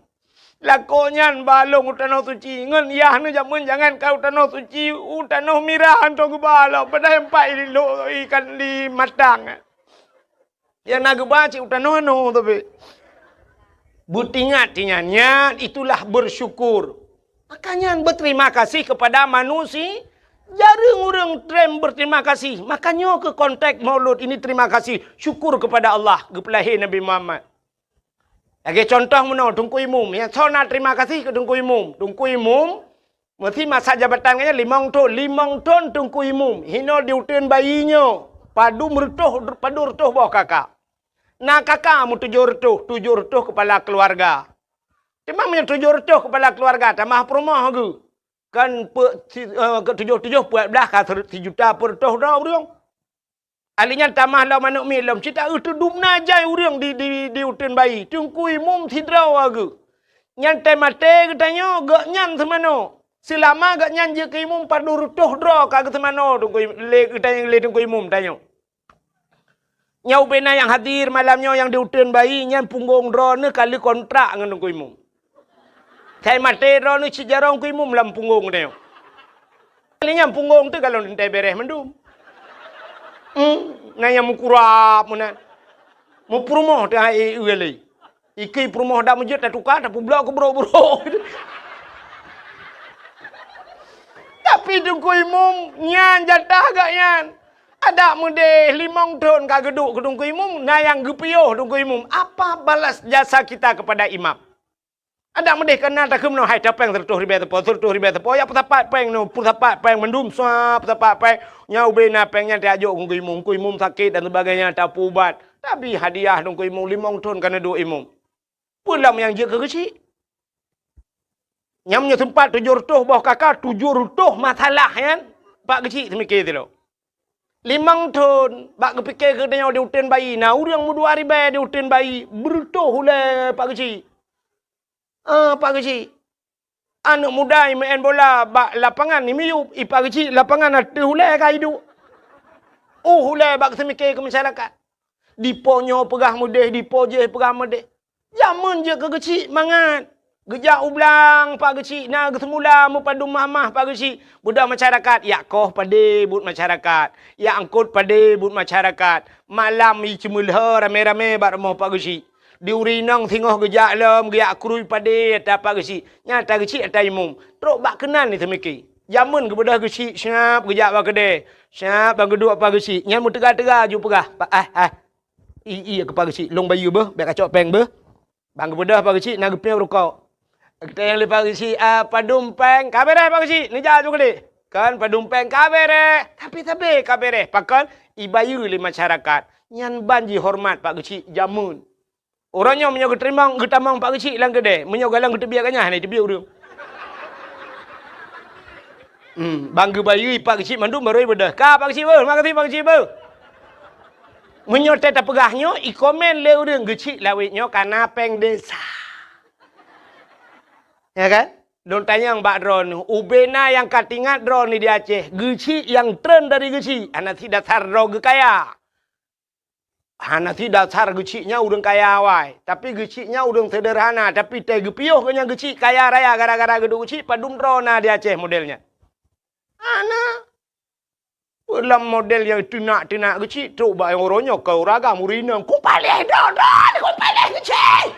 Lakoe nyan ba lôn u Tanoh Suci, ngon yah neuh jameun jangankan u Tanoh Suci, u Tanoh Mirah hantom geuba lom, padahai empat i lo-, ikan di Matang. Nyang na geuba cit u tanoh anoe tapi. Beutingat tinyan, nyan itulah bersyukur. Maka nyan berterima kasih kepada manusia. Jareueng ureueng trem berterima kasih. Maka nyoe keuh konteks Maulud ini terima kasih, syukur kepada Allah, geupeulahé Nabi Muhammad. Lagèe contoh meunoe, Teungku Imum, nyang soe na terima kasih keu Teungku Imum. Teungku Imum Meusi masa jabatan geuh nyan limong thon, limong thon Teungku Imum. Hinoe di uteuen bayi nyoe, padum reutôh, padum reutôh boh kaka. Na kaka meutujoh reutôh, tujoh reutôh keupala keuluwarga. Teuma meunyoe tujoh reutôh keupala keuluwarga, tamah peurumoh geuh. Kan pe-, si-, eh, tujoh-tujoh peuet blah ka seureut-, sijuta peureutôh droe ureueng. Ahli nyan tamah lom aneuk miet lom, cit taeu teudum na jai ureueng di, di, di uteuen bayi. Teungku Imum sidroe geuh. Nyan teuh maté geutanyoe, gobnyan seumanoe. Seulama gobnyan jeuet keu imum padum reutôh droe ka geuseumanoe Teungku Im-, lé geutanyoe, lé Teungku Imum tanyoe. Nyoe ubé na nyang hadir malam nyoe nyang di uteuen bayi, nyan punggong droeneuh ka lheueh kontrak ngon Teungku Imum. Sai maté droeneuh cit jaroe Teungku Imum lam punggong tanyoe. Kali nyan punggong teuh galon teuntèe bèrèh mandum. Hmm, na nyang meukurab meunan. Meupeurumoh teuh hai e lé. Ikei peurumoh dak meujeuet tatuka, tapeublok keu brok-brok. Tapi Teungku Imum nyan jatah gobnyan. Adak meudeh limong thon ka geuduek keu Teungku Imum, na nyang geupiôh Teungku Imum. Apa balas jasa kita kepada imam? Adak meudeh ka na takheun meunoe, hai tapéng seureutôh ribèe sapo, seureutôh ribèe sapo, ya peusapat péng nyoe, peusapat péng mandum, sua peusapat péng. Nyan ubé na péng nyan tajok keu Teungku Imum, Teungku Imum sakét dan sebagainya, tapeuubat. Tabi hadiah Teungku Imum, limong thon ka neuduek imum. Peue lom nyang jeuet keu geuchik? Nyang meunyoe seumpat tujoh reutôh boh kaka, tujoh reutôh masalah nyan, Pak Geuchik seumike sidroe. Limong thon bak geupike keu tanyoe di uteuen bayi, na ureuëng meudua ribée di uteuen bayi, beureutôh ulée Pak Geuchik. Ah, Pak Geuchik. Aneuëk muda imeu'en bola bak lapangan imiyup, i Pak Geuchik lapangan ateueh ulée ka iduek. Uh, ulée bak seumike keu masyarakat. Dipo nyoe peugah meudeh, dipo jéh peugah meudeh. Jameun jeuet keu Geuchik mangat. Geujak u blang Pak Geuchik na geuseumula meupadum mamah Pak Geuchik. Beudôh masyarakat, yak koh padé buet masyarakat, yak eungkot padé buet masyarakat. Malam i ceumeulhö ramé-ramé bak rumoh Pak Geuchik. Di ureuëng inong singoh geujak lom, geujak krui padé ata Pak Geuchik. Nyan ata Geuchik ata imum. Trok bak keunan iseumike. Jameun geubeudôh Geuchik siab geujak bak keudè. Siab ban geuduek Pak Geuchik. Nyan meuteuga-teuga ju peugah, "Pak, ah, ah. I, i, keu Pak Geuchik, lôn bayeue beuh, bék kacok péng beuh." Ban geubeudôh Pak Geuchik na geupiôh rukok. Geutanyong lé Pak Geuchik, "Ah, padum péng?" "Ka béréh Pak Geuchik, neujak ju keudeh." Kan padum péng ka béréh, tapi sabé ka béréh. Pakon? Ibayeue lé masyarakat. Nyan ban jihoreumat Pak Geuchik jameun. Uroe nyoe meunyoe geuteurimong, geutamong Pak Geuchik lam keudè, meunyoe galeng geuteubiet ganyah hana teubiet ureuëng. Hmm, ban geubayeue Pak Geuchik mandum barô ibeudôh. Ka Pak Geuchik beuh, makasih Pak Geuchik beuh. Meunyoe teuh tapeugah nyoe, ikomen lé ureuëng Geuchik lawét nyoe kana péng desa. Ya kan? Lôn tanyong bak droeneuh, ubena nyang ka tingat droeneuh di Aceh, Geuchik nyang treun dari Geuchik, hana sidasar droe geukaya. Hana sidasar Geuchik nyan ureuëng kaya awai, tapi Geuchik nyan ureuëng seuderhana, tapi teuh geupiôh keu nyang Geuchik kaya raya gara-gara geuduek Geuchik padum droe na di Aceh model nyan. Hana. Lam model nyang teunak-teunak Geuchik, trok bak nyang uroe nyoe keu uragam ureuëng inong, "Kupaléh droe-droe, kupaléh Geuchik!"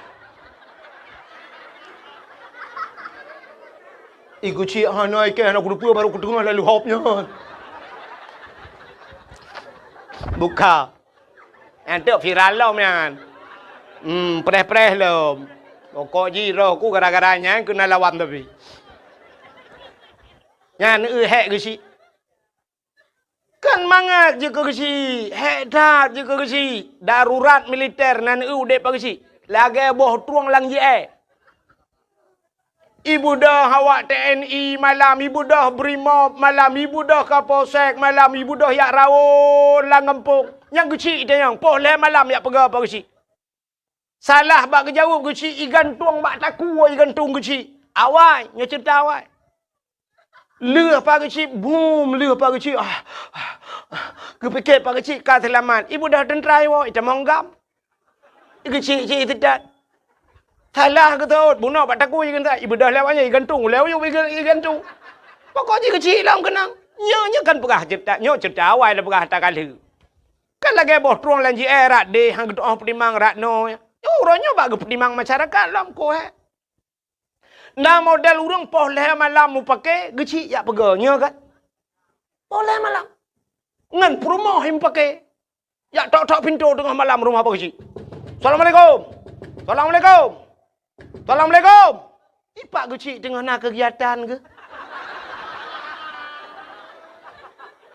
I Geuchik hana ikeh, hana kuteupeu barô kuteungoh lalu hop nyan. Buka. Nyan teuk viral lom nyan. Hmm, preh-preh lom. Pokok jih roh ku gara-gara nyan keunan lawan tapi. Nyan eu hék Geuchik. Kan mangat jeuet keu Geuchik, hék that jeuet keu Geuchik. Darurat militer nan eu udeb Pak Geuchik. Lagée boh trueng lam jiée. Ibeudôh awak T N I malam, ibeudôh Brimob malam, ibeudôh Kapolsek malam, ibeudôh yak rawon lam gampông. Nyang Geuchik itanyong, poh lhée malam yak peugah Pak Geuchik. Salah bak geujaweueb Geuchik, igantung bak takue igantung Geuchik. Awai, nyoe ceurita awai. Lheueh Pak Geuchik, bum, lheueh Pak Geuchik, ah, ah, ah. Geupike Pak Geuchik ka seulamat. Ibeudôh teuntra iwoe, itamong gam. Geuchik-chik iteutat. Salah geutot, bunoe bak takue igantung. Ibeudôh lewat nyoe, igantung, ulée uyueb iga-, igantung. Pokok jih Geuchik lom keunong. Nyoe, nyoe kan peugah ceurita, nyoe ceurita awai lôn peugah ata ka lheueh. Kan lagée boh trueng lam jiée, rat deh han geutu'oh peutimang rat noe. Uroe nyoe bak geupeutimang masyarakat lom koh hék. Na model ureuëng poh lhée malam mupake Geuchik yak peugah nyoe kan. Poh lhée malam. Ngon peurumoh mupake. Yak tok-tok pintoe teungoh malam rumoh Pak Geuchik. "Assalamualaikum. Assalamualaikum. Assalamualaikum." I Pak Geuchik teungoh na keugiatan geuh.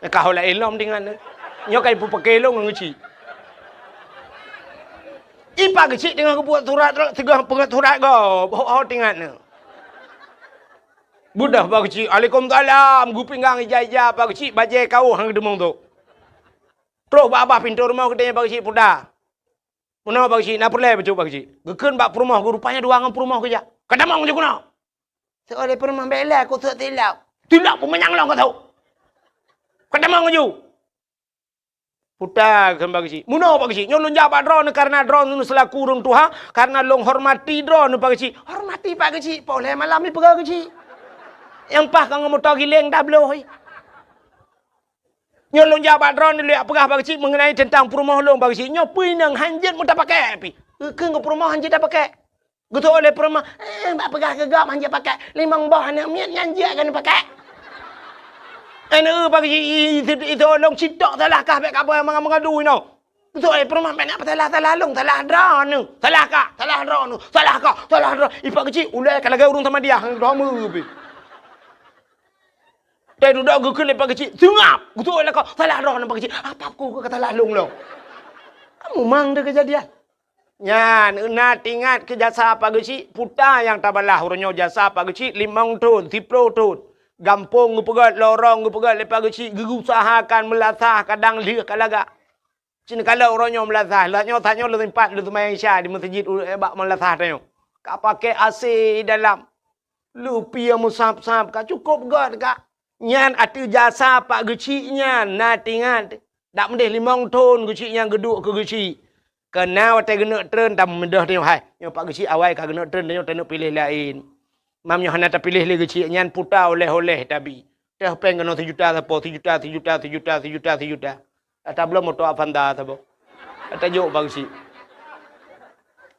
Ka ho laén lom tingat nyoe. Nyoe ka ipupake lôn ngon Geuchik. I Pak Geuchik teungoh geubuet surat, teungoh peungeuet surat gob. Ho, ho tingat nyoe. Beudôh Pak Geuchik, "Alaikumsalam." Geupinggang ija-ija Pak Geuchik, bajée kawöh han geudeumeung tu. Trok bak babah pintoe rumoh geutanyong Pak Geuchik peue dah. Meunoe Pak Geuchik, na peureulée bacut Pak Geuchik. Geukheun bak peurumoh geuh, rupanya dua ngon peurumoh geujak. "Ka tamong ju keunoe." Seuôt lé peurumoh, "Bék lé, keu seuôt tilok." "Tilok peue manyang lôn keu seuôt. Ka tamong ju." Puta geukheun Pak Geuchik. "Meunoe Pak Geuchik, nyoe lôn jak bak droeneuh kareuna droeneuh seulaku ureuëng tuha, kareuna lôn hormati droeneuh Pak Geuchik." "Hormati Pak Geuchik, poh lhée malam ipeugah Geuchik. Nyang paih ka ngon moto giléng tabloe." Nyoe lôn jak bak droeneuh lôn jak peugah Pak Geuchik meungenai teuntang peurumoh lôn Pak Geuchik. Nyoe peue inong han jeuet meutapakée pih. Geukheun keu peurumoh han jeuet tapakée. Geuseuôt lé peurumoh, "Eh, bak peugah keu gob han jeuet pakée. Limong boh aneuëk miet nyan jeuet keuneuk pakée." Aneuëk Pak Geuchik, i, i, i, i, tolong citok salah kah bék ka peugah meuga-meuga dui nyoe. Geuseuôt lé peurumoh, "Bék na peusalah-salah lôn, salah droeneuh. Salah kah, salah droeneuh, salah kah, salah droe." I Pak Geuchik, ulée ka lagée ureuëng Samadiyah, droe meu pih. Teududoe geukheun lé Pak Geuchik, "Seungab!" Geuseuôt lé lakoe, "Salah droeneuh Pak Geuchik." "Apa ku ka salah lôn lom?" Kamu mang deh keujadian. Nyan, na teuingat keu jasa Pak Geuchik, puta nyang tabalah uroe nyoe jasa Pak Geuchik limong thon, siplôh thon. Gampông geupeugét, lorong geupeugét lé Pak Geuchik, geuusahakan meulasah kadang lheueh ka lagak. Cit kalon uroe nyoe meulasah, lheueh nyoe tanyoe lôn sempat lôn seumayang Isya di meuseujid u-, bak meulasah tanyoe. Ka pakai A C dalam. Leupie meusab-sab ka cukôp göt ka. Nyan ateueh jasa Pak Geuchik nyan na teuingat. Dak meudeh limong thon Geuchik nyan geuduek keu Geuchik. Keu na watèe geuneuk treun tameudeh tanyoe hai. Nyoe Pak Geuchik awai ka geuneuk treun tanyoe taneuk piléh laén. Mam nyoe hana tapiléh lé Geuchik nyan puta oleh-oleh tabi. Teuh péng keunoe sijuta sapo, sijuta, sijuta, sijuta, sijuta, sijuta. Ata bloe moto Avanza saboh. Ata jok Pak Geuchik.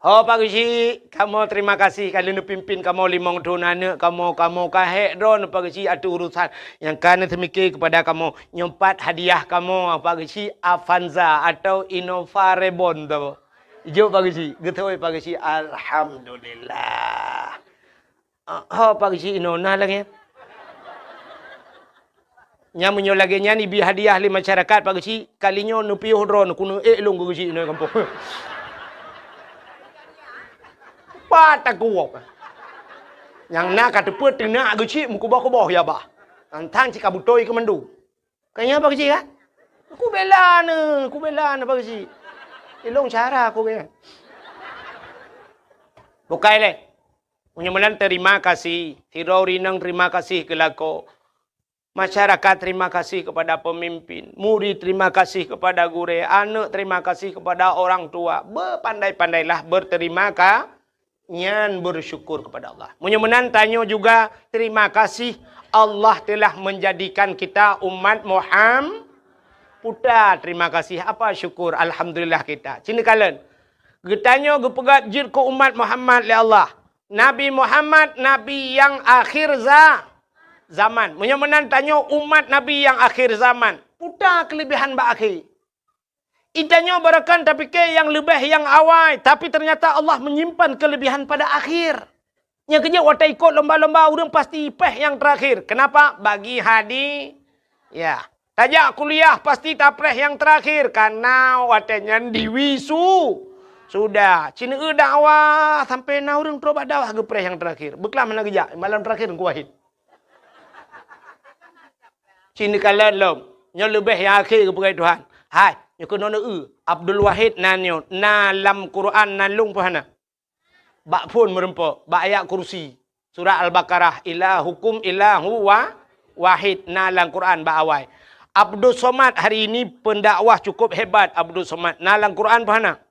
Ho Pak Geuchik, kamoe terima kasih ka lheueh neupimpin kamoe limong thon aneuk kamoe, kamoe ka hék droeneuh Pak Geuchik ateueh urusan nyang ka neuseumiké keupada kamoe. Nyoe pat hadiah kamoe Pak Geuchik Avanza atau Innova Reborn saboh. Jok Pak Geuchik, geutôi Pak Geuchik, alhamdulillah. Ah, ho Pak Geuchik inoe na lagèe nyan. Nyan meunyoe lagèe nyan ibi hadiah lé masyarakat Pak Geuchik, kali nyoe neupiôh droeneuh keuneuk ék lôn keu Geuchik inoe gampông. Pat takuwok. Nyang na ka teupeu teunak Geuchik meukuboh-kuboh ya bah. Tantang cit ka beutôi keu mandum. Ka nyan Pak Geuchik kan? Kubela neuh, kubela neuh Pak Geuchik. Ilong cara aku kan. Bukai lé. Meunyoe meunan terima kasih, sidroe ureueng inong terima kasih keu lakoe. Masyarakat terima kasih kepada pemimpin, murid terima kasih kepada gurèe, aneuk terima kasih kepada orang tua. Bepandai-pandailah berterima ka-, nyan bersyukur kepada Allah. Meunyoe meunan tanyoe juga terima kasih Allah telah menjadikan kita umat Muham-, puta terima kasih apa syukur alhamdulillah kita. Cit kalon. Geutanyoe geupeugét jeuet keu umat Muhammad lé Allah. Nabi Muhammad, nabi nyang akhir za-, zaman. Meunyoe meunan tanyoe umat nabi nyang akhir zaman, peue ta keuleubehan bak akhé? Geutanyoe barokon tapike nyang leubeh nyang awai, tapi teunyata Allah meunyimpan keuleubehan pada akhir. Nyang keujeuet watèe ikot lomba-lomba ureueng pasti péh nyang teurakhir. Keunapa? Bagi hadi-, ya. Tajak kuliah pasti tapreh nyang teurakhir, kareuna watèe nyan diwisu-, sudah. Cit neueu dakwah, sampai na ureueng trok bak dakwah geupreh nyang teurakhir. Beuklam hana geujak, malam teurakhir Teungku Wahid. Cit neukalon lom. Nyoe leubeh nyang akhé geupeugah Tuhan. Hai, nyoe keunoe neueu, Abdul Wahid na nyoe, na lam Quran na lôn peue hana? Bak phon meurumpok, bak ayat kursi. Surat Al-Baqarah, "Ilahukum ilahu wa-, wahid," na lam Quran bak awai. Abdus Somad hari ini pendakwah cukup hebat Abdus Somad. Na lam Quran peue hana?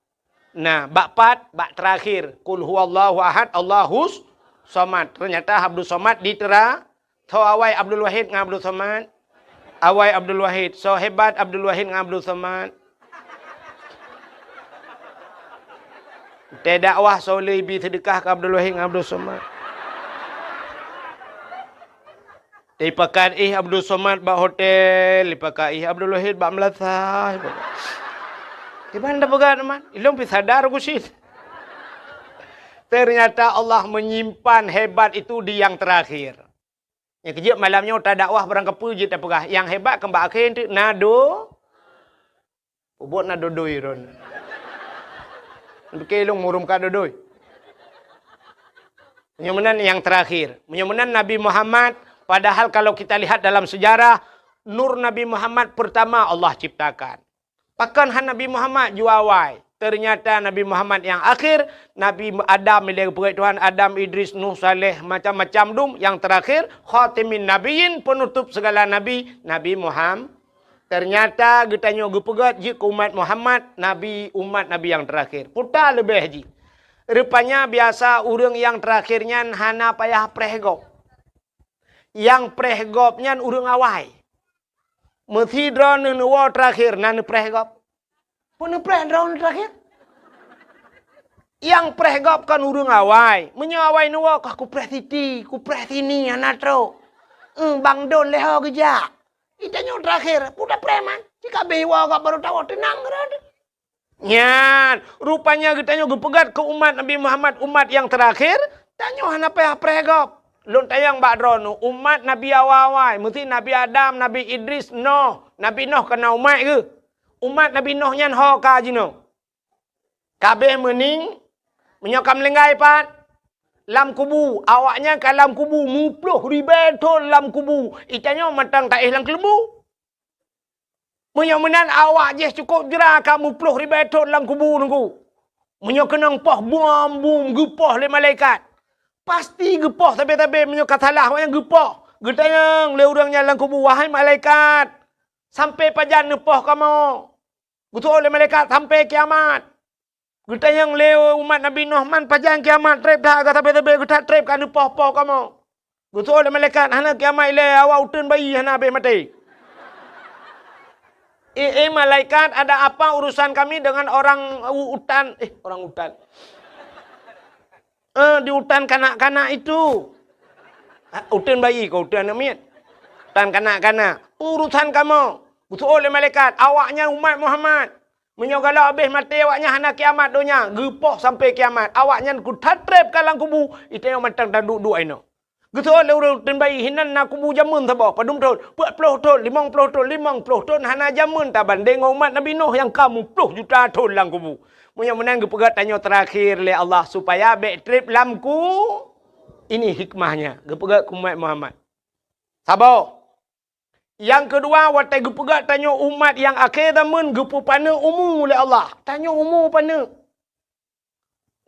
Na, bak pat, bak terakhir, "Qul huwallahu ahad, Allahus somad." Ternyata Abdus Somad di tera-, Soe awai Abdul Wahid ngon Abdul Somad? Awai Abdul Wahid. Soe hebat Abdul Wahid ngon Abdul Somad? Teudakwah soe lé ibi seudeukah keu Abdul Wahid ngon Abdul Somad? Dipakat ih Abdul Somad bak hotel, dipakat ih Abdul Wahid bak meulasah. Kiban tapeugah teuma, ilong pi sadar ku sit. Ternyata Allah menyimpan hebat itu di yang terakhir. Nyang keujeuet malam nyoe tadakwah barang kapeue jeuet tapeugah, nyang hebat keu bak akhé teuk na do-, peubuet na dodoi ron. Pike lôn murum ka dodoi. Meunyoe meunan nyang terakhir. Meunyoe meunan Nabi Muhammad, padahal kalau kita lihat dalam sejarah, nur Nabi Muhammad pertama Allah ciptakan. Pakon han Nabi Muhammad ju awai? Ternyata Nabi Muhammad nyang akhir, Nabi Adam ilèe geupeugèt Tuhan, Adam, Idris, Nuh, Saleh, macam-macam dum. Nyang terakhir, khatimin nabiyyin, penutup segala nabi, Nabi Muham-, ternyata geutanyoe geupeugèt jeuet keu umat Muhammad, nabi, umat nabi nyang terakhir. Peue ta leubeh jih. Rupanya biasa ureueng nyang terakhir nyan hana payah preh gob. Nyang preh gob nyan ureueng awai. Meusi droeneuh neuwoe terakhir na neupreh gob. Peue neupreh droeneuh terakhir? Nyang preh gob kon ureueng awai. Meunyoe awai neuwoe, kah kupreh siti, kupreh sini, hana trok. Eung, bang don lé ho geujak. Geutanyoe terakhir, peue tapreh man? Cit ka abéh iwoe gob barô tawoe, teunang keudroe. Nyan, rupanya geutanyoe geupeugèt keu umat Nabi Muhammad, umat nyang terakhir, tanyoe hana payah preh gob. Lôn tanyong bak droeneuh, umat Nabi awai-awai, meusi Nabi Adam, Nabi Idris, Noh. Nabi Noh ka na umat geuh. Umat Nabi Noh nyan ho ka jinoe. Ka abéh meuning, meunyoe ka meulinggai pat, lam kubu, awaknyan ka lam kubu, muploh ribée thon lam kubu, geutanyoe mantong taéh lam keuleumbu. Meunyoe meunan awak jih cukôp jra ka muploh ribée thon lam kubu Teungku. Meunyoe keunong poh bom-bom geupoh lé malaikat, pasti geupoh sabe-sabe meunyoe ka salah awaknyan geupoh. Geutanyong lé ureuëng nyan lam kubu, "Wahai malaikat, sampai pajan neupoh kamoe?" Geuteuôt lé malaikat, "Sampai kiamat." Geutanyong lé umat Nabi Nuh, "Man pajan kiamat treb that, ka sabe-sabe geutat treb ka neupoh-poh kamoe?" Geuteuôt lé malaikat, "Hana kiamat ilée, awak uteuen bayi hana habéh maté." "Eh, eh, malaikat, ada apa urusan kami dengan orang u-, utan?" Eh, orang utan. "Eh, di utan kanak-kanak itu." Ah, uteuen bayi kah uteuen aneuëk miet? "Utan kanak-kanak." "Urusan kamoe." Geuteuôt lé malaikat, "Awaknyan umat Muhammad. Meunyoe galak habéh maté awaknyan hana kiamat donya, geupoh sampai kiamat. Awaknyan kuthat treb ka lam kubu, geutanyoe mantong taduek-duek inoe." Geuteuôt lé ureuëng uteuen bayi, "Hinan na kubu jameun saboh, padum thon?" "Peuet ploh thon, limong ploh thon." "Limong ploh thon hana jameun tabandéng ngon umat Nabi Nuh nyang ka muploh juta thon lam kubu." Meunyoe meunan geupeugah tanyoe teurakhir lé Allah supaya bék treb lam ku-, ini hikmahnya, geupeugah keu umat Muhammad. Saboh. Nyang keudua, watée geupeugah tanyoe umat nyang akhé zaman geupeupaneuk umu lé Allah. Tanyoe umu paneuk.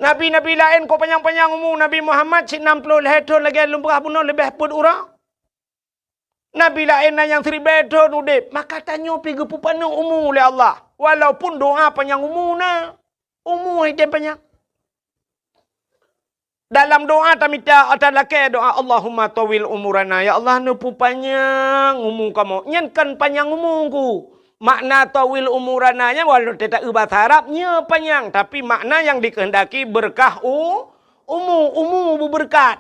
Nabi-nabi laén ka panyang-panyang umu, Nabi Muhammad cit nam ploh lhée thon lagée lôn peugah bunoe leubeh peuet uroe. Nabi laén na nyang siribée thon udeb, maka tanyoe pih geupeupaneuk umu lé Allah. Walaupun doa panyang umu na, umu hai tem panyang. Dalam doa tamita, ata lakée doa, "Allahumma tawil umurana." Ya Allah, neupeupanyang umu kamoe. Nyan kan panyang umu ku. Makna tawil umurana nyan walau teuta eu bahasa Arab, nyoe panyang, tapi makna nyang dikehendaki beureukat u-, umu, umu beubeureukat.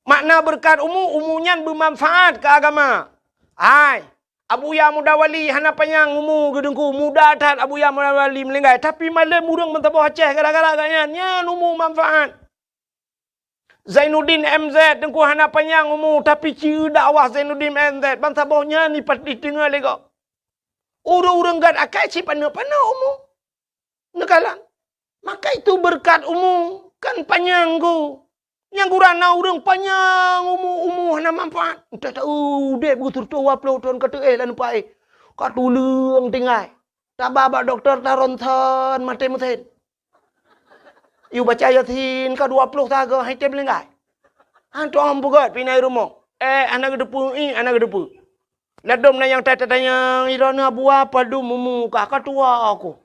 Makna beureukat umu, umu nyan beumanfaat keu agama. Hai, Abuya Muda Wali hana panyang umu geudeungku, muda that Abuya Muda Wali meulinggai, tapi malem ureuëng meusaboh Aceh gara-gara gobnyan, nyan umu manfaat. Zainuddin M Z teungku hana panyang umu, tapi ci dakwah Zainuddin M Z, bansaboh nyan ipat diteungoh lé gob. Ureuëng-ureuëng gét akai cit paneuk-paneuk umu. Neukalon. Maka itu beureukat umu kan panyang ku. Nyang gura na ureuëng panyang umu, umu hana manfaat. Entah tahu udeb beutôi dua ploh thon ka teuéh lam paih. Ka tuleueng tinggai. Taba bak dokto ta ronsen maté meusen. Yue baca Yasin ka dua ploh sagoe hai tem linggai. Hantom peugét pih na i rumoh. Eh, hana geuteupeue, ih, hana geuteupeue. Ladôm na nyang ta-, tatanyong, "Droeneuh Abuya padum umu kah, ka tuha ku?"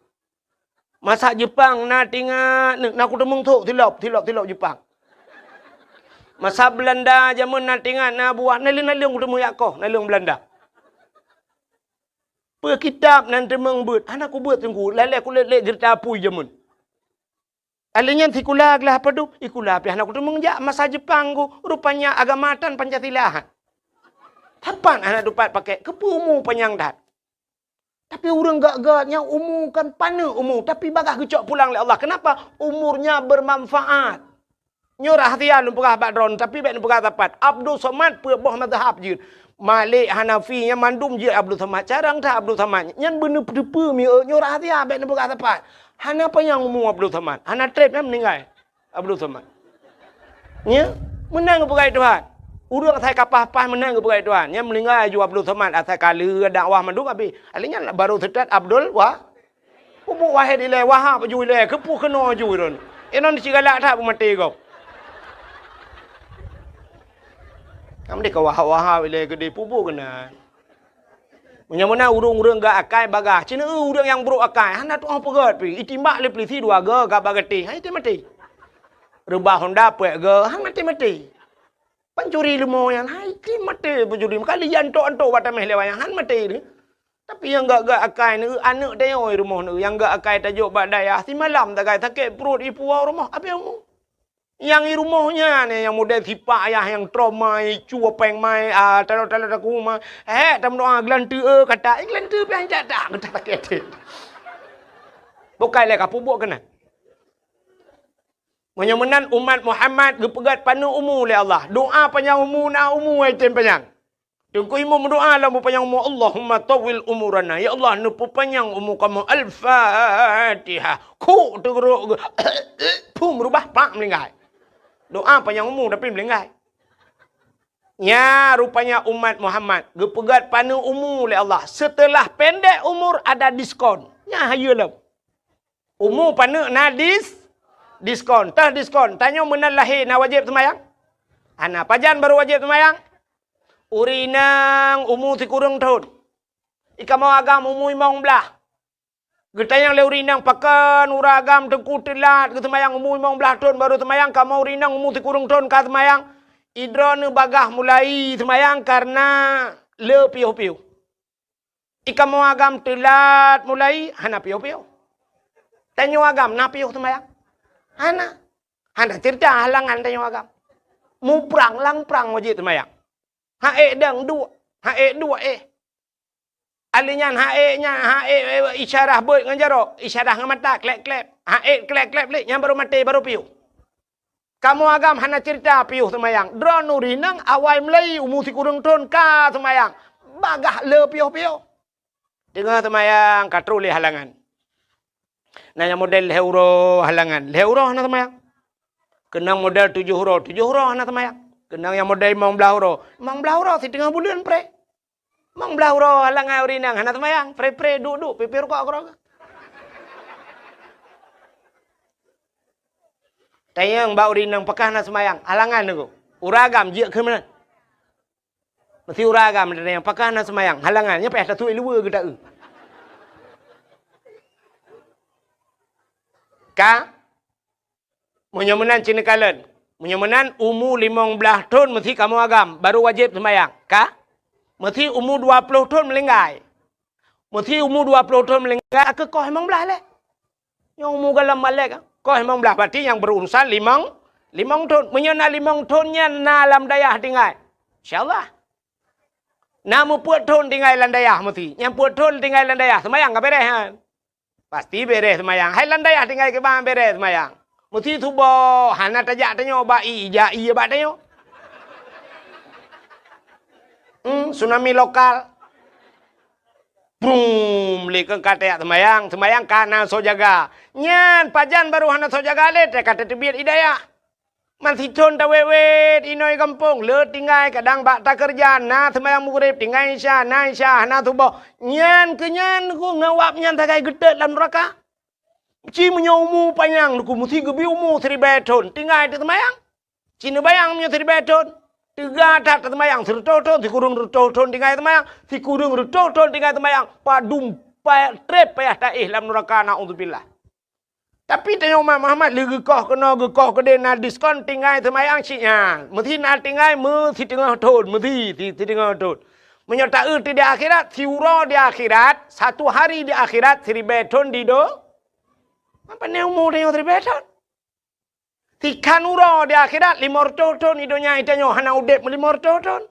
Masa Jepang na tingat, na kuteumeung thok silop, silop, silop Jepang. Masa Beulanda jameun na tingat na Abuya, naleueng-naleueng kuteumeung jak koh, naleueng Beulanda. Peue kitab nan teumeung beuet, hana kubeuet teungku, lalée kulét-lét jeurita apui jameun. Alèh nyan sikula glah padub, sikula pih hana kuteumeung jak masa Jepang ku, rupanya agama tan Pancasila. Sapat hana tupat pakai, keupeue umu panyang that. Tapi ureuëng gét-gét nyang umu kan paneuk umu, tapi bagaih geucok pulang lé Allah. Kenapa? Umurnya bermanfaat. Nyoe rahsia lôn peugah bak droeneuh, tapi bék neupeugah sapat. Abdul Somad peuet boh mazhab jeuet. Malik, Hanafi, nyan mandum jeuet Abdul Somad. Carông that Abdul Somad. Nyan beuneuteupeu mieu, nyoe rahsia bék neupeugah sapat. Hana panyang umu Abdul Somad. Hana treb nyan meuninggai Abdul Somad. Nya, meunan geupeugah Tuhan. Ureuëng asai ka paih-paih meunan geupeugah Tuhan. Nyan meuninggai aju Abdul Somad, asai ka lheueh dakwah mandum abéh. Alèh nyan baru seutôt Abdul Wa-, Peubuet Wahid ilèe, Wahab ju ilèe, keupeue keunoe ju droeneuh. Inong ci galak that beumaté gob. Kamoe deh ka Wahab-Wahab ilèe keudeh peubuet keunan. Meunyoe meunan ureuëng-ureuëng gét akai bagaih, ci neu ureuëng nyang brôk akai, hana tu'oh peugét pih, itimbak lé peulisi dua goe gak bak gatéh, hai maté-maté. Reubah honda peuet goe, hai maté-maté. Pancuri leumo nyan, hai maté pancuri, meukalu jiantok-antok bak taméh lé wayang, hai maté deh. Tapi nyang gét-gét akai neu, aneuëk tanyoe rumoh neu, nyang gét akai tajok bak dayah, simalam sagai sakét pruet ipuwoe rumoh, abéh umu. Nyang i rumoh nyan, nyang model sipak ayah nyang trauma, i cue péng mai, ah, talo-talo taku ma. Hék, tameudoa geulanteue, eh, kata, eh, geulanteue pih jak tak, kata sakét até. Bukai lé ka peubuet keunan. Meunyoe meunan umat Muhammad geupeugét paneuk umu lé Allah. Doa panyang umu na umu ai tem panyang. Teungku Imum meudoa lam peupanyang umu, "Allahumma tawwil umurana." Ya Allah, neupeupanyang umu kamoe. Al-Fatihah. Kuk teugeurok geu-, phum rubah, pak meulinggai. Doa panyang umu tapi meulinggai. Nya rupanya umat Muhammad geupeugét paneuk umu lé Allah. Setelah pendek umur ada diskon. Nya hayeue lom. Umu paneuk na dis-, diskon. Teuh diskon. Tanyoe meunan lahé na wajéb seumayang? Hana. Pajan barô wajéb seumayang? Ureueng inong umu sikureueng thon. Di kamoe agam umu limong blaih. Geutanyong lé ureueng inong, "Pakon uroe agam Teungku teulat geuseumayang, umu limong blaih thon barô seumayang, kamoe ureueng inong umu sikureueng thon ka seumayang?" "Droeneuh bagaih mulai seumayang kareuna le piôh-piôh." "Di kamoe agam teulat mulai, hana piôh-piôh." "Tanyoe agam na piôh seumayang?" "Hana." Hana cerita halangan tanyoe agam. Muprang lam prang wajéb seumayang. Hak ék dang duek, hak ék duek éh. Ahli nyan hak ék nyan, hak ék, ék isyarah beuet ngon jaroe, isyarah ngon mata, klep-klep. Hak ék klep-klep lé, nyan barô maté, barô piôh. Kamoe agam hana cerita piôh seumayang. Droeneuh ureueng inong awai mulai umu sikureueng thon ka seumayang. Bagaih le piôh-piôh. Teungoh seumayang ka troh lé halangan. Na nyang model lhèe uroe halangan, lhèe uroe hana seumayang. Keunong model tujoh uroe, tujoh uroe hana seumayang. Keunong nyang model limong blaih uroe, limong blaih uroe siteungoh buleuen pré. Limong blaih uroe halangan ureueng inong hana seumayang, pré-pré duek-duek, pipéh rukok keudroe. Tanyong bak ureueng inong pakon hana seumayang, halangan Teungku. Uroe agam jeuet keu meunan. Meusti uroe agam tanyong pakon hana seumayang, halangan, nyan payah tatuek luweue geuta'eu. Ka? Meunyoe meunan ci neukalon. Meunyoe meunan umu limong blaih thon meusti kamoe agam, barô wajéb seumayang. Ka? Meusti umu dua ploh thon meulinggai. Meusti umu dua ploh thon meulinggai, ka koh limong blaih lé. Nyoe umu gohlom balek, koh limong blaih, berarti nyang berurusan limong, limong thon. Meunyoe na limong thon nyan na lam dayah tinggai, insya Allah. Na meupeuet thon tinggai lam dayah meusti. Nyang peuet thon tinggai lam dayah, seumayang ka beres nyan. Pasti beres seumayang. Hai lam dayah tinggai kiban beres seumayang. Meusti suboh, hana tajak tanyoe bak ie, jak ie bak tanyoe. Hmm, tsunami lokal. Brum, lé keu ka tajak seumayang, seumayang ka na soe jaga. Nyan pajan barô hana soe jaga lé, ka tateubiet i dayah. Meusti thon tawét-wét inoe gampông, le tinggai kadang bak takeureuja, na seumayang Maghrib, tinggai Isya, na Isya, hana suboh. Nyan keu nyan ku ngon wab nyan sagai geutot lam nuraka. Ci meunyoe umu panyang Teungku meusti geubi umu siribèe thon, tinggai teuseumayang. Ci neubayang meunyoe siribèe thon, teuga that teuseumayang sireutôh thon, sikureueng reutôh thon tinggai seumayang, sikureueng reutôh thon tinggai seumayang, padum pa-, trép payah taéh lam nuraka, naudzubillah. Tapi tanyoe umat Muhammad lé geukoh keunoe, geukoh keudéh, na diskon tinggai seumayang cit nyan. Meusti na tinggai meusiteungoh thon, meusti si-, siteungoh thon. Meunyoe taeu di akhirat, siuroe di akhirat, satu hari di akhirat, siribèe thon di do-, Apa ni umu tanyoe siribèe thon? Sikhan uroe di akhirat, limong reutôh thon di donya, tanyoe hana udép meulimong reutôh thon.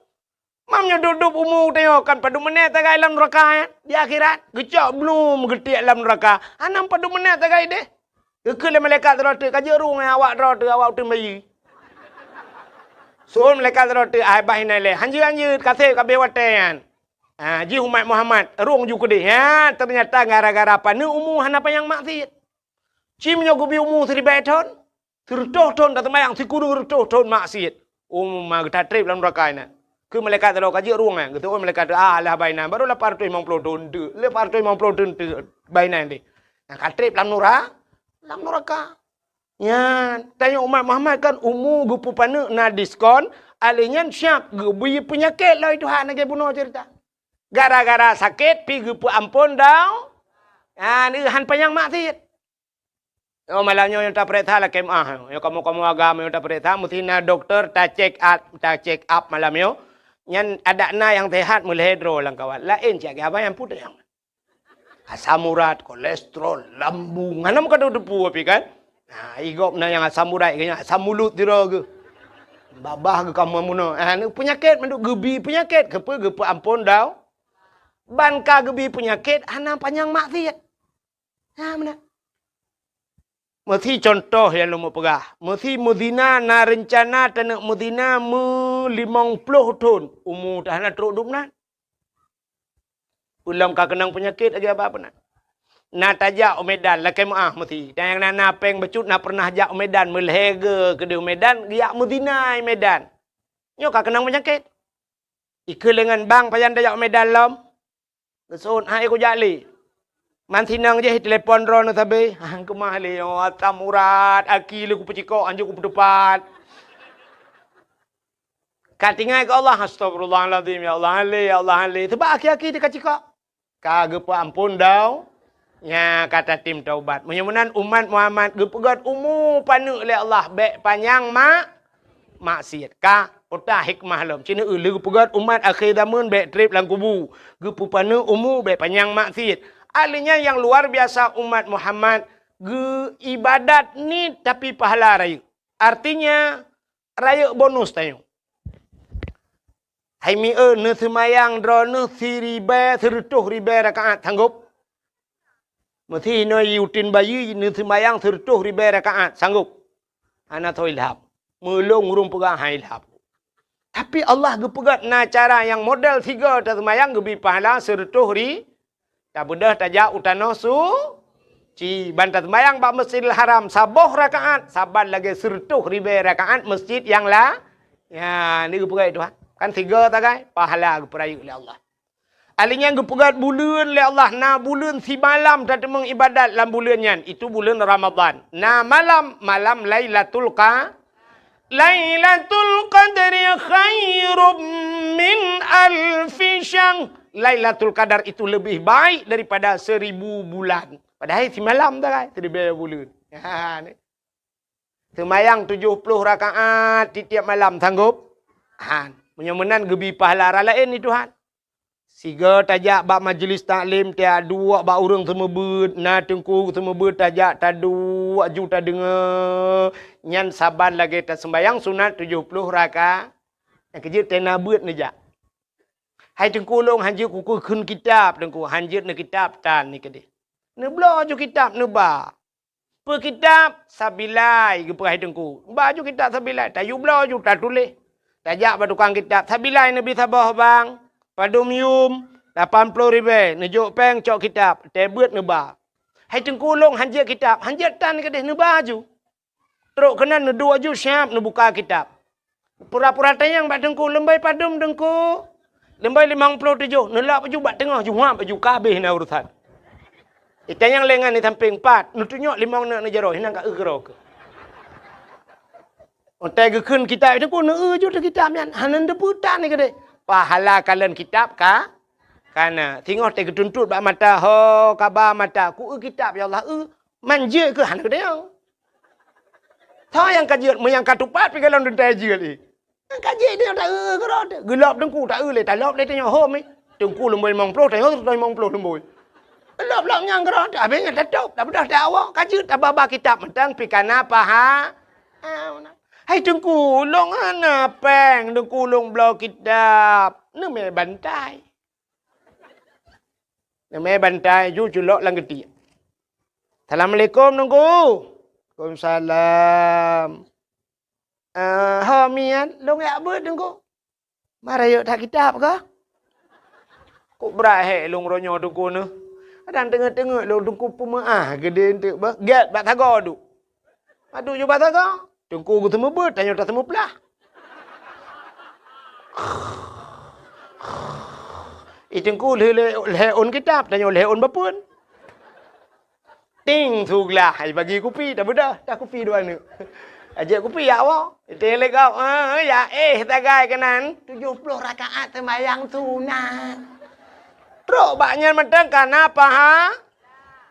Mam nyoe dub-dub umu tanyoe kan padum meuneuk sagai lam nuraka, eh? Di akhirat, geucok blum geutiek lam nuraka. Hana padum meuneuk sagai deh. Geukheun lé malaikat droe teuk, "Ka jeuet rueng, eh, awak droe teuk, awak uteuen bayeue." Seuôn malaikat droe teuk, "Ai, bah inan lé. Hanjeuet-hanjeuet, ka sép ka abéh watèe nyan." Ah, jih umat Muhammad, rueng ju keudeh. Ha, teunyata gara-gara paneuk umu hana panyang maksiet. Ci meunyoe geubi umu siribèe thon, sireutôh thon taseumayang, sikureueng reutôh thon maksiet. Umu ma geutatrép lam nuraka inan. Keu malaikat droe ka jeuet rueng, eh. Geuteu'ôn malaikat, "Ah, lah bah inan, barô lapan reutôh limong ploh thon teuk. Lapan reutôh limong ploh thon teuk bah inan deh." Nah, ka trép lam nura-, lam nuraka. Nyan, tanyoe umat Muhammad kan umu geupeupaneuk na diskon, alèh nyan siap geubi peunyakét lom Tuhan lagèe bunoe cerita. Gara-gara sakét pi geupeuamphon dau-, ah, neuhan panyang maksiet. Oh, malam nyoe nyang tapareksa lakèe meu'ah. Nyoe kamoe-kamoe agam nyang tapareksa, meusti na dokto ta-check up, ta-check up malam nyoe. Nyan adak na nyang seuhat meulhèe droe lam kawat. Laén cit lagèe abang nyang peue tanyong. Asam urat, kolesterol, lambung. Hana meukadoe teupeu pih kan? Nah, i gob na nyang asam urat, nyang asam mulut sidroe geuh. Babah geuh ka meunoe. Ah, ni peunyakét mandum geubi peunyakét. Keupeue geupeuamphon dau-, ban ka geubi peunyakét, hana panyang maksiet. Ha, meunan. Meusi contoh nyang lôn peugah, meusi meuzina na reuncana taneuk meuzina meulimong ploh thon, umu teuh hana trok dum nan. Peulom ka keunong peunyakét lagée haba peunan. Na tajak u Medan, lakée meuáh meusi. Dan nyang na, na péng bacut na pernah jak u Medan, meulhèe geu keudeh u Medan, geujak meuzina i Medan. Nyoe ka keunong peunyakét. Ikheun lé ngon bang pajan tajak u Medan lom. Geuseuôt, "Hai, kujak lé." Man sinong jih telepon droeneuh sabe. "Ah, keumah lé, oh, asam urat, aki lé kupeucikok, hanjeuet kupeuteupat." Ka tinggai keu Allah, "Astagfirullahalazim, ya Allah, han lé, ya Allah, han lé." Sabab aki-aki teuka cikok. Ka geupeuamphon dau, nya ka tatem taubat. Meunyoe meunan umat Muhammad geupeugét umu paneuk lé Allah, bék panyang mak-, maksiat. Ka, peue hikmah lom. Cit neu lheueh geupeugét umat akhé zaman bék treb lam kubu. Geupeupaneuk umu bék panyang maksiat. Ahli nyan nyang luar biasa umat Muhammad geu ibadat niet tapi pahala rayeuk. Artinya, rayeuk bonus tanyoe. Hai mieu neuseumayang droeneuh siribée sireutôh ribée rakaat, sanggob? Meusi inoe yutin bayi neuseumayang sireutôh ribée rakaat, sanggob? Hana soe ilham. Meulôn ureuëng peugah han ilham. Tapi Allah geupeugét na cara nyang model sigoe taseumayang geubri pahala sireutôh ri-, Tabeudôh tajak u tanoh suci, ban taseumayang bak Masjidil Haram saboh rakaat, saban lagée sireutôh ribée rakaat masjid nyang la-, ya, ni geupeugét Tuhan. Kan sigoe sagai, pahala geupeurayeuk lé Allah. Ahli nyan geupeugét buleuen lé Allah, na buleuen simalam tateumeung ibadat lam buleuen nyan, itu buleuen Ramadhan. Na malam, malam Lailatul Qa-, Lailatul Qadri khairum min alfi syahr. Lailatul Qadar itu lebih baik daripada seribu bulan. Padahai simalam sagai, siribée buleuen. Ha, ni. Seumayang tujoh ploh rakaat tiep-tiep malam, sanggob? Han. Meunyoe meunan geubri pahala raya laén ni Tuhan. Sigoe tajak bak majeulis taklim, taduek bak ureuëng seumeubeuet, na teungku seumeubeuet tajak taduek ju tadeungoe, nyan saban lagée taseumayang sunat tujoh ploh raka-, nyang keujeuet tena beuet neujak. Hai teungku, lôn hanjeuet kukheun kitab, teungku, hanjeuet neukitab tan ni keudeh. Neubloe ju kitab neuba. Peu kitab? Sabilai, geupeugah teungku. Ba ju kitab sabilai, tayue bloe ju tatuléh. Tajak bak tukang kitab, sabilai neubri saboh bang, padum yum, lapan ploh ribée, neujok péng cok kitab, tée beuet neuba. Hai teungku, lôn hanjeuet kitab, hanjeuet tan keudeh, neuba ju. Trok keunan neuduek ju siab neubuka kitab. Pura-pura tanyong bak teungku, "Leubeh padum teungku?" "Leubeh limong ploh tujoh." Neulop ju bak teungoh, ju huab ju, ka habéh na urusan. Itanyong lé ngon di sampéng, "Pat?" Neutunyok limong neuk neujaroe, hinan ka eu keudroe keuh. Watée geukheun kitab teungku, neueu ju teuh kitab nyan, hana neuteupeue tan ni keudeh. Pahala kalon kitab ka, kana. Singoh tée geutuntot bak mata, ho, kaba mata, "Ku eu kitab, ya Allah, eu." Man jeuet keuh hana geutanyong. Soe nyang ka jeuet, meunyo nyang ka tupat pih gohlom teuntée jeuet, eh. Nyang ka jeuet nyoe taeu keudroe teuh. Geulop teungku taeu lé, talop lé tanyoe hom, eh. Teungku leumbôi limong ploh, tanyoe limong ploh leumbôi. Lop-lop nyang keudroe teuh, habéh nyan tatôb, tabeudôh teuh awak, ka jeuet tababa kitab mantong pih kana paha-, ah, hai teungku, lôn hana péng, teungku lôn bloe kitab. Neumé bantai. Neumé bantai ju culok lam geutiek. "Assalamualaikum, Teungku." "Waalaikumsalam." "Eh, ho miet, lôn jak beuet, Teungku." "Mara yôk that kitab kah?" "Kok brat hék lôn uroe nyoe, Teungku, neuh. Kadang teungeut-teungeut lôn, Teungku, peumeuáh geudeh eunteuk beuh. Gét bak sagoe duek." Aduh, ju bak sagoe. Teungku geuseumeubeuet, tanyoe taseumeuplah. Ih, Teungku, lheueh lé-, lhée ôn kitab, tanyoe lhée ôn bapeuen. Ting, su glah, ai bagi kupi, tabeudôh, dah kupi dua neuk. Ajak kupi, ya Allah. Iteng lé gob, eh, ya, eh, sagai keunan. Tujoh ploh rakaat seumayang sunat. Trok bak nyan mantong kana paha-,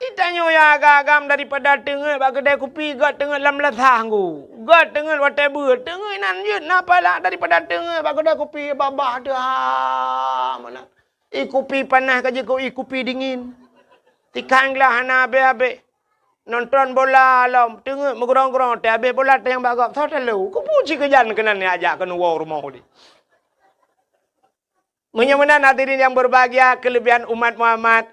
Itanyoe nyang agam-agam daripada teungeut bak keudè kupi, göt teungeut lam lasah nggu. Göt teungeut watèe beuet, teungeut inan jeuet na pahala daripada teungeut bak keudè kupi babah teuh, ha, meunan. Ié kupi panas ka jeuet keu ié kupi dingin. Tikang glah hana abéh-abéh. Nonton bola lom, teungeut meugrong-grong, teuh abéh bola tanyong bak gob, soe talo. Kupu cit keujan keunan nyang ajak keuneuk woe rumoh udép. Meunyoe meunan hadirin nyang berbahagia, keulebihan umat Muhammad,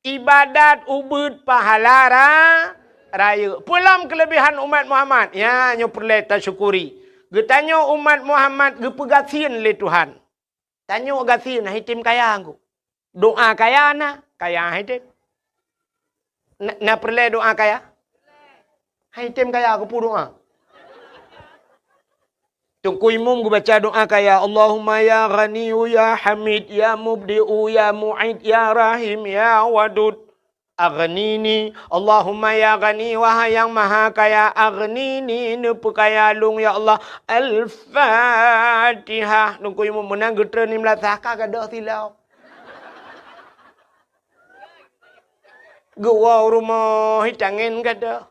ibadat ubeuet pahala ra-, rayeuk. Peue lom keuleubehan umat Muhammad? Ya, nyoe peureulée tasyukuri. Geutanyoe umat Muhammad geupeugasien lé Tuhan. Tanyoe gasien, hana item kaya ngon. Doa kaya na, kaya hana item. Na, na peureulée doa kaya? Hana item kaya, keupeue doa? Teungku Imum geubaca doa kaya, "Allahumma ya Ghaniyyu ya Hamid, ya Mubdi'u ya Mu'id, ya Rahim ya Wadud, aghnini." Allahumma ya Ghani, wahai Nyang Maha Kaya, aghnini, neupeukaya lôn ya Allah. Al-Fatihah. Teungku Imum meunan geutreun limong blah sah ka gadôh silop. Geuwoe u rumoh, hi tangen gadôh.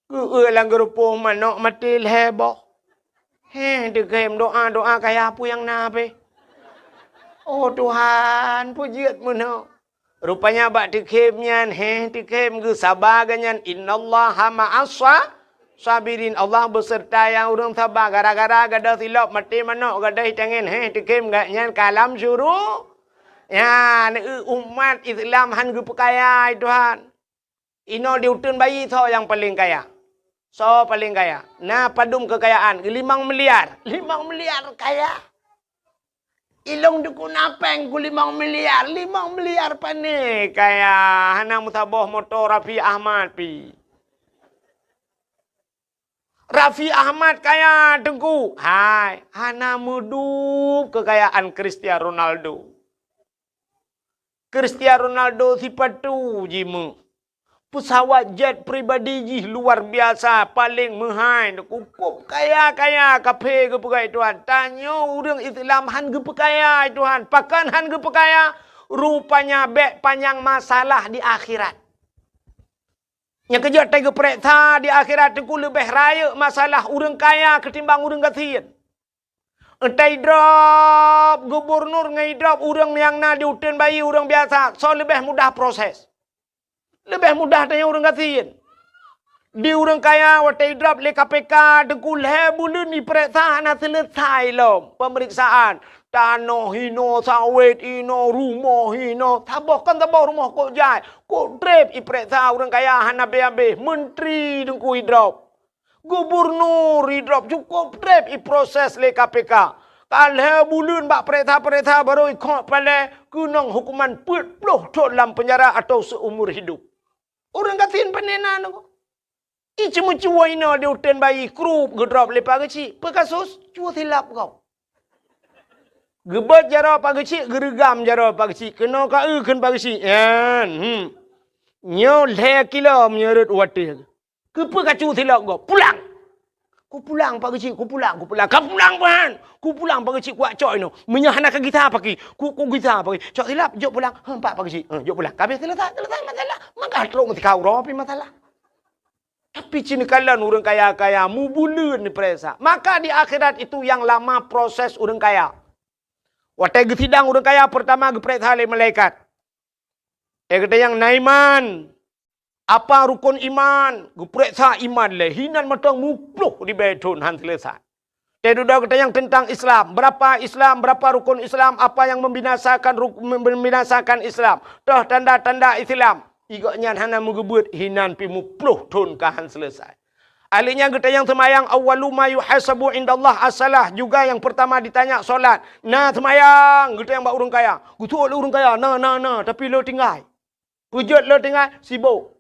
Geueu lam geurupoh manok maté lhée boh. Heh, teukhem doa-doa kaya peue nyang na pih. Oh Tuhan, peue jeuet meunoe. Rupanya bak teukhem nyan, heh, teukhem geusaba geuhnyan, "Innallaha ma'as sa-, sabirin." Allah beuseurta nyang ureuëng saba. Gara-gara gadôh silop maté manok gadôh hi tangen, heh, teukhem geuhnyan ka lam syuru-, nyan, eu, umat Islam hana geupeukaya, hai Tuhan. Inoe di uteuen bayi soe nyang paleng kaya? Soe paleng kaya? Na padum keukayaan? Limong miliar. Limong miliar kaya. Ilong dukun apeng ku limong miliar. Limong miliar pane kaya? Hana meusaboh moto Raffi Ahmad pi. Raffi Ahmad kaya, Teungku. Hai, hana meudub keukayaan Cristiano Ronaldo. Cristiano Ronaldo sipatu jimeuh. Peusawat jet pribadi jih luar biasa, paleng meuhai, cukôp kaya-kaya, kaphé geupeugah Tuhan. Tanyoe ureuëng Islam hana geupeukaya Tuhan. Pakon hana geupeukaya? Rupanya bék panyang masalah di akhirat. Nyang keujeuet tageupeureksa di akhirat teungku leubeh rayeuk masalah ureuëng kaya keutimbang ureuëng gasien. Entah idrop gubunur ngon idrop ureuëng nyang na di uteuen bayi ureuëng biasa, soe leubeh mudah proses? Leubeh mudah tanyoe ureuëng gasien. Di ureuëng kaya watée idrop lé K P K teungku lhée buleuen ipereksa hana seuleusoe lom peumeriksaan. Tanoh hinoe, sawét hinoe, rumoh hinoe. Saboh kon saboh rumoh kok jai, kok treb ipereksa ureuëng kaya hana abéh-abéh. Menteri teungku idrop. Gubunur idrop cukôp treb iproses lé K P K. Ka lhée buleuen bak pereksa-pereksa barô ikhok palée keunong hukuman peuet ploh thon lam peunjara atau seumur hidup. Ureuëng gasien pane na nyoe. Iceumeucue inoe di uteuen bayi krup geudrop lé Pak Geuchik. Peue kasus? Cue silap gob. Geubeuet jaroe Pak Geuchik, geureugam jaroe Pak Geuchik. Keunoe ka eu kheun Pak Geuchik. Nyan, hmm. Nyoe lhée kilo meunyoe rot watée. Keupeue ka cue silap gob? Pulang! Kupulang Pak Geuchik, kupulang, kupulang. Ka pulang ban! Kupulang Pak Geuchik, kuwak cok inoe. Meunyoe hana ka gisa paki, ku, kugisa paki. Cok silap, jok pulang. Heh, empat Pak Geuchik. Heh, jok pulang. Ka abéh seuleusoe, seuleusoe masalah. Maka trok meutika uroe pi masalah. Tapi cit neukalon ureuëng kaya-kaya mubuleuen neupereksa. Maka di akhirat itu nyang lama proses ureuëng kaya. Watée geusidang ureuëng kaya, peurtama geupereksa lé malaikat. Eh, gata nyang na iman. Apa rukon iman? Geupereksa iman lé. Hinan mantong muploh ribée thon han seuleusoe. Teududoe gata nyang teuntang Islam. Berapa Islam? Berapa rukon Islam? Apa yang membinasakan ruk-, membinasakan Islam? Toh tanda-tanda Islam. Igok nyan hana meugeubeuet hinan pi muploh thon ka han seuleusoe. Ahli nyan gata nyang seumayang, awwalu ma yuhasabu indallah as-salah, juga yang pertama ditanya solat. Na seumayang gata nyang bak ureuëng kaya. Geusuet lé ureuëng kaya, na, na, na, tapi le tinggai. Peujeuet le tinggai, sibok.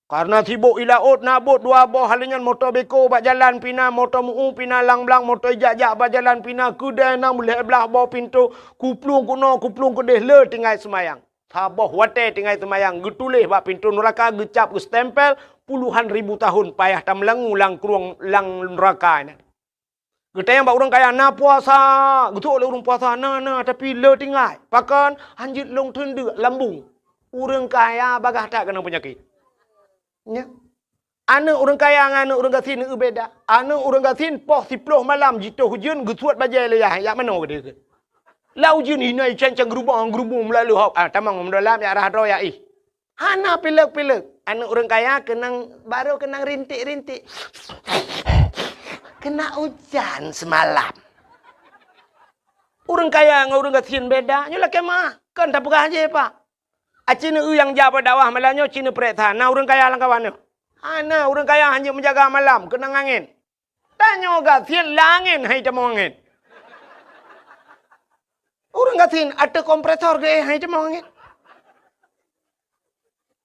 Karena sibok i laôt na bot dua boh, ahli nyan moto beko bak jalan pina, moto meu pina lang blang, moto ijak-jak bak jalan pina, keudai na meulhée blaih boh pintoe, kuplueng keunoe, kuplueng keudeh, le tinggai seumayang. Saboh watée tinggai seumayang, geutuléh bak pintoe nuraka, geucab, geustempel, puluhan ribu tahun payah tameulangue lam krueng lam nuraka nyan. Geutanyoe bak ureuëng kaya na puasa, geutuek lé ureuëng puasa na, na, tapi le tinggai. Pakon? Hanjeuet lôn teundeuk lambung. Ureuëng kaya bagaih that keunong peunyakét. Nya. Aneuëk ureuëng kaya ngon aneuëk ureuëng gasien beda. Aneuëk ureuëng gasien poh siploh malam jitoh ujeuen geusuet bajée lé yah, jak manoe geude keu. Lam ujeuen hinoe ican-can geurubong, geurubong meulalu hop. Ah, tamong meudolap jak rhah droe jak ih. Hana pilek-pilek. Aneuëk ureuëng kaya keunong, barô keunong rintik-rintik. Keuna ujan seumalam. Ureuëng kaya ngon ureuëng gasien beda. Nyoe lakée meuah. Kon tapeugah jih, Pak. Aci neu nyang jak bak dakwah malam nyoe, ci neupereksa. Na ureuëng kaya lam kawan nyoe. Hana, ureuëng kaya hana meujaga malam, keunong angén. Tanyoe gasien lam angén hai tamong angén. Ureuëng gasien ateueh kompresor geuéh hai tamong angén.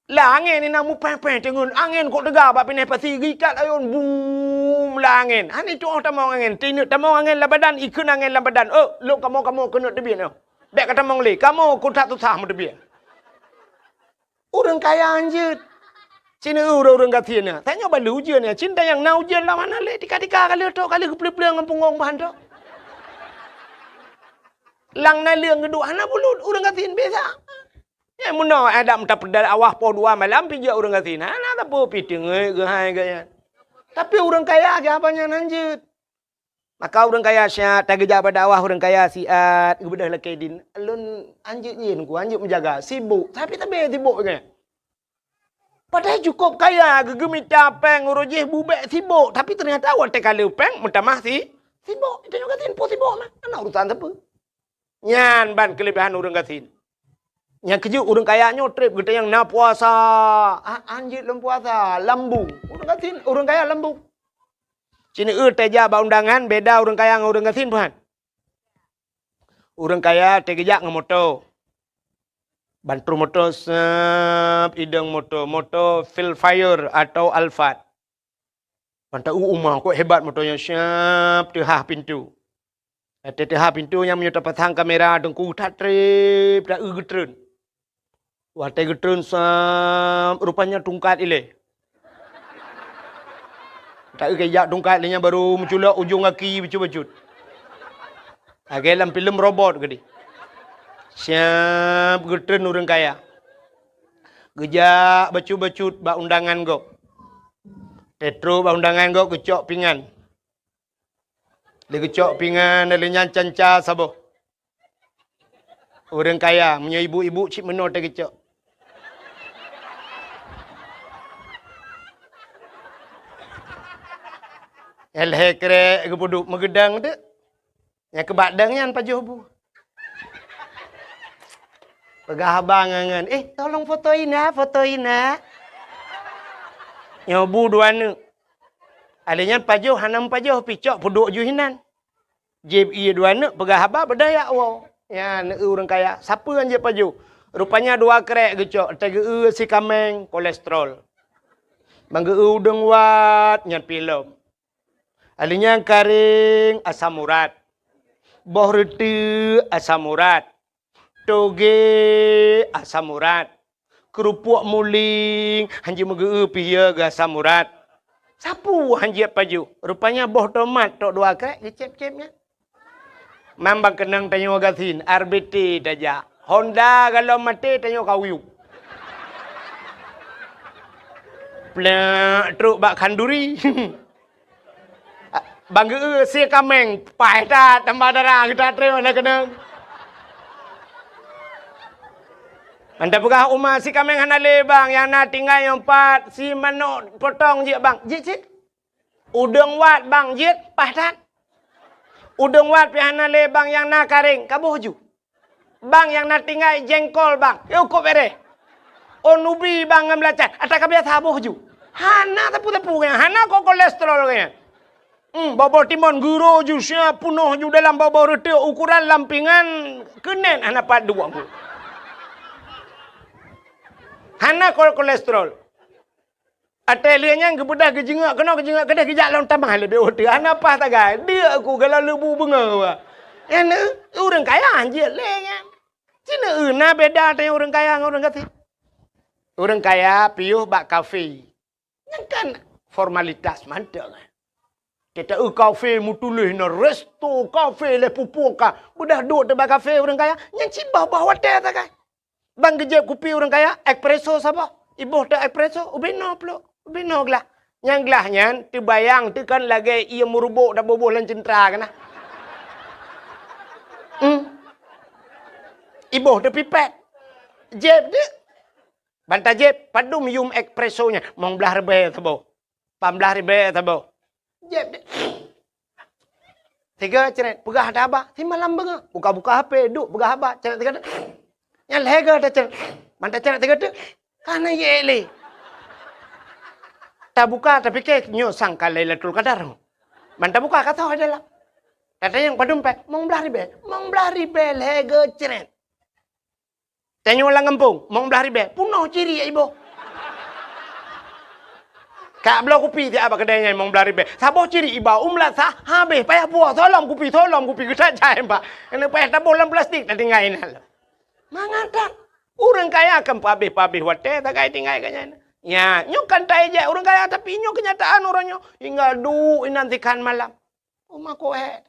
Lam angén inan mupéh-péh teungeut, angén kok teuga bak pinéh pasi geuikat ayôn bum lam angén. Hana tuoh tamong angén, tineuk tamong angén lam badan, ikheun angén lam badan. Oh, lôn kamoe-kamoe keuneuk teubiet nyoe. Bék ka tamong lé, kamoe keu that susah meuteubiet. Ureuëng kaya hanjeuet. Cina ureuëng-ureuëng gasien nyan. Tanyoe balu ujeuen nyan. Cinta nyang na ujeuen lam hana lé tika-tika ka lheueh tok ka lheueh geupleueng-pleueng ngon punggong bah ntok. Lam naleueng geuduek hana bulut ureuëng gasien biasa. Nyang meunoe adak meuta peudal awah poh dua malam pijak ureuëng gasien. Hana sapeue pi teungeut geuhai gaya. Tapi ureuëng kaya kiban nyan hanjeuet. Maka ureuëng kaya siat tageujak bak dakwah ureuëng kaya siat geubeudôh lakée din. Lôn hanjeuet nyin ku hanjeuet meujaga sibok tapi tabe sibok nyan. Padahai cukup kaya geugeumita péng uroe jih bubek sibok tapi teunyata watée ka lheueh péng meutamah si sibok. Itu juga simpo sibok mah. Hana urusan sapeue. Nyan ban keuleubehan ureuëng gasien. Nyang keujeuet ureuëng kaya nyoe treb geutanyoe na puasa. Ah, hanjeuet lom puasa, lambung. Ureuëng gasien, ureuëng kaya lambung. Cina eu tajak bak undangan beda ureuëng kaya ngon ureuëng gasien puhan. Ureuëng kaya tegeujak ngon moto. Bantu moto sep idong moto, moto Feel Fire atau Alphard. Mantap u uma kok hebat moto nyan siap teuhah pintu. Watée teuhah pintu nyan meunyoe tapasang kamera teungku that treb ta eu geutreun. Watée geutreun sam rupanya tungkat ilée. Ta eu kejak tungkat lé nyan baru meuculok ujong gaki bacut-bacut. Lagée lam filem robot geude. Siap geutreun ureuëng kaya. Geujak bacut-bacut bak undangan gob. Tetrok bak undangan gob geucok pingan. Lé geucok pingan lé nyan canca saboh. Ureuëng kaya, meunyoe ibu-ibu cit meunoe teuh geucok. Lhée krek geupeuduek meugeudang teuk. Nyang keubak dang nyan pajoh bu. Peugah abang ngon, "Eh, tolong foto ina, foto ina." Nyoe bu dua neuk. Alé nyan pajoh hana pajoh picok peuduek ju hinan. Jieb ié dua neuk peugah haba beudaya woe. Nyan ureuëng kaya, sapeue nyang jieb pajoh? Rupanya dua krek geucok, teugeue sikameng kolesterol. Manggeu udeueng wat nyan pilom. Alé nyan karing asam urat. Boh reuteuek asam urat. Toge asam urat. Keurupuk muling hanjeuet meugeu pihie geu asam urat. Sapeue hanjeuet pajoh? Rupanya boh tomat tok dua krek geucép-cép nyan. Mambang keunong tanyoe gasien, R B T tajak. Honda galom maté tanyoe kawiup. Plek trok bak khanduri. Bang geu sie kameng, paih that tambah dara geuta treun na keunong. Anda peugah uma si kameng hana lé bang, nyang na tinggai nyang pat si manok potong jeuet bang. Jeuet cit. Udeueng wat bang jeuet paih that. Udeueng wat pih hana lé bang nyang na karéng kaboh ju. Bang nyang na tinggai jengkol bang, yôh kok bereh. Oh nubi bang ngon belacan, ata ka biasa boh ju. Hana tepu-tepu kaya, hana kok kolesterol kaya. Hmm, boboh timon guro ju sia punoh ju dalam boboh reuteuek ukuran lampingan keunen hana pat dua. Hana kok kolesterol. Até lheueh nyan geubeudôh geujeungok keunoe geujeungok keudeh geujak lom tamah leubeh uteue. Hana paih tagai. Deuk ku galak leubu beungoh wa. Nyan ureueng kaya hanjeuet lé nyan. Cina eu na beda teuh ureueng kaya ngon ureueng gasien. Ureueng kaya piôh bak kafe. Nyan kan formalitas mantong. Kita eu kafe meutuléh na resto kafe lé pupuka. Beudah duek teuh bak kafe ureueng kaya. Nyan cit bah-bah watèe tagai. Bang geujép kupi ureueng kaya, espresso saboh. Iboh teuh espresso, ubé noe plôk, ubé noe glah. Nyang glah nyan teubayang teuh kan lagèe ié meurubok taboh-boh lam ceuntra keunan. Hmm. Iboh teuh pipet. Jép deuh. Ban tajép, padum yum espresso nyan, limong blaih ribèe saboh. Lapan blaih ribèe saboh. Jép deh. Sigoe cret, peugah haba. Simalam beungoh. Buka-buka H P, duek peugah haba. Cret sigoe. Nyan lhèe goe tacret. Ban tacret sigoe teuk. Ka na yek lé. Tabuka, tapike nyoe sangka Lailatul Qadar. Man tabuka ka soe dalam. Tatanyong padum pèh, mong blaih ribèe. Mong blaih ribèe lhèe geucrèt. Tanyoe lam gampông, mong blaih ribèe, peunoh ciri iboh. Ka bloe kupi siat bak keudè nyan mong blaih ribèe. Saboh ciri iba u meulasah, habéh payah puwoe, soe lom kupi, soe lom kupi, geutajak bak. Keuneuk payah taboh lam plastik, tatinggai inan lom. Mangat that. Ureueng kaya kan peuhabéh-peuhabéh watèe sagai tinggai geuh nyan. Nya, nyoe kan taijak ureueng kaya, tapi nyoe keunyataan uroe nyoe. Hingga duek inan sikhan malam. Uma kohet.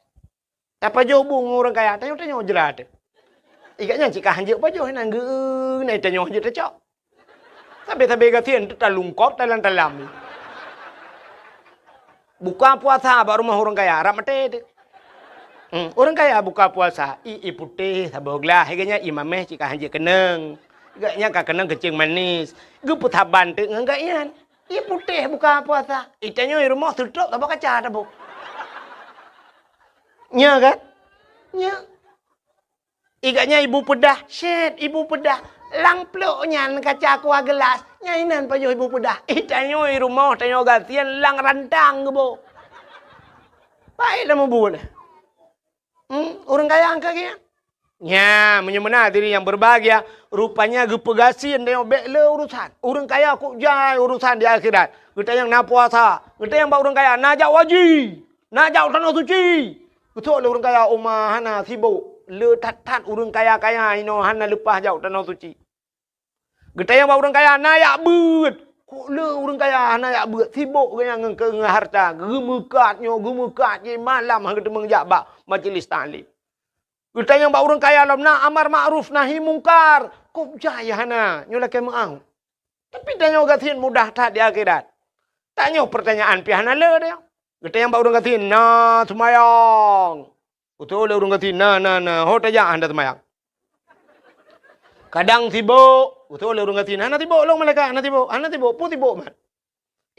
Tapajoh bu ngon ureueng kaya, tanyoe-tanyoe jrat. Ikat nyan cit ka hanjeuet pajoh inan geu-, na tanyoe hanjeuet tacok. Sabe-sabe gasien teutalungkop talam-talam. Buka puasa bak rumoh ureueng kaya, rab maté teuh. Hmm, ureueng kaya buka puasa, ie, ie putéh saboh glah, ikat nyan ie mamèh cit ka hanjeuet keunong. Ikat nyan ka keunong keuceung manis. Geupeusaban teuk ngon gobnyan. Ie putéh buka puasa. Itanyoe i rumoh seutôt saboh kaca taboh. Nya kan? Nya. Ikat nyan ibu peudah, syèt ibu peudah. Lam plôk nyan kaca kua geulas. Nyan inan pajoh ibu peudah. Itanyoe i rumoh tanyoe gasien lam rantang geuboh. Paét lam mubuet. Hmm, ureueng kaya angka geuh. Nya, meunyoe meunan hadirin yang berbahagia, rupanya geupeugasien tanyoe bèk le urusan. Ureueng kaya kok jai urusan di akhirat. Geutanyong na puasa, geutanyong bak ureueng kaya na jak haji, na jak tanoh suci. Geusok lé ureueng kaya uma hana sibok. Le that-that ureueng kaya-kaya inoe hana leupah jak tanoh suci. Geutanyong bak ureueng kaya na jak beuet. Kok le ureueng kaya hana jak beuet, sibok geuh nyan ngon, ngon hareuta, geumeukat nyoe, geumeukat jih, malam han geuteumeung jak bak majelis taklim. Geutanyong bak ureueng kaya lom na amar makruf nahi mungkar, kok jai hana, nyoe lakèe meu'ah. Tapi tanyoe gasien mudah that di akhirat. Tanyoe peurtanyaan pih hana le tanyoe. Geutanyong bak ureueng gasien na seumayang. Geutanyong lé ureueng gasien na, na, na, ho tajak hana seumayang. Kadang sibok, geutanyong lé ureueng gasien hana sibok lôn malaikat, hana sibok, hana sibok, peue sibok mat.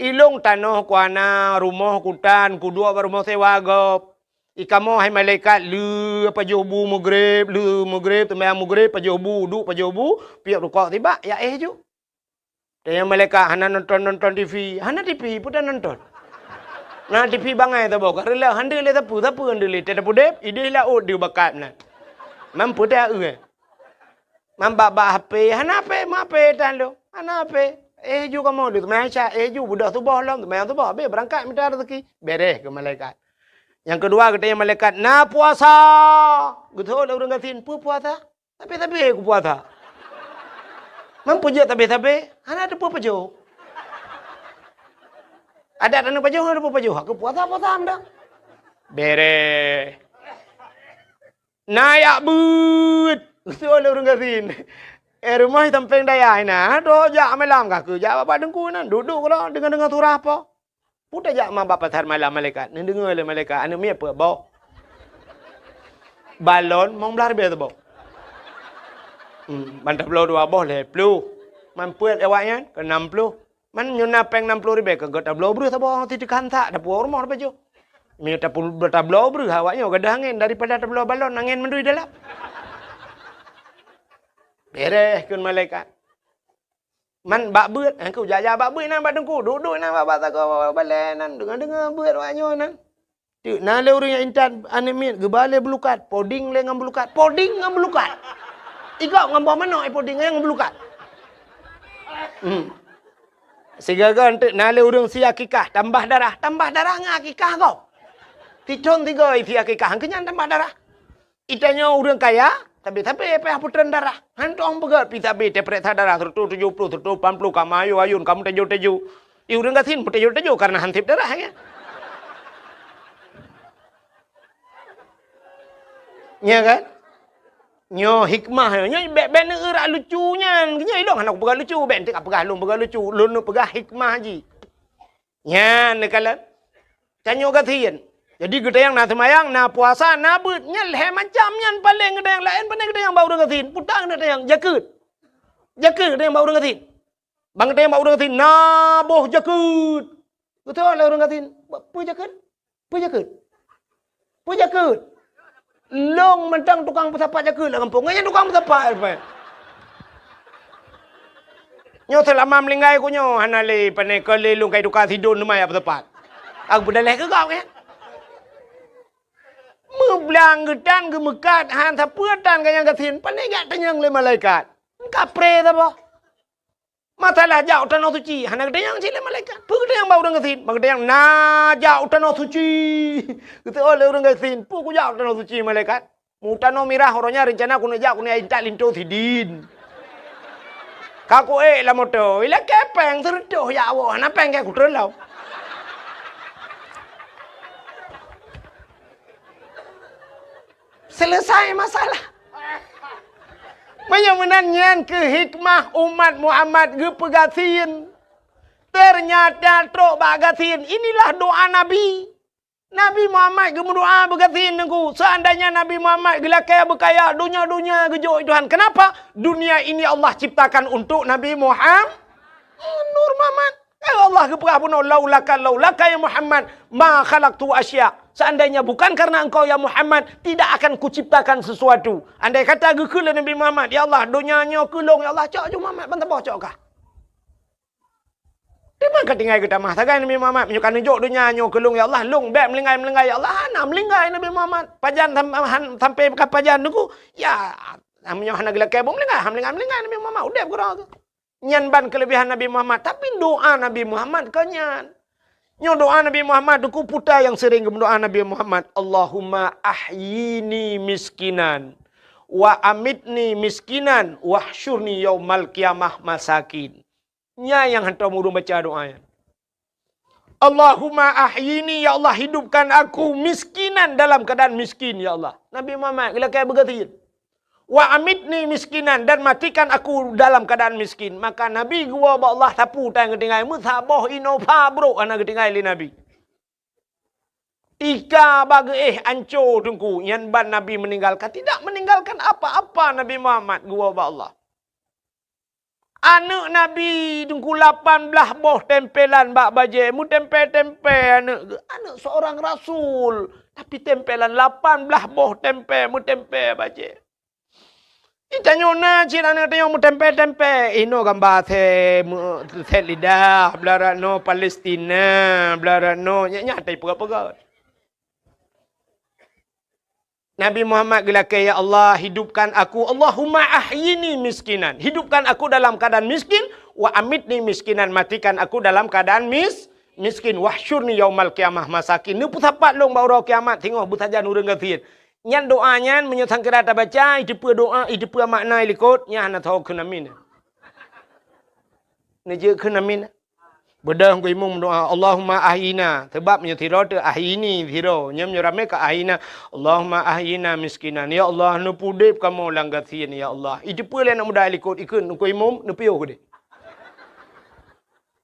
Ilôn tanoh kuhana, rumoh kutan, kuduek bak rumoh sewa gob. Ikamoe hai malaikat, le pajoh bu meugreb, le meugreb, seumayang meugreb, pajoh bu, duek pajoh bu, piep rukok sibak, ya éh ju. Tanyong malaikat hana nonton-nonton TV, hana TV peue tanonton. Na TV bangai saboh ka reuloh, han deuh lé sapeue, sapeue han deuh lé, teuh tapudeb idéh laôt deuh bakat nan. Mampu teuh eu. Man bak-bak HP, hana HP, ma HP tan lôn, hana HP. Éh ju kamoe deuh seumayang Isya, éh ju beudôh suboh lom, seumayang suboh habéh beurangkat mita raseuki, bèrèh keu malaikat. Nyang keudua geutanyong malaikat na puasa. Geutanyong lé ureueng gasien peue puasa? Sabe-sabe kupuasa. Man peujeuet sabe-sabe, hana teupeue pajoh. Adat hana pajoh, hana teupeue pajoh. Aku puasa-puasa meudah. Bèrèh. Na jak beuet. Geuseuôt lé ureueng gasien. Eh, rumoh sampéng dayah inan. Droe jak malam ka keu jak bak teungku inan. Duek-duek keudroe deungoe-deungoe surah po. Peue tajak ma bak pasar malam malaikat, neudeungoe lé malaikat, aneuk miet peuet boh. Balon mong blaih ribèe saboh. Hmm, ban tabloe dua boh lhèe ploh. Man peuet awaknyan keu nam ploh. Man nyoe na péng nam ploh ribèe keu geuh tabloe breuh saboh, ti teukan sak, tapuwoe rumoh tapajoh. Meunyoe tapu-, tabloe breuh awaknyoe gadôh angén daripada tabloe balon angén mandum dalam. Bèrèh kheun malaikat. Man bak beuet, eh, ku jak-jak bak beuet nan bak teungku, duek-duek nan bak, bak sagoe balèe nan, deungoe-deungoe beuet awaknyoe nan. Teuk na lé ureueng nyang intat aneuk miet geuba lé beulukat, poding lé ngon beulukat, poding ngon beulukat. Igop ngon boh manok, eh, poding ngon beulukat. Hmm. Sigoe-goe teuk na lé ureueng sie akikah, tambah darah, tambah darah ngon akikah gob. Sithon sigoe sie akikah, keu nyan tambah darah. Itanyoe ureueng kaya, sabe-sabe payah peutrön darah. Han tueng peugöt pih sabe teupeuriksa darah seratus tujuh puluh, seratus lapan puluh, ka meuayôn-ayôn, ka meuteujô-teujô. I ureueng gasien meuteujô-teujô kareuna han sép darah, ya. Nya kan? Nyoe hikmah nyoe, nyoe bèk, bèk neueurak lucu nyan. Nyoe ilôn hana kupeugah lucu, bèk enteuk kapeugah lôn peugah lucu. Lôn neupeugah hikmah jih. Nyan neukalon. Tanyoe gasien. Jadi geutanyong na seumayang, na puasa, na beuet. Nyan lhèe macam nyan paleng geutanyong, laén pane geutanyong bak ureueng gasien. Peue ta geutanyong, jakeuet. Jakeuet geutanyong bak ureueng gasien. Ban geutanyong bak ureueng gasien, na boh jakeuet. Geutanyong lé ureueng gasien, peue jakeuet? Peue jakeuet? Peue jakeuet? Lôn mantong tukang peusapat jakeuet lam gampông. Nyan tukang peusapat, Pak. Nyoe seulama meulinggai ku nyoe hana lé, pane keu lé lôn kai tuka sidon teuma jak peutepat. Aku peudaléh keu gob nyan. Meublang geutan geumeukat han sapeue tan ka nyang gasien, pane jak tanyong lé malaikat. Kapré saboh. Masalah jak u tanoh suci, hana geutanyong cit lé malaikat. Peue geutanyong bak ureuëng gasien? Bak geutanyong na jak u tanoh suci. Geuteuôt lé ureuëng gasien, peue kujak u tanoh suci malaikat? Mu tanoh mirah uroe nyan reuncana keuneuk jak keuneuk intat linto sidin. Ka kuék lam moto, ilakée péng seureutôh jak woe, hana péng keu kuteulom. Selesai masalah. Meunyoe meunan nyan keuh hikmah umat Muhammad geupeugasien. Ternyata trok bak gasien, inilah doa Nabi. Nabi Muhammad geumeudoa beugasien Teungku. Seandainya Nabi Muhammad geulakée beukaya, donya-donya geujok Tuhan. Kenapa? Dunia ini Allah ciptakan untuk Nabi Muhammad. Nur Muhammad. Ya Allah geupeugah bunoe, "Laulaka, laulaka ya Muhammad, ma khalaqtu asya." Seandainya bukan karena engkau ya Muhammad, tidak akan kuciptakan sesuatu. Andai kata geukheun lé Nabi Muhammad, "Ya Allah, donya nyoe keu lôn, ya Allah, cok ju Muhammad ban saboh cok kah." Teuma ka tinggai geutamah sagai Nabi Muhammad, meunyoe ka neujok donya nyoe keu lôn, ya Allah, lôn bék meulinggai-meulinggai, ya Allah, hana meulinggai Nabi Muhammad. Pajan sam-, han-, sampai ka pajan Teungku, ya, meunyoe hana geulakée boh meulinggai, han meulinggai-meulinggai Nabi Muhammad, udeb keudroe geuh. Nyan ban keuleubehan Nabi Muhammad, tapi doa Nabi Muhammad kon nyan. Nyoe doa Nabi Muhammad, Teungku, peue nyang sering geumeudoa Nabi Muhammad, "Allahumma ahyini miskinan, wa amitni miskinan, wahsyurni yaumal qiyamah masakin." Nyan nyang hantom ureuëng baca doa nyan. "Allahumma ahyini, ya Allah, hidupkan aku miskinan dalam keadaan miskin, ya Allah." Nabi Muhammad geulakée beugasien. "Wa amitni miskinan, dan matikan aku dalam keadaan miskin." Maka Nabi geuwoe bak Allah, sapeue tan geutinggai, meusaboh inoe pha brok hana geutinggai lé Nabi. Ika bak geuéh anco Teungku, nyan ban Nabi meninggalkan, tidak meninggalkan apa-apa Nabi Muhammad geuwoe bak Allah. Aneuëk Nabi Teungku lapan blaih boh tempelan bak bajée, meutempé-tempé aneuëk geuh, aneuëk seorang rasul, tapi tempelan lapan blaih boh tempé, meutempé bajée. Di tanyoe na cit aneuëk tanyoe meutempé-tempé, inoe gamba sét, sét lidah, blah rot noe Palestina, blah rot noe, nyan, nyan tai peugah-peugah. Nabi Muhammad geulakée, "Ya Allah, hidupkan aku, Allahumma ahyini miskinan." Hidupkan aku dalam keadaan miskin, "wa amitni miskinan." Matikan aku dalam keadaan mis-, miskin. "Wahsyurni yaumal qiyamah masakin." Neupeusapat lôn bak uroe kiamat singoh beusajan ureuëng gasien. Nyan doa nyan meunyoe sangkira tabaca, iteupeue doa, iteupeue makna ilikot, nyan hana tho kheun amin. Neujeuet kheun amin. Beudôh Teungku Imum doa, "Allahumma ahyina." Sebab meunyoe sidroe teuh ahyini sidroe, nyoe meunyoe ramé ka ahyina. "Allahumma ahyina miskinan." Ya Allah, neupeudeb kamoe lam gasien, ya Allah. Iteupeue lé aneuk muda ilikot, ikheun Teungku Imum, neupiôh keudeh.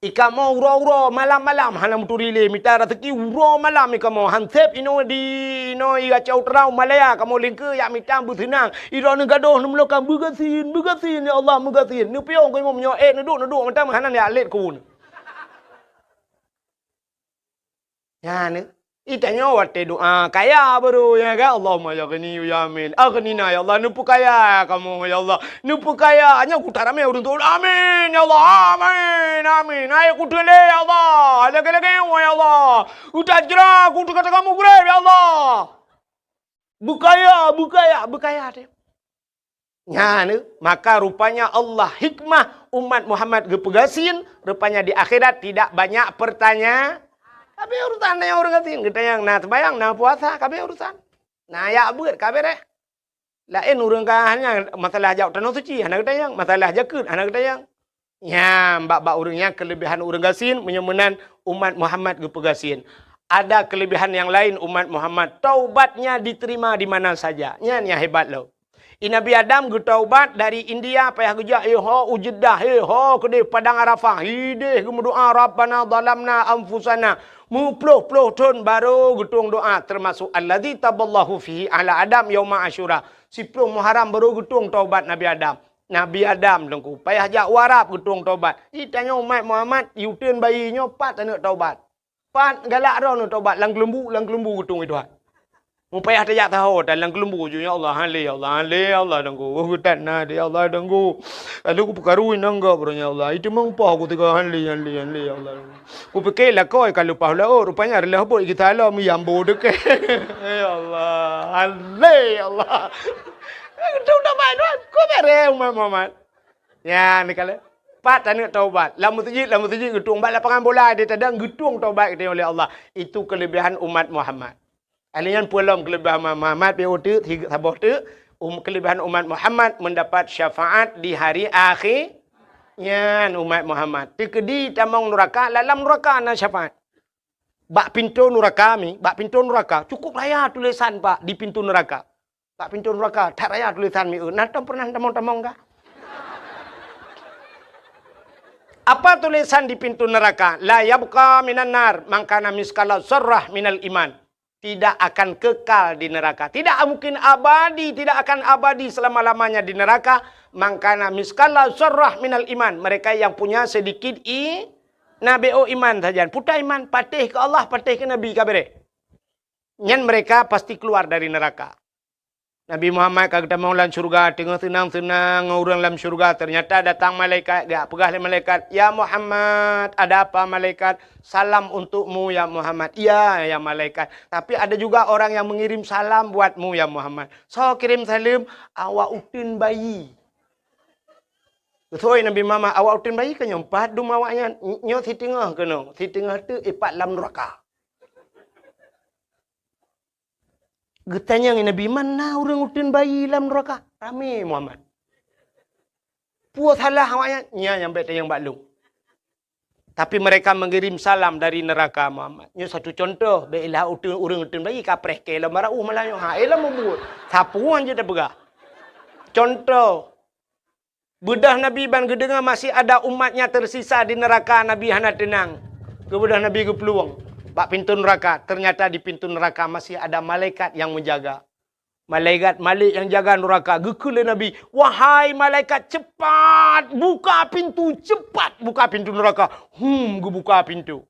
Ikamoe uroe-uroe, malam-malam, hana meuturi lé, mita raseuki uroe malam ikamoe. Hanseb inoe di, inoe i Gacau Terau, Malaya, kamoe lingkeue jak mita beuseunang. Idroeneuh gadôh neumeulokan beugasien, beugasien, ya Allah, meugasien. Neupiôh Teungku Imum nyoe, ék neuduek, neuduek mantong hana jak lét keu uneuen. Nyan, itanyoe watée doa kaya baru, ya kan? Allahumma ya ghani ya amin. Aghnina ya Allah, neupeukaya kamoe ya Allah. Neupeukaya, nyoe kuta ramé ureuëng tuan. Amin ya Allah. Amin. Amin. Hai kuteulé ya Allah. Lagée-lagée ya Allah. Utajra kutu kata kamu gurée ya Allah. Beukaya, beukaya, beukaya teuh. Nyan, maka rupanya Allah hikmah umat Muhammad geupeugasien, rupanya di akhirat tidak banyak pertanya-, kabe urusan nyang ureuëng gasien, geutanyong na seumayang, na puasa, kabe urusan. Na jak beuet, kabe reh. Laén ureuëng ka hanya masalah jak tanoh suci, hana geutanyong, masalah jakeuet, hana geutanyong. Nyan, bak-bak ureuëng nyan keuleubehan ureuëng gasien, meunyoe meunan umat Muhammad geupeugasien. Ada keuleubehan nyang laén umat Muhammad, taubatnya diterima di mana saja. Nyan nyang hebat lom. I Nabi Adam geutaubat dari India, payah geujak, eh, ho u Jeddah, eh, ho keudeh Padang Arafah. Ideh geumeudoa, "Rabbana zalamna anfusana." Meuploh-ploh thon baru geutueng doa, termasuk alladzi taballahu fihi ala Adam yauma Asyura. Siploh Muharram baru geutueng taubat Nabi Adam. Nabi Adam Teungku, payah jak u Arab geutueng taubat. Itanyoe umat Muhammad, yuteun bayi nyoe pat aneuk taubat. Pat galak droeneuh taubat, lam keuleumbu, lam keuleumbu geutueng i Tuhan. Mupayah tajak saho, dan lam keulumbu ju, "Ya Allah, han lé, ya Allah, han lé, ya Allah, danggu. Oh, geutan na, ya Allah, danggu. Lalu kupeukaru inong gop, ya Allah. Itu meumpah ku tiga, han lé, han lé, han lé, ya Allah, danggu." Kupike lakoe ka leupah laôt, rupanya reulah bot geusalom, yambo deukeh. Ya Allah, han lé, ya Allah. Itu udah main, Wan. Ku bere umat Muhammad. Ya, ni kala. Pat taneuk taubat. Lam meuseujid, lam meuseujid geutueng, bak lapangan bola di tadang geutueng taubat geutanyoe lé Allah. Itu kelebihan umat Muhammad. Ahli nyan peue lom kelebihan umat Muhammad, pi uteuk, saboh teuk, um, kelebihan umat Muhammad mendapat syafaat di hari akhé. Nyan umat Muhammad. Teukeudi tamong nuraka, lam nuraka na syafaat. Bak pintoe nuraka mi, bak pintoe nuraka, cukup raya tulisan, Pak, di pintoe nuraka. Bak pintoe nuraka, that raya tulisan mi, eh, na tom pernah tamong-tamong ka? Apa tulisan di pintu neraka? "La yabqa minan nar man kana miskala zarrah minal iman." Tidak akan kekal di neraka. Tidak mungkin abadi, tidak akan abadi selama-lamanya di neraka. "Man kana miskala zarrah minal iman." Mereka yang punya sedikit i-, na beo iman sajan. Puta iman, patéh keu Allah, patéh keu Nabi, ka bereh. Nyan mereka pasti keluar dari neraka. Nabi Muhammad ka geutamong lam syeuruga, teungoh seunang-seunang ngon ureuëng lam syeuruga, ternyata datang malaikat, geujak peugah lé malaikat, "Ya Muhammad." "Ada apa, malaikat?" "Salam untukmu, ya Muhammad." "Iya, ya malaikat. Tapi ada juga orang yang mengirim salam buatmu, ya Muhammad." "Soe kirém saleuem?" "Awak uteuen bayi." Geusoi Nabi Muhammad, "Awak uteuen bayi keuh nyoe, pat dum awaknyan?" "Nyoe siteungoh keunoe, siteungoh teuk ipat lam nuraka." Geutanyong Nabi, "Man na ureuëng uteuen bayi lam nuraka?" Ramé Muhammad. "Peue salah awaknyan?" "Nyan nyang bék tanyong bak lôn." Tapi mereka mengirim salam dari neraka, Muhammad. Nyoe satu contoh, bék ilah uteuen, ureuëng uteuen bayi ka preh kée lom barô uh malam nyoe. Ha, eh lom mubuet. Sapeue jeuet tapeugah. Contoh, Beudôh Nabi ban geudeungoe masih ada umatnya tersisa di neraka, Nabi hana teunang. Geubeudôh Nabi geuplueng bak pintoe nuraka, ternyata di pintoe nuraka masih ada malaikat yang menjaga. Malaikat Malik yang jaga nuraka, geukheun lé Nabi, "Wahai malaikat, cepat buka pintu, cepat buka pintu nuraka." Hum, geubuka pintu.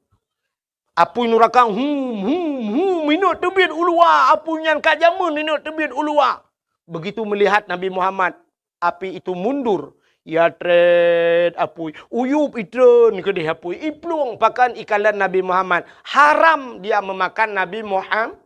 Apui nuraka, hum, hum, hum, minot teubiet u luwa. Apui nyan ka jameun minot teubiet u luwa. Begitu melihat Nabi Muhammad, api itu mundur. Ya trét apui, uyup itreun keudeh apui, iplueng pakan ikalon Nabi Muhammad. Haram dia memakan Nabi Muhammad.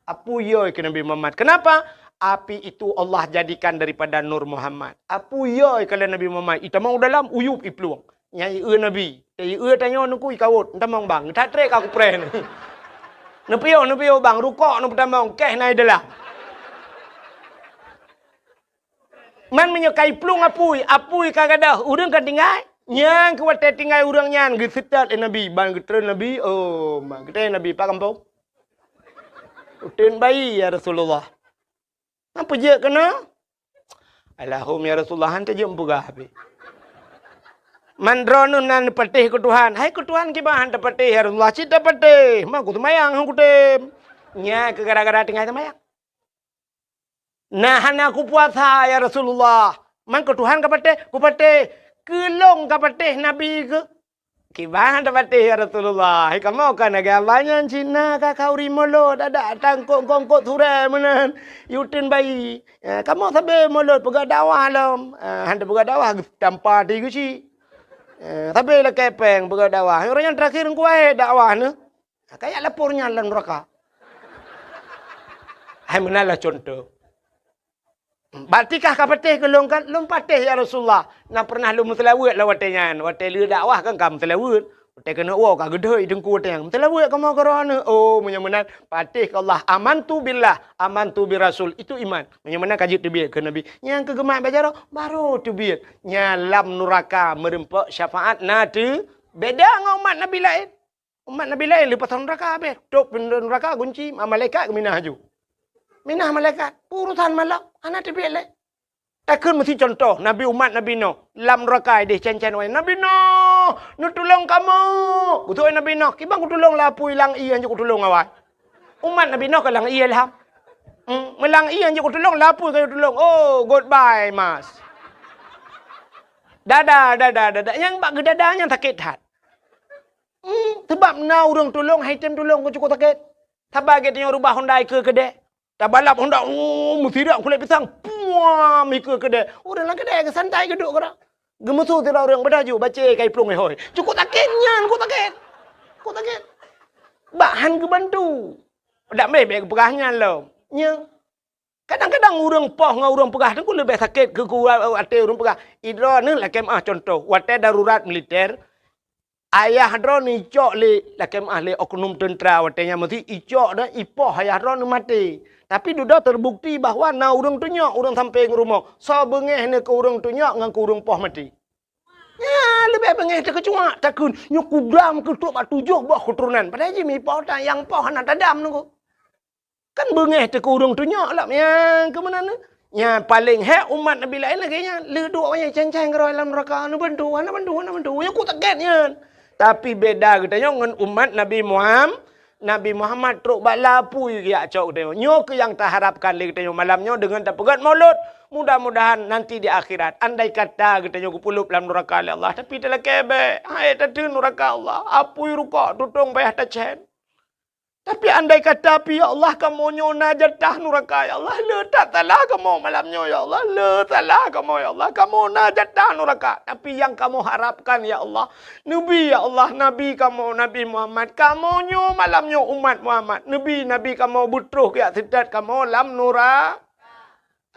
Apui yo keu Nabi Muhammad. Kenapa? Api itu Allah jadikan daripada nur Muhammad. Apui yo ikalon Nabi Muhammad. Itamong u dalam, uyup iplueng. Nyan ié Nabi. Ié tanyoe nuku ikawot, ntamong bang. That trek aku preh. Neupiôh, neupiôh bang, rukok neupeutamong, keh na i dalam. Man meunyoe ka iplueng apui, apui ka gadôh, ureuëng ka tinggai. Nyang keu watée tinggai ureuëng nyan geuseutôt lé Nabi, ban geutreun Nabi, oh, man geutreun Nabi, "Pak gampông? Uteuen bayi, ya Rasulullah." "Nyan peujeuet keunoe?" "Alahum, ya Rasulullah, han teujeuet meupeugah pih. Man droeneuh na neupatéh keu Tuhan." "Hai keu Tuhan kiban han tapatéh, ya Rasulullah?" "Cit tapatéh, ma ku seumayang han kutem." Nyan keu gara-gara tinggai seumayang. "Na hana kupuasa, ya Rasulullah." "Man keu Tuhan kapatéh?" "Kupatéh." "Keu lôn kapatéh, Nabi keuh?" "Kiban han tapatéh, ya Rasulullah." "Hai kamoe ka lagée abah nyan Cina ka khauri mulod, adak tangkok-kongkok surée meunan, uteuen bayi. Eh, kamoe sabe mulod peugah dakwah lom." Eh, han tapeugah dakwah, tampa ti geuchik. Eh, sabe lakée péng peugah dakwah. Ureuëng nyan terakhir ngkuahe dakwah neuh. Kayak lapor nyan lam nuraka. Hai meunan lah contoh. Bak tikah kapatéh keu lôn kan? "Lôn patéh, ya Rasulullah. Na pernah lôn meuseulaweuet lam watée nyan. Watée lheueh dakwah kan ka meuseulaweuet. Watée keuneuk woe ka geudhôi teungku watée nyan. Meuseulaweuet kamoe keu droeneuh." Oh, meunyoe meunan, patéh keu Allah. "Amantu billah, amantu bir rasul." Itu iman. Meunyoe meunan ka jeuet teubiet keu Nabi. Nyang keu geumat bak jaroe, barô teubiet. Nyan lam nuraka meureumpok syafaat na teu beda ngon umat Nabi laén. Umat Nabi laén leupah nuraka habéh. Tôp pintoe nuraka gunci, ma-, malaikat geuminah aju. Minah malaikat, urusan malak, hana teubiet lé. Takheun meusi contoh, Nabi umat Nabi Nuh, lam nuraka ideh cen-cen wai. "Nabi Nuh, neutulông kamoe!" Geutôi Nabi Nuh, "Kiban kutulông lapui lam ié hanjeuet kutulông awai." Umat Nabi Nuh ka lam ié lham. Hmm, meulam ié hanjeuet kutulông, lapui ka kutulông. Oh, goodbye, mas. Dada, dada, dada. Nyang bak geudada nyan sakét that. Hmm, sabab na ureuëng tulông, hai tem tulông keu cukôp sakét. Saban gét nyoe rubah Honda ikeue keudeh. Tabalap honda, oh, meusirak kulét pisang. Puam, ikeue keudè. Ureuëng lam keudè geusantai geuduek keudroe. Geumeusu sidroe ureuëng beudaju bacé kai plueng hôi. Cukup sakét nyan, cukup sakét. Cukup sakét. Bak han geubantu. Dak mé bèk geupeugah nyan lom. Nya. Kadang-kadang ureuëng poh ngon ureuëng peugah teungku leubeh sakét keu, keu até ureuëng peugah. Idroe neuh lakèe meuah contoh, watèe darurat militer, ayah droeneuh icok lé, lakèe meuah lé oknum teuntra watèe nyan meusi icok dah ipoh ayah droeneuh maté. Tapi dudoe terbukti bahwa na ureuëng tunyok ureuëng sampéng rumoh, soe beungéh neuh keu ureuëng tunyok ngon keu ureuëng poh maté. Nya, leubeh beungéh teukeucuak takheun, nyoe kudam keutok bak tujoh boh keuturonan. Padahai jih mipoh tan nyang poh hana tadam nunggu. Kan beungéh teuh keu ureuëng tunyok lom nyang keu meunan. Nya paleng hék umat Nabi laén lagèe nyan. Le duek wayang cang-cang keudroe lam neuraka, neubantu, hana bantu, hana bantu. Nyoe ku sakét nyan. Tapi beda geutanyoe ngon umat Nabi Muham-, Nabi Muhammad trok bak lapui geujak cok geutanyoe. Nyoe keuh nyang taharapkan lé geutanyoe malam nyoe deungon tapeugét maulud. Mudah-mudahan nanti di akhirat, andai kata geutanyoe geupeuleub lam neuraka lé Allah, tapi talakèe bèk, hai tateun neuraka Allah, apui rukok tutong payah tacén. Tapi andai kata pih, ya Allah, kamoe nyoe na jatah nuraka, ya Allah, le that salah kamoe malam nyoe, ya Allah, le salah kamoe, ya Allah, kamoe na jatah nuraka. Tapi nyang kamoe harapkan, ya Allah, Nabi, ya Allah, Nabi kamoe, Nabi Muhammad, kamoe nyoe malam nyoe umat Muhammad, Nabi, Nabi kamoe beutroh keu seutôt kamoe lam nura-,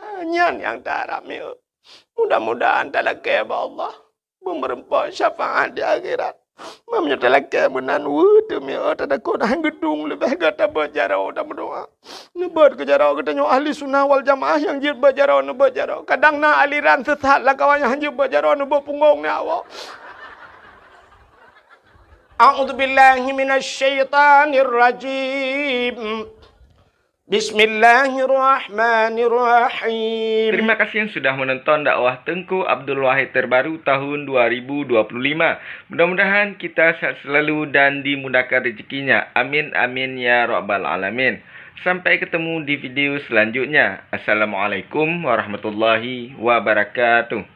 ah, nyan nyang taharap mieu. Mudah-mudahan talakèe bak Allah. Beumeureumpok syafaat di akhirat. Meunyoe talakèe meunan, weueh teumé, oh, tadakot han geudong leubeh gata beuet jaroe dan meudoa. Neubeuet keu jaroe geutanyoe ahli sunnah wal jamaah nyang jeuet beuet jaroe, neubeuet jaroe. Kadang na aliran sesat lam kawan nyang han jeuet beuet jaroe, neubeuet punggong nyan awak. A'udzubillahi minasyaitanirrajim. Bismillahirrahmanirrahim. Terima kasih sudah menonton dakwah Teungku Abdul Wahid terbaru tahun dua ribu dua puluh lima. Mudah-mudahan kita sehat selalu dan dimudahkan rezekinya. Amin, amin, ya rabbal alamin. Sampai ketemu di video selanjutnya. Assalamualaikum warahmatullahi wabarakatuh.